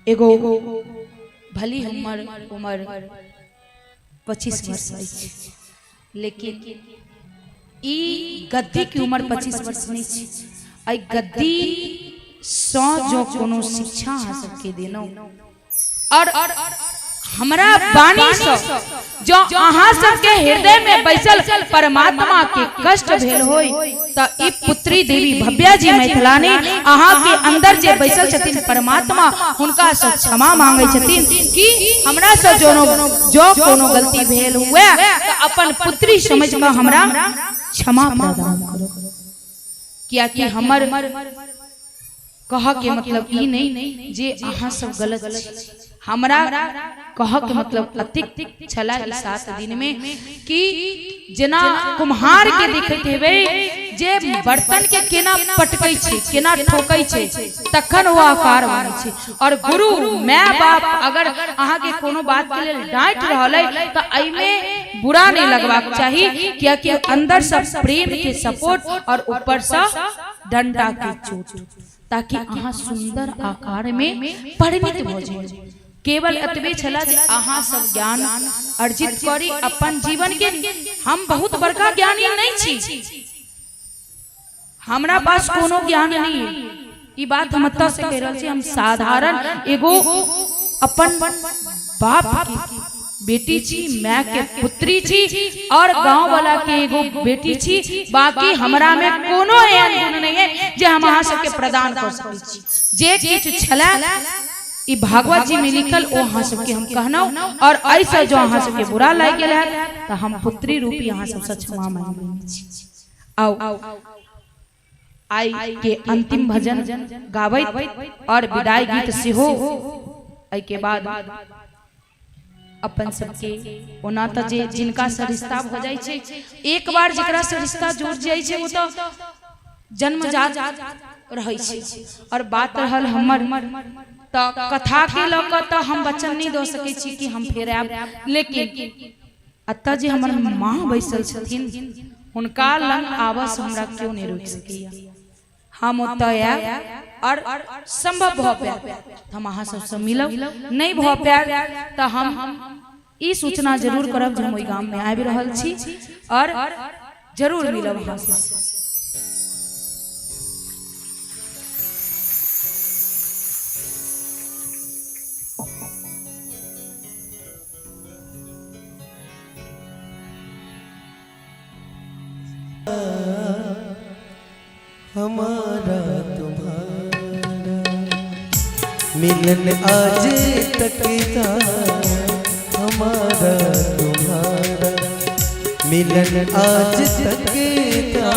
एगो भली हमर उम्र 25 वर्ष अछि, लेकिन ई गद्दी के उम्र 25 वर्ष नहीं छै। एहि गद्दी सँ जो कोनो शिक्षा अहाँ सबके देलहुँ और हमरा वाणी सँ जो अहाँ सबके हृदय में बैसल परमात्मा के कष्ट भेल होय त ई पुत्री देवी भव्या जी मैथिलानी अहाँ के अंदर जे बैसल छथिन परमात्मा हुनका से क्षमा मांगे छथिन कि हमरा से जो जो कोनो गलती भेल हुए त अपन पुत्री समझ के हमरा क्षमा प्रदान करो। कियाकि हमर कह के मतलब ई नहीं जे अहाँ सब गलत छी, हमरा कह के मतलब अतिक छला ई 7 दिन में कि जेना कुम्हार के देखैत हेबै जे बर्तन के केना पटकै छै, केना ठोकै छै, तखन ओ आकार बनै छै। और गुरु my बाप अगर अहाँ के कोनो बात के लेल डांटि रहल है त एहिमे बुरा नहीं लगबाक चाही, कियाकि अंदर से प्रेम के सपोर्ट और ऊपर से डंडा के चोट, ताकि अहाँ सुंदर आकार में परिणित भऽ जाइए। केवल एतबे छला जे अहाँ सब ज्ञान अर्जित करी अपन जीवन के। हम बहुत बड़का ज्ञानी नहीं छी, हमरा पास कोनो ज्ञान नहीं है, ई बात हम एतऽ से कहि रहल छी। हम साधारण एगो अपन बाप के बेटी छी, my के पुत्री छी और गांव वाला के एगो बेटी छी। बाकी हमरा में कोनो एहन गुण नहीं है जे हम अहाँ सबके प्रदान कर सकै छी। जे किछु छला ई भागवत जी में लिखल ओ अहाँ सबके हम कहलहुँ, और एहिसँ जो अहाँ सबके बुरा लागि गेल है तऽ हम पुत्री रूपी अहाँ सबसँ क्षमा मांगि लेने छी। आउ आई के अंतिम भजन गाबैत और विदाई गीत सेहो एहिके बाद अपन सबके। ओना तऽ जे जिनका से रिश्ता भऽ जाइ छै, एक बार जकरा से रिश्ता जुड़ जाइ छै ओ तऽ जन्मजात रहै छै। और बात रहल हमर तऽ कथा के लऽ कऽ तऽ हम वचन नहि दऽ सकै छी कि हम फेर आयब, लेकिन एतऽ जे हमर माँ बैसल छथिन हुनका लग आबऽसँ हमरा केओ नहि रोकि सकैए। हम ओतऽ आयब और संभव भऽ पायत तऽ हम अहाँ सबसँ मिलब, नहि भऽ पायत तऽ हम ई सूचना जरूर करब जे हम ओहि गाममे आबि रहल छी और जरूर मिलब अहाँ सबसँ। हमारा तुम्हारा मिलन आज तक था, हमारा तुम्हारा मिलन आज तक था,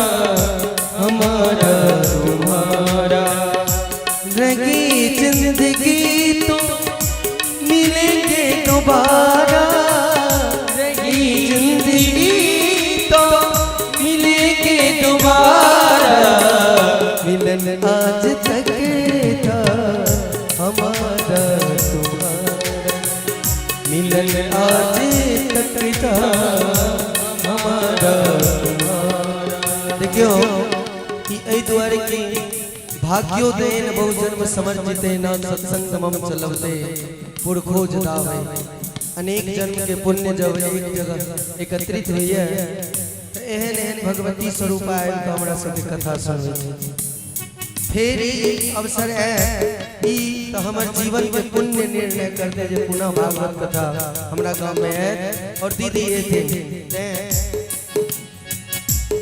हमारा तुम्हारा रगी जिंदगी तो मिलेंगे दोबारा, रगी जिंदगी तो मिलेंगे दोबारा, मिलन आज तक था हमारा तुम्हारा, मिलन आज तक था हमारा तुम्हारा। देखियो कि एहि दुआरे कि भाग्योदयेन बहुजन्म समर्जितेन सत्संग मम चलवते पुरखो जदावे। अनेक जन्म के पुण्य जब एक जगह एकत्रित होइए तऽ एहन एहन भगवती स्वरूप आबि कऽ हमरा सबके कथा सुनबै छै। फेर ई अवसर आयल ई तऽ हमर जीवन के पुण्य निर्णय करते जे पुनः भागवत कथा हमरा गाम में आयत और दीदी एथिन।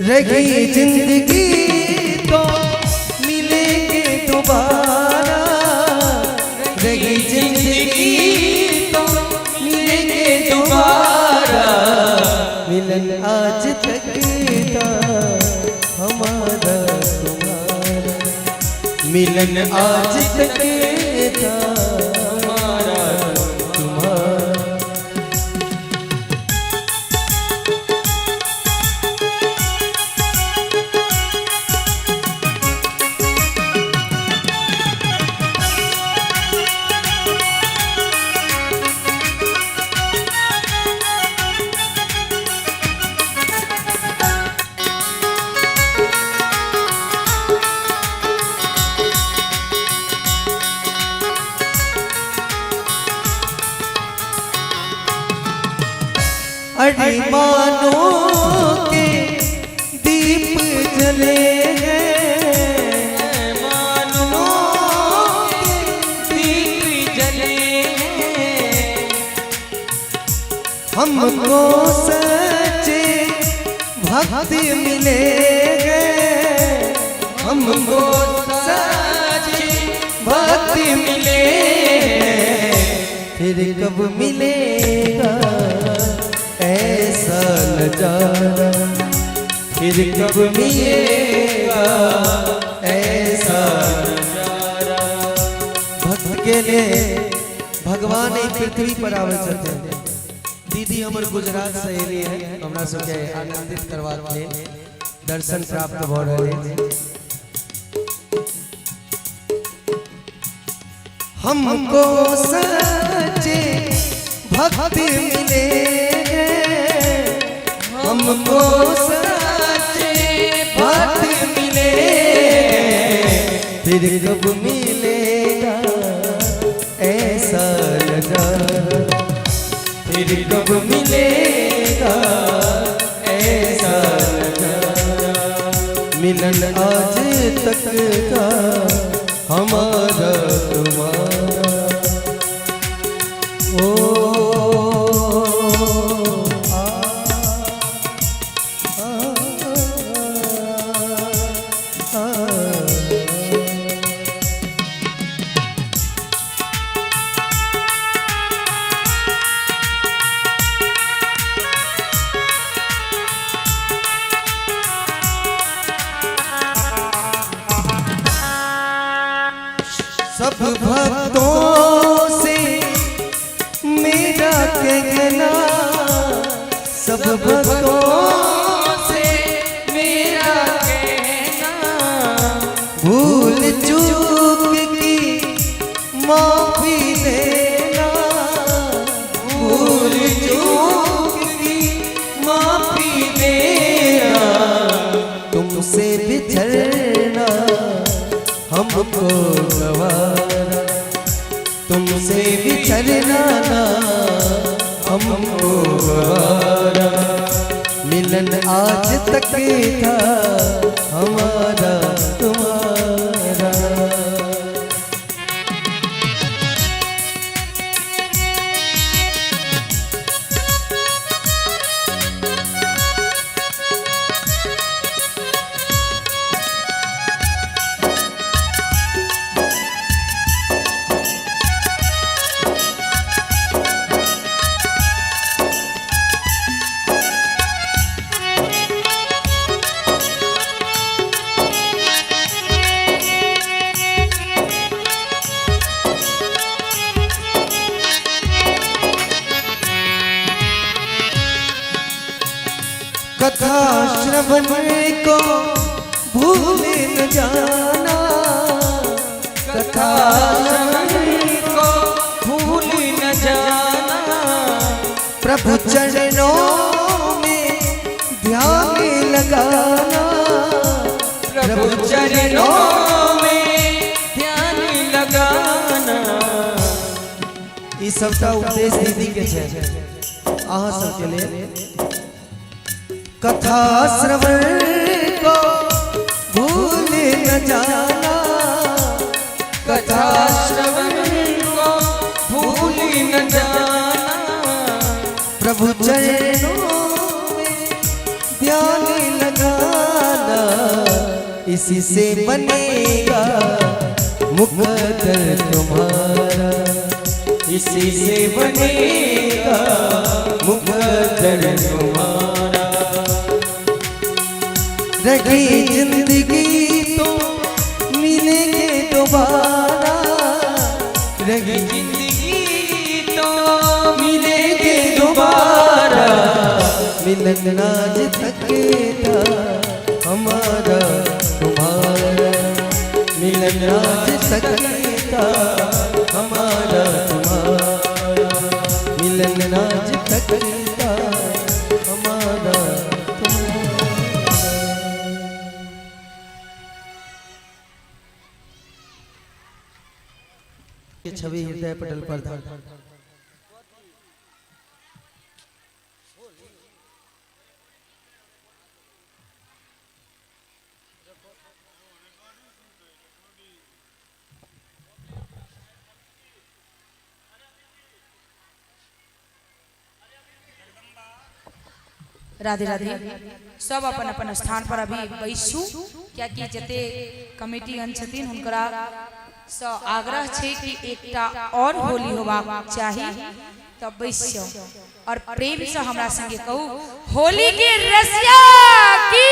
रही जिंदगी तो मिलेंगे दोबारा, रही जिंदगी तो मिलेंगे दोबारा, मिलन आज तक था हमारा तुम्हारा, मिलन आज तक था हमारा तुम्हारा। अरे मानो के दी जले हैं, मानों के दीप जले हैं। हमको सच्चे भक्ति मिले गए, हमको सच्ची भक्ति मिले। फिर कब मिलेगा ऐसा नजारा, फिर कब मिलेगा ऐसा नजारा। भक्त के लिए भगवान ई पृथ्वी पर आवे छथिन। दीदी हमर गुजरात से एली है, हमरा सबके आनंदित करबाक लेल दर्शन प्राप्त भऽ रहल अछि। हमको सच्चे भक्ति मिले, हमको सच्चे भक्ति मिले, फिर कब मिलेगा ऐसा नजारा, फिर कब मिलेगा ऐसा नजारा। मिलन आज तक का हमारा तुम्हारा, ओ आ, आ, आ, आ। सब भक्तों से मेरा कहना, सब भक्तों से मेरा कहना, भूल चूक की माफी देना, भूल चूक की माफी देना। तुमसे बिछड़ना हमको गवारा, तुमसे बिछड़ना ना हमको गवारा। मिलन आज तक था हमारा तुम्हारा। कथा श्रवण को भूल न जाना, कथा श्रवण को भूल न जाना, प्रभु चरणों में ध्यान लगाना, प्रभु चरणों में ध्यान लगाना। ई सबटा उपदेश दीदी के छै अहाँ सबके लेल। कथा श्रवण को भूल न जाना, कथा श्रवण को भूल न जाना, प्रभु चरणों में ध्यान लगाना, इसी से बनेगा मुकद्दर तुम्हारा, इसी से बनेगा मुकद्दर तुम्हारा। रही जिंदगी तो मिलेंगे दोबारा, रही जिंदगी तो मिलेंगे दोबारा, मिलन आज तक था हमारा तुम्हारा, मिलन आज तक था हमारा तुम्हारा, मिलन आज तक था हमारा तुम्हारा। ये छवि हृदय पटल पर था। राधे राधे। सब अपन अपन स्थान पर अभी बैसू, कियाकि जते कमिटीगण छथिन हुनकरा सँ आग्रह छै कि एकटा और होली होबाक चाही, तऽ बैस जाउ और प्रेम से हमरा संगे कहू होली के रसिया की।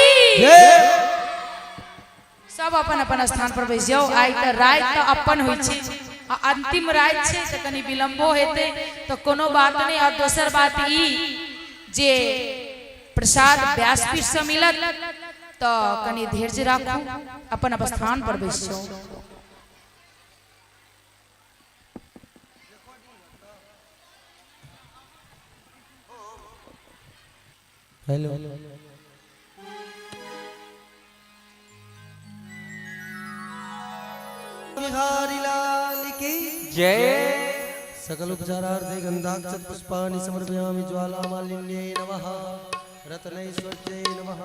सब अपन अपन स्थान पर बैस जाउ। आइ तऽ राति तऽ अपन होइ छै आ अंतिम राति छै तऽ कनि विलम्बो हेतै तऽ कोनो बात नहि। और दोसर बात ई जे प्रसाद व्यासपीठ से मिलत, तऽ कनि धैर्य राखू, अपन अपन स्थान पर बैस जाउ। हेलो बिहारी लाल की जय। सकल उपचारार्थे गंधाक्षत पुष्पाणि समर्पयामि। ज्वालामालिन्यै नमः, रत्नैश्वर्यै नमः।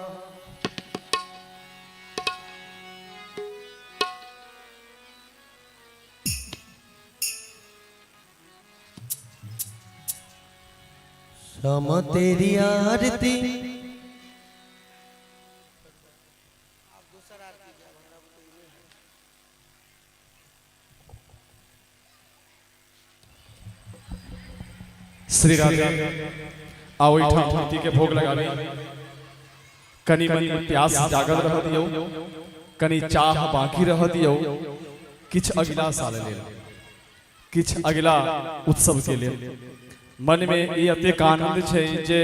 श्याम तेरी आरती। श्री राधे। आ ओहिठाम मूर्ति के भोग लगाबी। कनि मनि प्यास जागल रह दियौ, कनि चाह बाकी रह दियौ, किछु अगिला साल लेल, किछु अगिला उत्सव के लेल। मन में ई एतेक आनंद छै जे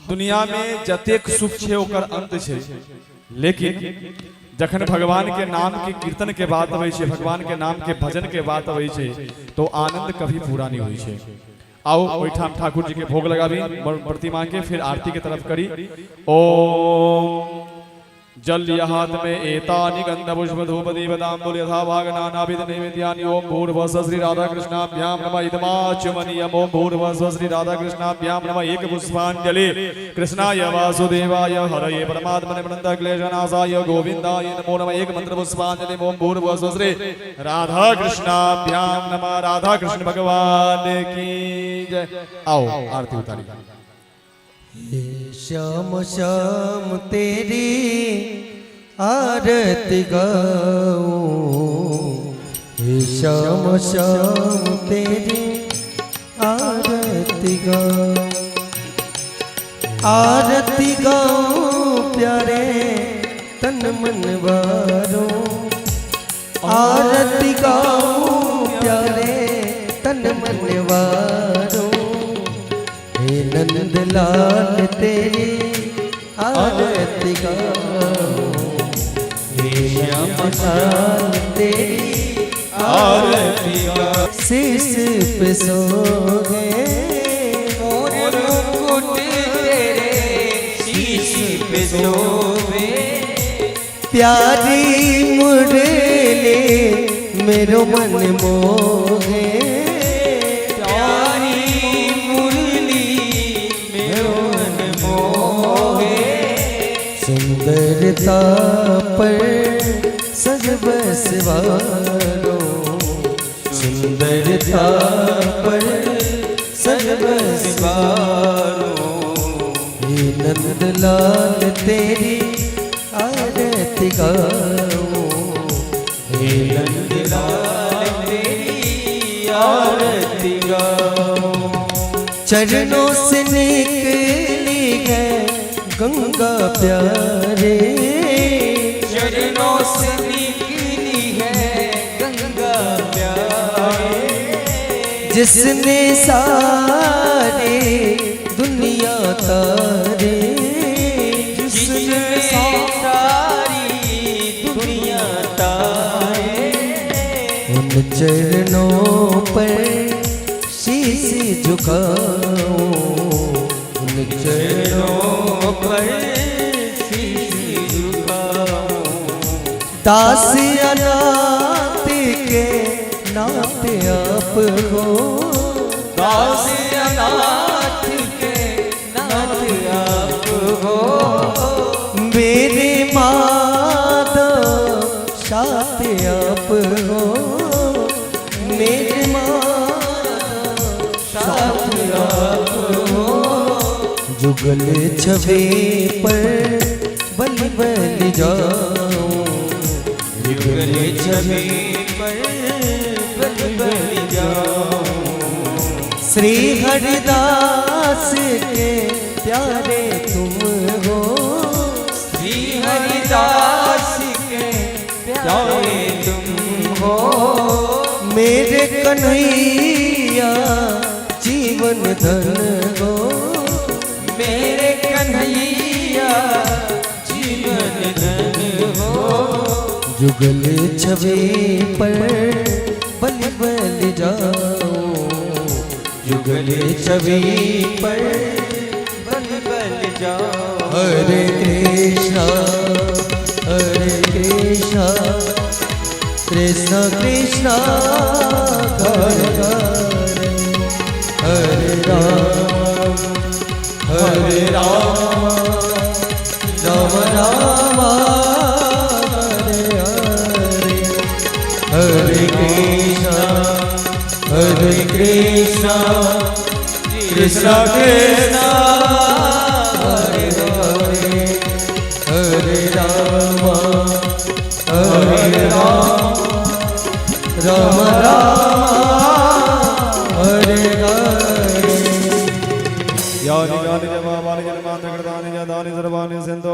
दुनिया में जतेक सुख छै ओकर अंत छै, लेकिन जखन भगवान के नाम के कीर्तन के बात अबै छै, भगवान के नाम के भजन के बात अबै छै, तो आनंद कभी पूरा नहीं होइ छै। आओ ओहिठाम ठाकुर जी के भोग लगाबी प्रतिमा के, फिर आरती के तरफ करी। ओम जल हाथ में एतानि गंध पुष्प धूप दीपदाम्बुल यथा भाग नानाविध नैवेद्यानि। ओम भूर्भुवः श्री राधा कृष्णाभ्याम नमः इदमाचमनीयम्। ओम भूर्भुवः श्री राधा कृष्णाभ्याम नमः एक पुष्पांजलि। कृष्णाय वासुदेवाय हरये परमात्मने प्रणत क्लेशनाशाय गोविंदाय नमो नमः। एक मंत्र पुष्पांजलि। ओम भूर्भुवः श्री राधा कृष्णाभ्याम नमः। राधा कृष्ण भगवान की जय। आओ आरती उतारी। हे श्याम श्याम तेरी आरती गाऊं, हे श्याम श्याम तेरी आरती गाऊं, आरती गाऊं प्यारे तन मन वारो, आरती गाऊं प्यारे तन मन वारो, हे नंदलाल तेरी आरती गाऊं, हे श्याम लाल तेरी आरती गाऊं। शीश पे सोहे मोर मुकुट तेरे शीश पे शोभे, प्यारी मुरली मेरो मन मोहे, प्यारी मुरली मेरो मन मोहे, सुंदरता पर सज बसवारो, सुंदरता पर सज बसवारो, हे नंदलाल तेरी आरती गाऊं, हे नंदलाल तेरी आरती गाऊं। चरणों से निकली है गंगा प्यारे, चरणों से निकली है गंगा प्यारे, जिसने सारे दुनिया तारे, जिसने सारी दुनिया तारे, उन चरणों पर शीश झुकाऊं, उन चरणों पर शीश झुकाऊं। दास अनाथ के नाथ आप हो, दास अनाथ के नाथ आप हो, मेरे माता साथ आप हो, मेरे माता साथ आप हो, जुगल छवि पर बल बल जाऊं, जुगल छवि पर बल बल जाऊं। श्री हरिदास के प्यारे तुम हो, श्री हरिदास के प्यारे तुम हो, मेरे कन्हैया जीवन धन हो, मेरे कन्हैया जीवन धन हो। जुगल छवि पर बल बल जाऊं, जुगल छवि पर बल बल जाओ। हरे कृष्णा हरे कृष्णा कृष्ण कृष्ण हरे हरे, हरे राम हरे राम राम राम हरे हरे, हरे कृष्णा हरे कृष्णा कृष्ण कृष्ण हरे हरे, हरे राम हरे राम राम राम हरे हरे। यानि यानि जमावानि जन्मान्तकृतानि जातानि सर्वाणि सन्तो।